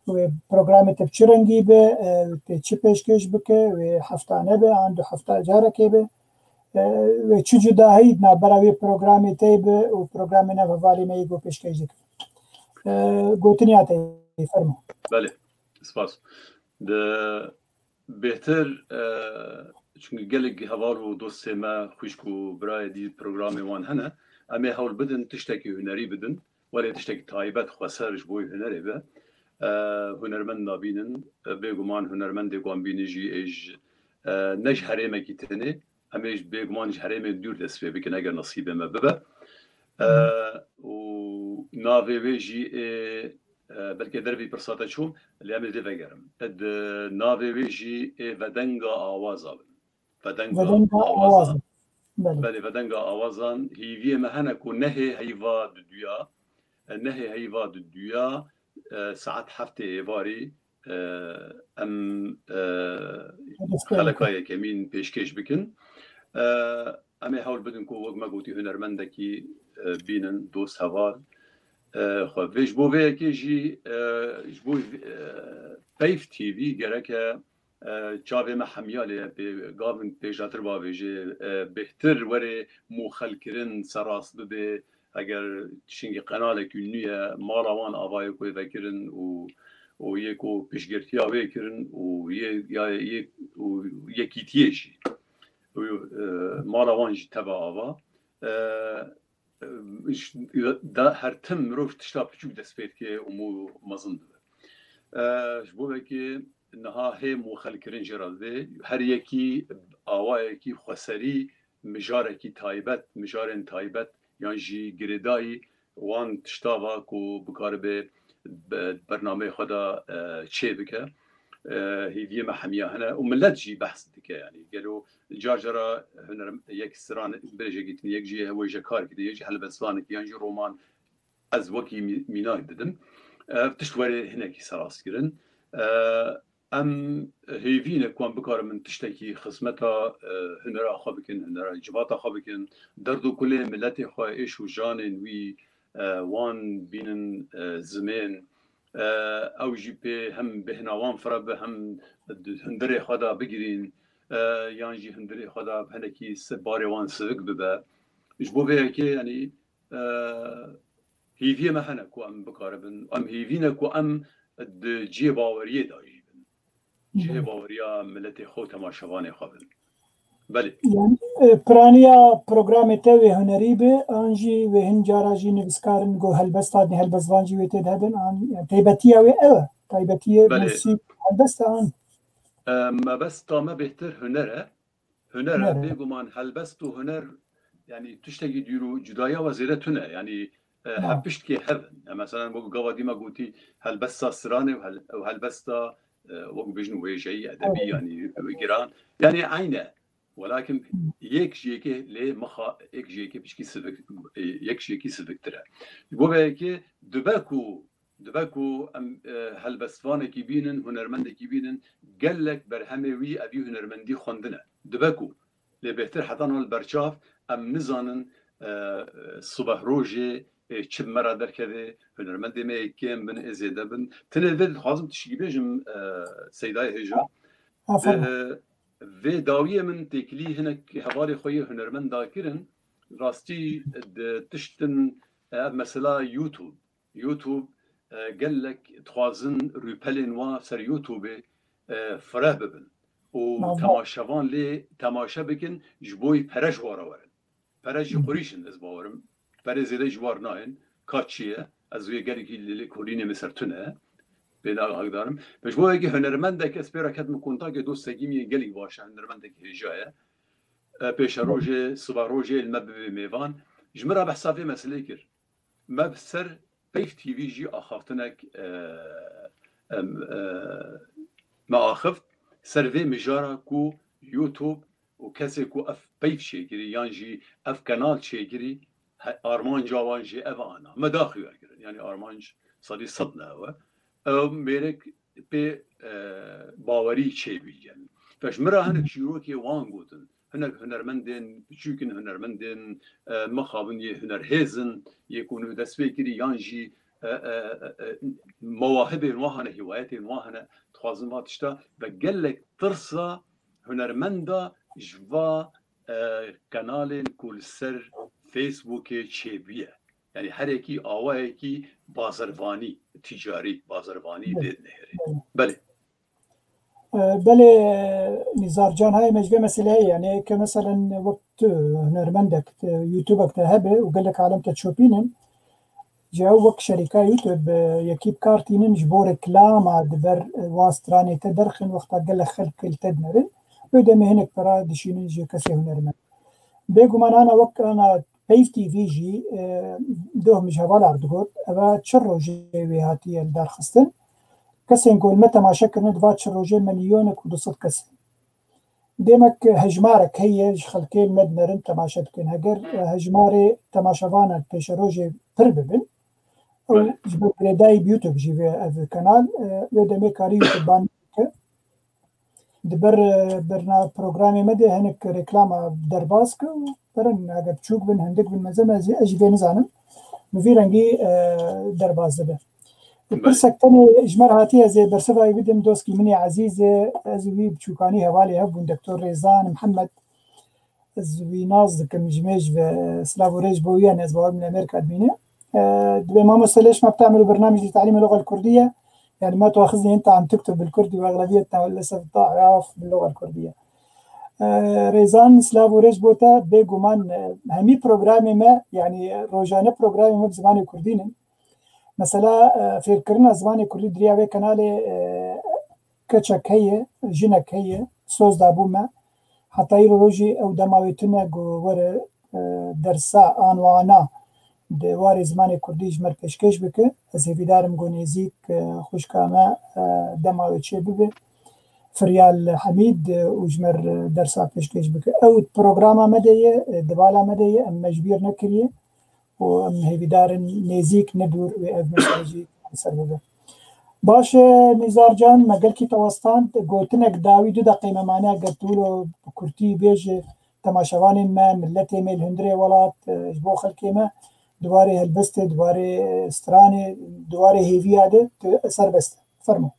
Wê programê te bi çi rengî be, e, tê çi pêşkêş bike, wê heftane be, an du hefta carekê be. E, wê çi cudahî di navbera wê programê te be û programê nav hevalê me yê ku pêşkêş dikin. E, gotiniya te, fermo. Belê, spas. Di bêhtir, e, çunku gelek heval û dostê me, xwişk û birayê dî programê wan hene, em ê hewl bidin tiştekî hunerî bidin. Welê tiştekî taybet xweser ji bo hunerê be. E, hunermend nabînin, e, bêguman hunermendê ku em bînin jî ê ji, e, ne ji herêmekî tenê, em ê ji bêguman ji herêmên dûr dest pê bikin eger nesîbê me bibe. E, û navê wê jî ê, e, belkê dervî pirsa te çûm, lê em ê dê vegerim. Ed, navê wê jî ê Vedenga Awaza bin. Vedenga Vedenga Awazan. Awazan. Belê. Belê, Vedenga Awazan. Hîviyê me hene ku nehê heyva diduya, e, nehê heyva diduya, e, saet heftê êvarî, e, em, e, Destpê xeleka bike. Yekemîn pêşkêş bikin. E, em ê hewl bidin ku wek me gotî hunermendekî, e, bînin, dost heval, e, xwe. Vê ji bo vê yekê jî, e, ji bo, e, Peyv T V gereke e, çavê me hemiya lê ye, pê, gavin pêjatir bavêjê, e, bêhtir were mûxelkirin, serrast bibe, eger şingî qenalekî nû ye, mala wan avayê ku ê vekirin û, û yê ku piştgirtiya wê kirin û yê, ya, yê, û yekîtiyê jî. Û, e, mala wan jî teva ava. E, e, ş-, da her tim mirov tişta piçûk dest pê dike û mû mezin dibe. E, ji bo vekê niha hê mûxelkirin jê re didê. Her yekî awayekî xweserî, mijarekî taybet, mijarên taybet yan jî girêdayî wan tişta va ku bikaribe be-, bernameyê xwe de, e, çê bike. E, hêviyê me hemiya hene û millet jî behs dike, yanî gelo car cara huner yek stran birêjekî din, yek jî wêjekarkî din, yek jî helbestvanekî yan jî roman, ez wekî mî-, mînak didim. Ev tişt were hinekî serastkirin. E, em hêvî ne ku em bikarin tiştekî xizmeta, e, hunera xwe bikin, hunera civata xwe bikin, derd û kulê miletê xwe, êş û janên wî, e, wan bînin, e, zimên. E, ew jî pê hem bêhna wan fire be, hem di hundirê xwe de bigirîn, e, yan jî hundirê xwe de hinekî se-, barê wan sivik bibe. Ji bo vê yekê, yanî, e, hêviyê me hene ku em bikaribin, em hêvî ne ku em di cihê baweriyê de jî bin. Cihê baweriya miletê xwe û temaşevanê xwe bin. Belê. Yani, e, piraniya programê te wê hunerî be, an jî wê hin cara jî nivîskar in, go helbest hatine, helbestvan jî wê tê de hebin, an, yani, taybetiya wê ew e. Taybetiyê Belê. Mûsîk helbest e, an? E, mebesta me bêhtir huner e. Huner e, Huner e. Bêguman helbest û huner, yani, tiştekî dûr û cudaya we zêde tune. Yani, e, Tamam. Hep piştkê hev in. E, mesela, wek gava dî me gotî, helbesta stranê û hel-, û helbesta, e, wek bêjin wêjeyî, edebî, Evet. Yani, giran. Yani, eyn e. Welakin yek ji yekê lê mixa, yek ji yekê pişkî sivik, e, yek ji yekî siviktir e. Ji bo vê yekê dibe ku, dibe ku em, e, helbestvanekî bînin, hunermendekî bînin, gelek berhemê wî evî hunermendî xwendine. Dibe ku. Lê bêhtir heta niha li berçav em nizanin, e, sibeh rojê, e, çi bi me re derkeve, hunermendê me yê kêm bin, ê zêde bin. Tenê vê dixwazim tişkî bêjim, e, Seydayê hêja. Aferin. Vê, vê dawiyê min têkilî hinek hevalê xwe yê hunermend da kirin. Rastî di tiştin, e, ev mesela YouTube. YouTube, e, gelek dixwazin rûpelên wan ser YouTubeê, e, fireh bibin. Û Mezbût. Temaşevan lê temaşe bikin, ji bo pere ji wan re werin. Pere jî Hı. qurîş in, ez bawerim. Perê zêde ji wan nayên. Ka çi ye? Ez wê gelekî li, li kolînê min ser tune. Pê de agahdarim. Ji bo yekê hunermendek ez pê re ketim kontakê dostekî min yê gelek baş e, hunermendek hêja ye. E, pêşerojê, siba rojê li me bibe mêvan. Ji min re behsa vê meselê kir. Me bi ser Peyv T V jî axaftinek, e, em, e, Me axift ser vê mijara ku YouTube û kesê ku ev peyv çêkirî yan jî ev kenal çêkirî, he, armanca wan jî ev ana. Me daxuya kirin. Yanî armanc sedî sed ne ew e. Ew mêrek pê, e, bawerî çêbî, yanî. Ve ji min re hinek çîrokê wan gotin. Hinek hunermendên biçûk in, hunermendên, e, mixabin yê hunerhêz in, yê ku nû dest pê kirî yan jî, e, e, e, e, mewahibên wan hene, hîwayetên wan hene. Dixwazim va tişta ve gelek tirsa hunermenda ji va, e, kenalên ku li ser Facebookê çêbûye. Yanî herekî awayekî bazirvanî, tîcarî, bazirvanî Belê. Dê dinêrê. Belê. Belê. E, belê, Nîzar Can, hayê me ji vê meseleyê, yanî ke meselen wek tu hunermendek, te, YouTubeek te hebe û gelek alem te çopînin, ji ew wek şerîka YouTube, e, yekî bi kar tînin ji bo reklama di ber, e, wa stranê te derxin, wexta gelek xelk li te dinerin, wê demê hinek pera dişînin ji kesê hunermend. Bêguman ana wek ana Peyv T V jî, e, doh min ji hevala re digot, eva çi rojê wê hatiye li dar xistin. Kesên ku li me temaşe kirine, di va çi rojê me milyonek û du sed kes in. Demek hejmarek heye ji xelkê li me dinerin temaşe dikin. Heger, e, hejmarê temaşevanan pêşerojê pir bibin, ew Belê. Ji ber girêdayî bi YouTube jî vê ev kenal, e, wê demê karî YouTube ban bike. Di ber, e, berna programê me de hinek reklama derbas ke û berin, eger biçûk bin, hindik bin, mezin, ez, ez jî vê nizanim. Bi vî rengî, e, derbas dibe. Belê. Pirsek tenê ji me re hatiye, ez ê bersiva wî bidim, dostkî min ê ezîz e, ez û wî biçûkanî hevalê hev bûn, Doktor Rêzan Mihemed. Ez wî nas dikim, ji mêj ve silav û rêz bo wî, yanî ez bawer min Amerîka dimîne. E, dibê mamoste, ليش ما بتعملوا برنامج لتعليم اللغة الكردية؟ يعني ما تؤاخذني أنت عم تكتب بالكردي وأغلبيتنا للأسف ضعاف باللغة الكردية. E, Rêzan, silav û rêz bo te, bêguman, e, hemî programê me, yanî rojane programê me bi zimanê kurdî ne. Mesela, e, fêrkirina zimanê kurdî di riya vê kenalê, e, keçek heye, jinek heye, soz dabû me. Heta îro rojî ew dema wê tune ku were, e, dersa anwana di warê zimanê kurdî ji me re pêşkêş bike. Ez hêvîdar im ku nêzîk, e, xwişka me, e, dema wê çê bibe. Firyal Hemîd, e, û ji me re dersa pêşkêş bike. Ew programa me de ye, e, di bala me de ye, em me ji bîr nekiriye. û em hêvîdar in nêzîk ne dûr wê ev mesele jî ser bibe. Baş e, Nîzar Can, me gelkî te westand. Gotinek dawî du deqê me mane, eger tu wilo bi kurtî bêje temaşevanên me, miletê me li hundirê welat, e, ji bo xelkê me, di warê helbestê, di warê stranê, di warê hêviya de tu serbest e. Fermo.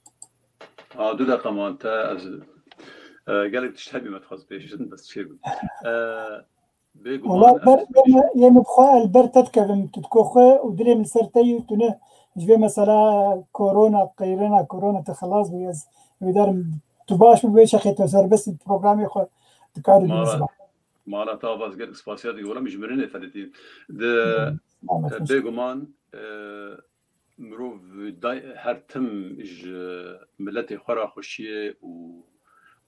Ha, du deqa man te ez, e, gelek tişt hebî me dixwest bêjin, bes çêbû. E, Bêguman Wala ber, ev yê me, yê me bi xwe, ez li ber te dikevim, tu diko xwe û dilê min li ser te yî û tu ne ji vê mesela korona, qeyrena korona tu xilas bûyî. Ez hêvîdar im tu baş bibî, wê çaxê tu serbest bî, programê xwe dikarî Mala, bimizra. Mala te avaz gelek spasiya dî, wela min ji mirinê feletî. Di, Selamet e, olsun. Bêguman, e, Mirov day-, her tim ji miletê xwe re xweşiyê û,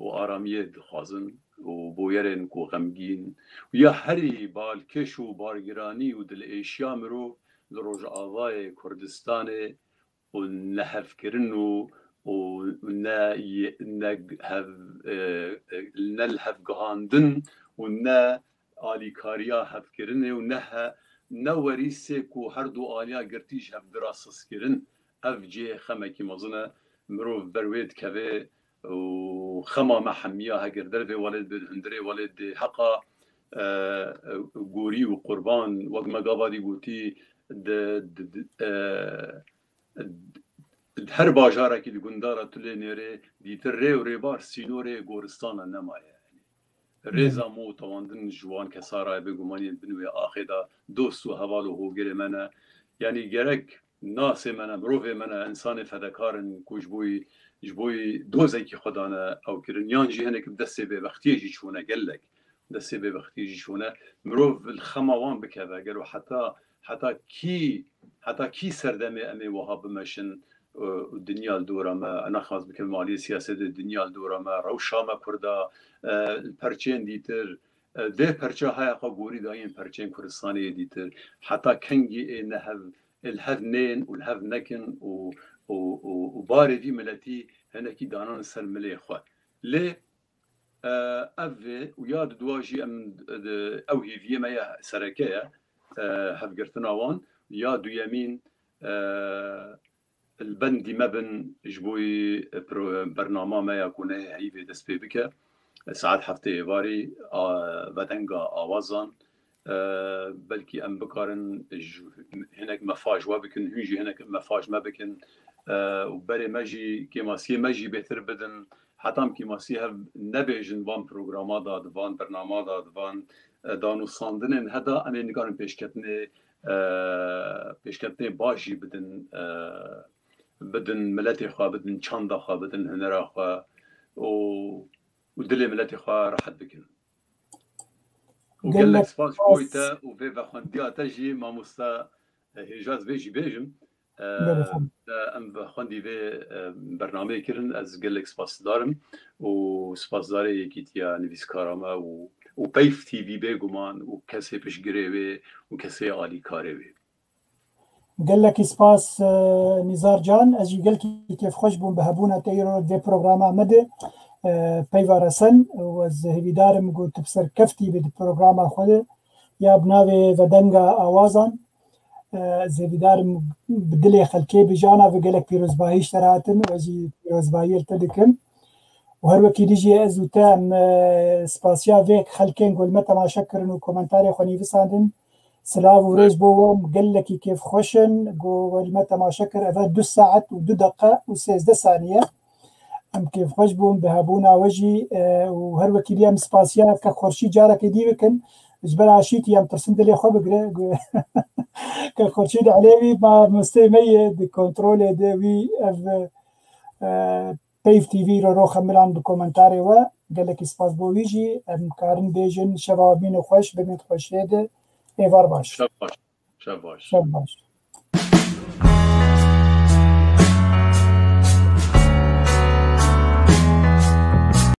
û aramiyê dixwazin û bûyerên ku xemgîn û ya herî balkêş û bargiranî û dilêşiya mirov li Rojavayê Kurdistanê û nehevkirin û, û ne, ne hev, e, e, ne lihevgihandin û ne alîkariya hevkirinê û ne he-, ne werîsê ku her du aliya girtî ji hev dira sizkirin. Ev cihê xemekî mezin e. Mirov ber wê dikeve û xema me hemiya heger dervê welê dibe, di hundirê welê dibe, heqa, e, e, gorî û qurban, wek me gava dî gotî, di, di, di, e, di her bajarekî, di gundara tu lê nêrê, dîtir rê û rêbar, sînorê goristana nemaye. Yanî rêza me û tewandin ji wan kesa re ye, bêguman yên bin wê axê de dost û heval û hogirê me ne. Yanî gerek nasê me ne, mirovê me ne, însanê fedekar in ku ji bo yî, ji bo yî dozekî xwe dane ew kirin, yan jî hinek bi destê bêbextiyê jî çûne gelek. Destê bêbextiyê jî çûne. Mirov li xema wan bikeve, gelo heta, heta kî, heta kî serdemê em ê wiha bimeşin, e, dinya li dora me, naxwaz bikim aliyê siyasetê, dinya li dora me, rewşa me Kurda, e, perçeyên dîtir, e, vê perça haya xwe gorî dayên perçeyên Kurdistanê yê dîtir, heta kengî ê nehev, ê li hev nên û li hev nekin û, û, û, û barê vî miletî hinekî danan ser milê xwe. Lê, e, ev vê û ya di dua jî em, e, ew hêviyê me ya sereke ye, e, hevgirtina wan. Ya duyemîn, e, li bendî me bin ji bo yî, e, pro-, bernama me ya ku nehê heyî vê dest pê bike. Saet heftê êvarî, a, vedenga awazan, e, belkî em bikarin ji, hinek mefaj we bikin, hûn jî hinek mefaj me bikin, e, û berê me jî, kêmasiyê me jî bêtir bidin. Heta em kêmasiyê hev nebêjin van programa da, di van bernama da, di van, e, danûstandinên heda, em ê nikarin pêşketinê, e, pêşketinê baş jî bidin, e, bidin miletê xwe, bidin çanda xwe, bidin hunera xwe û, û dilê miletê xwe rehet bikin. Û gelek spas ji bo te û vê vexwendiya te jî, mamosta, e, hêja ez vê jî bêjim. E, em vexwendî vê, e, bernameyê kirin, ez gelek spasdar im û spasdarê Yekîtiya Nivîskara me û, û Peyv T V bêguman û kesê piştgirê wê û kesê alîkarê wê. Gelekî spas, e, Nîzar Can. Ez jî gelkî kêfxweş bûm bi hebûna te îro vê programa me de, e, peyva resen û ez hêvîdar im ku tu bi serkeftî bî di programa xwe de ya bi navê Vedenga Awazan. E, ez hêvîdar im bi dilê xelkê bijana ve gelek pîrozbahî ji te re hatin û ez jî pîrozbahiyê li te dikim. Û her wekî dî jî ez û te em, e, spasiya vê xelkên ku li me temaşe kirin û komentarê xwe nivîsandin, silav û rêz bo wan, gelekî kêfxweş in ku we li me temaşe kir. Eve du saet û du deqe û sêzdeh saniye. Em kêfxweş bûn bi hebûna we jî, e, û her wekî dî em spasiya ke Xurşîd carekê dî bikin. Ji ber aşîtî em tirsin dilê xwe bigire. Ke Xurşîd Elêwî mamosteyê me ye, di kontrolê de wî ev, e, Peyv T V îro roxe milan bi komentarê we. Gelekî spas bo wî jî. Em karin bêjin şeva mîn û xweş, bimîn xweşiyê de. Êvar baş. Şev baş. Şev baş. Şev baş.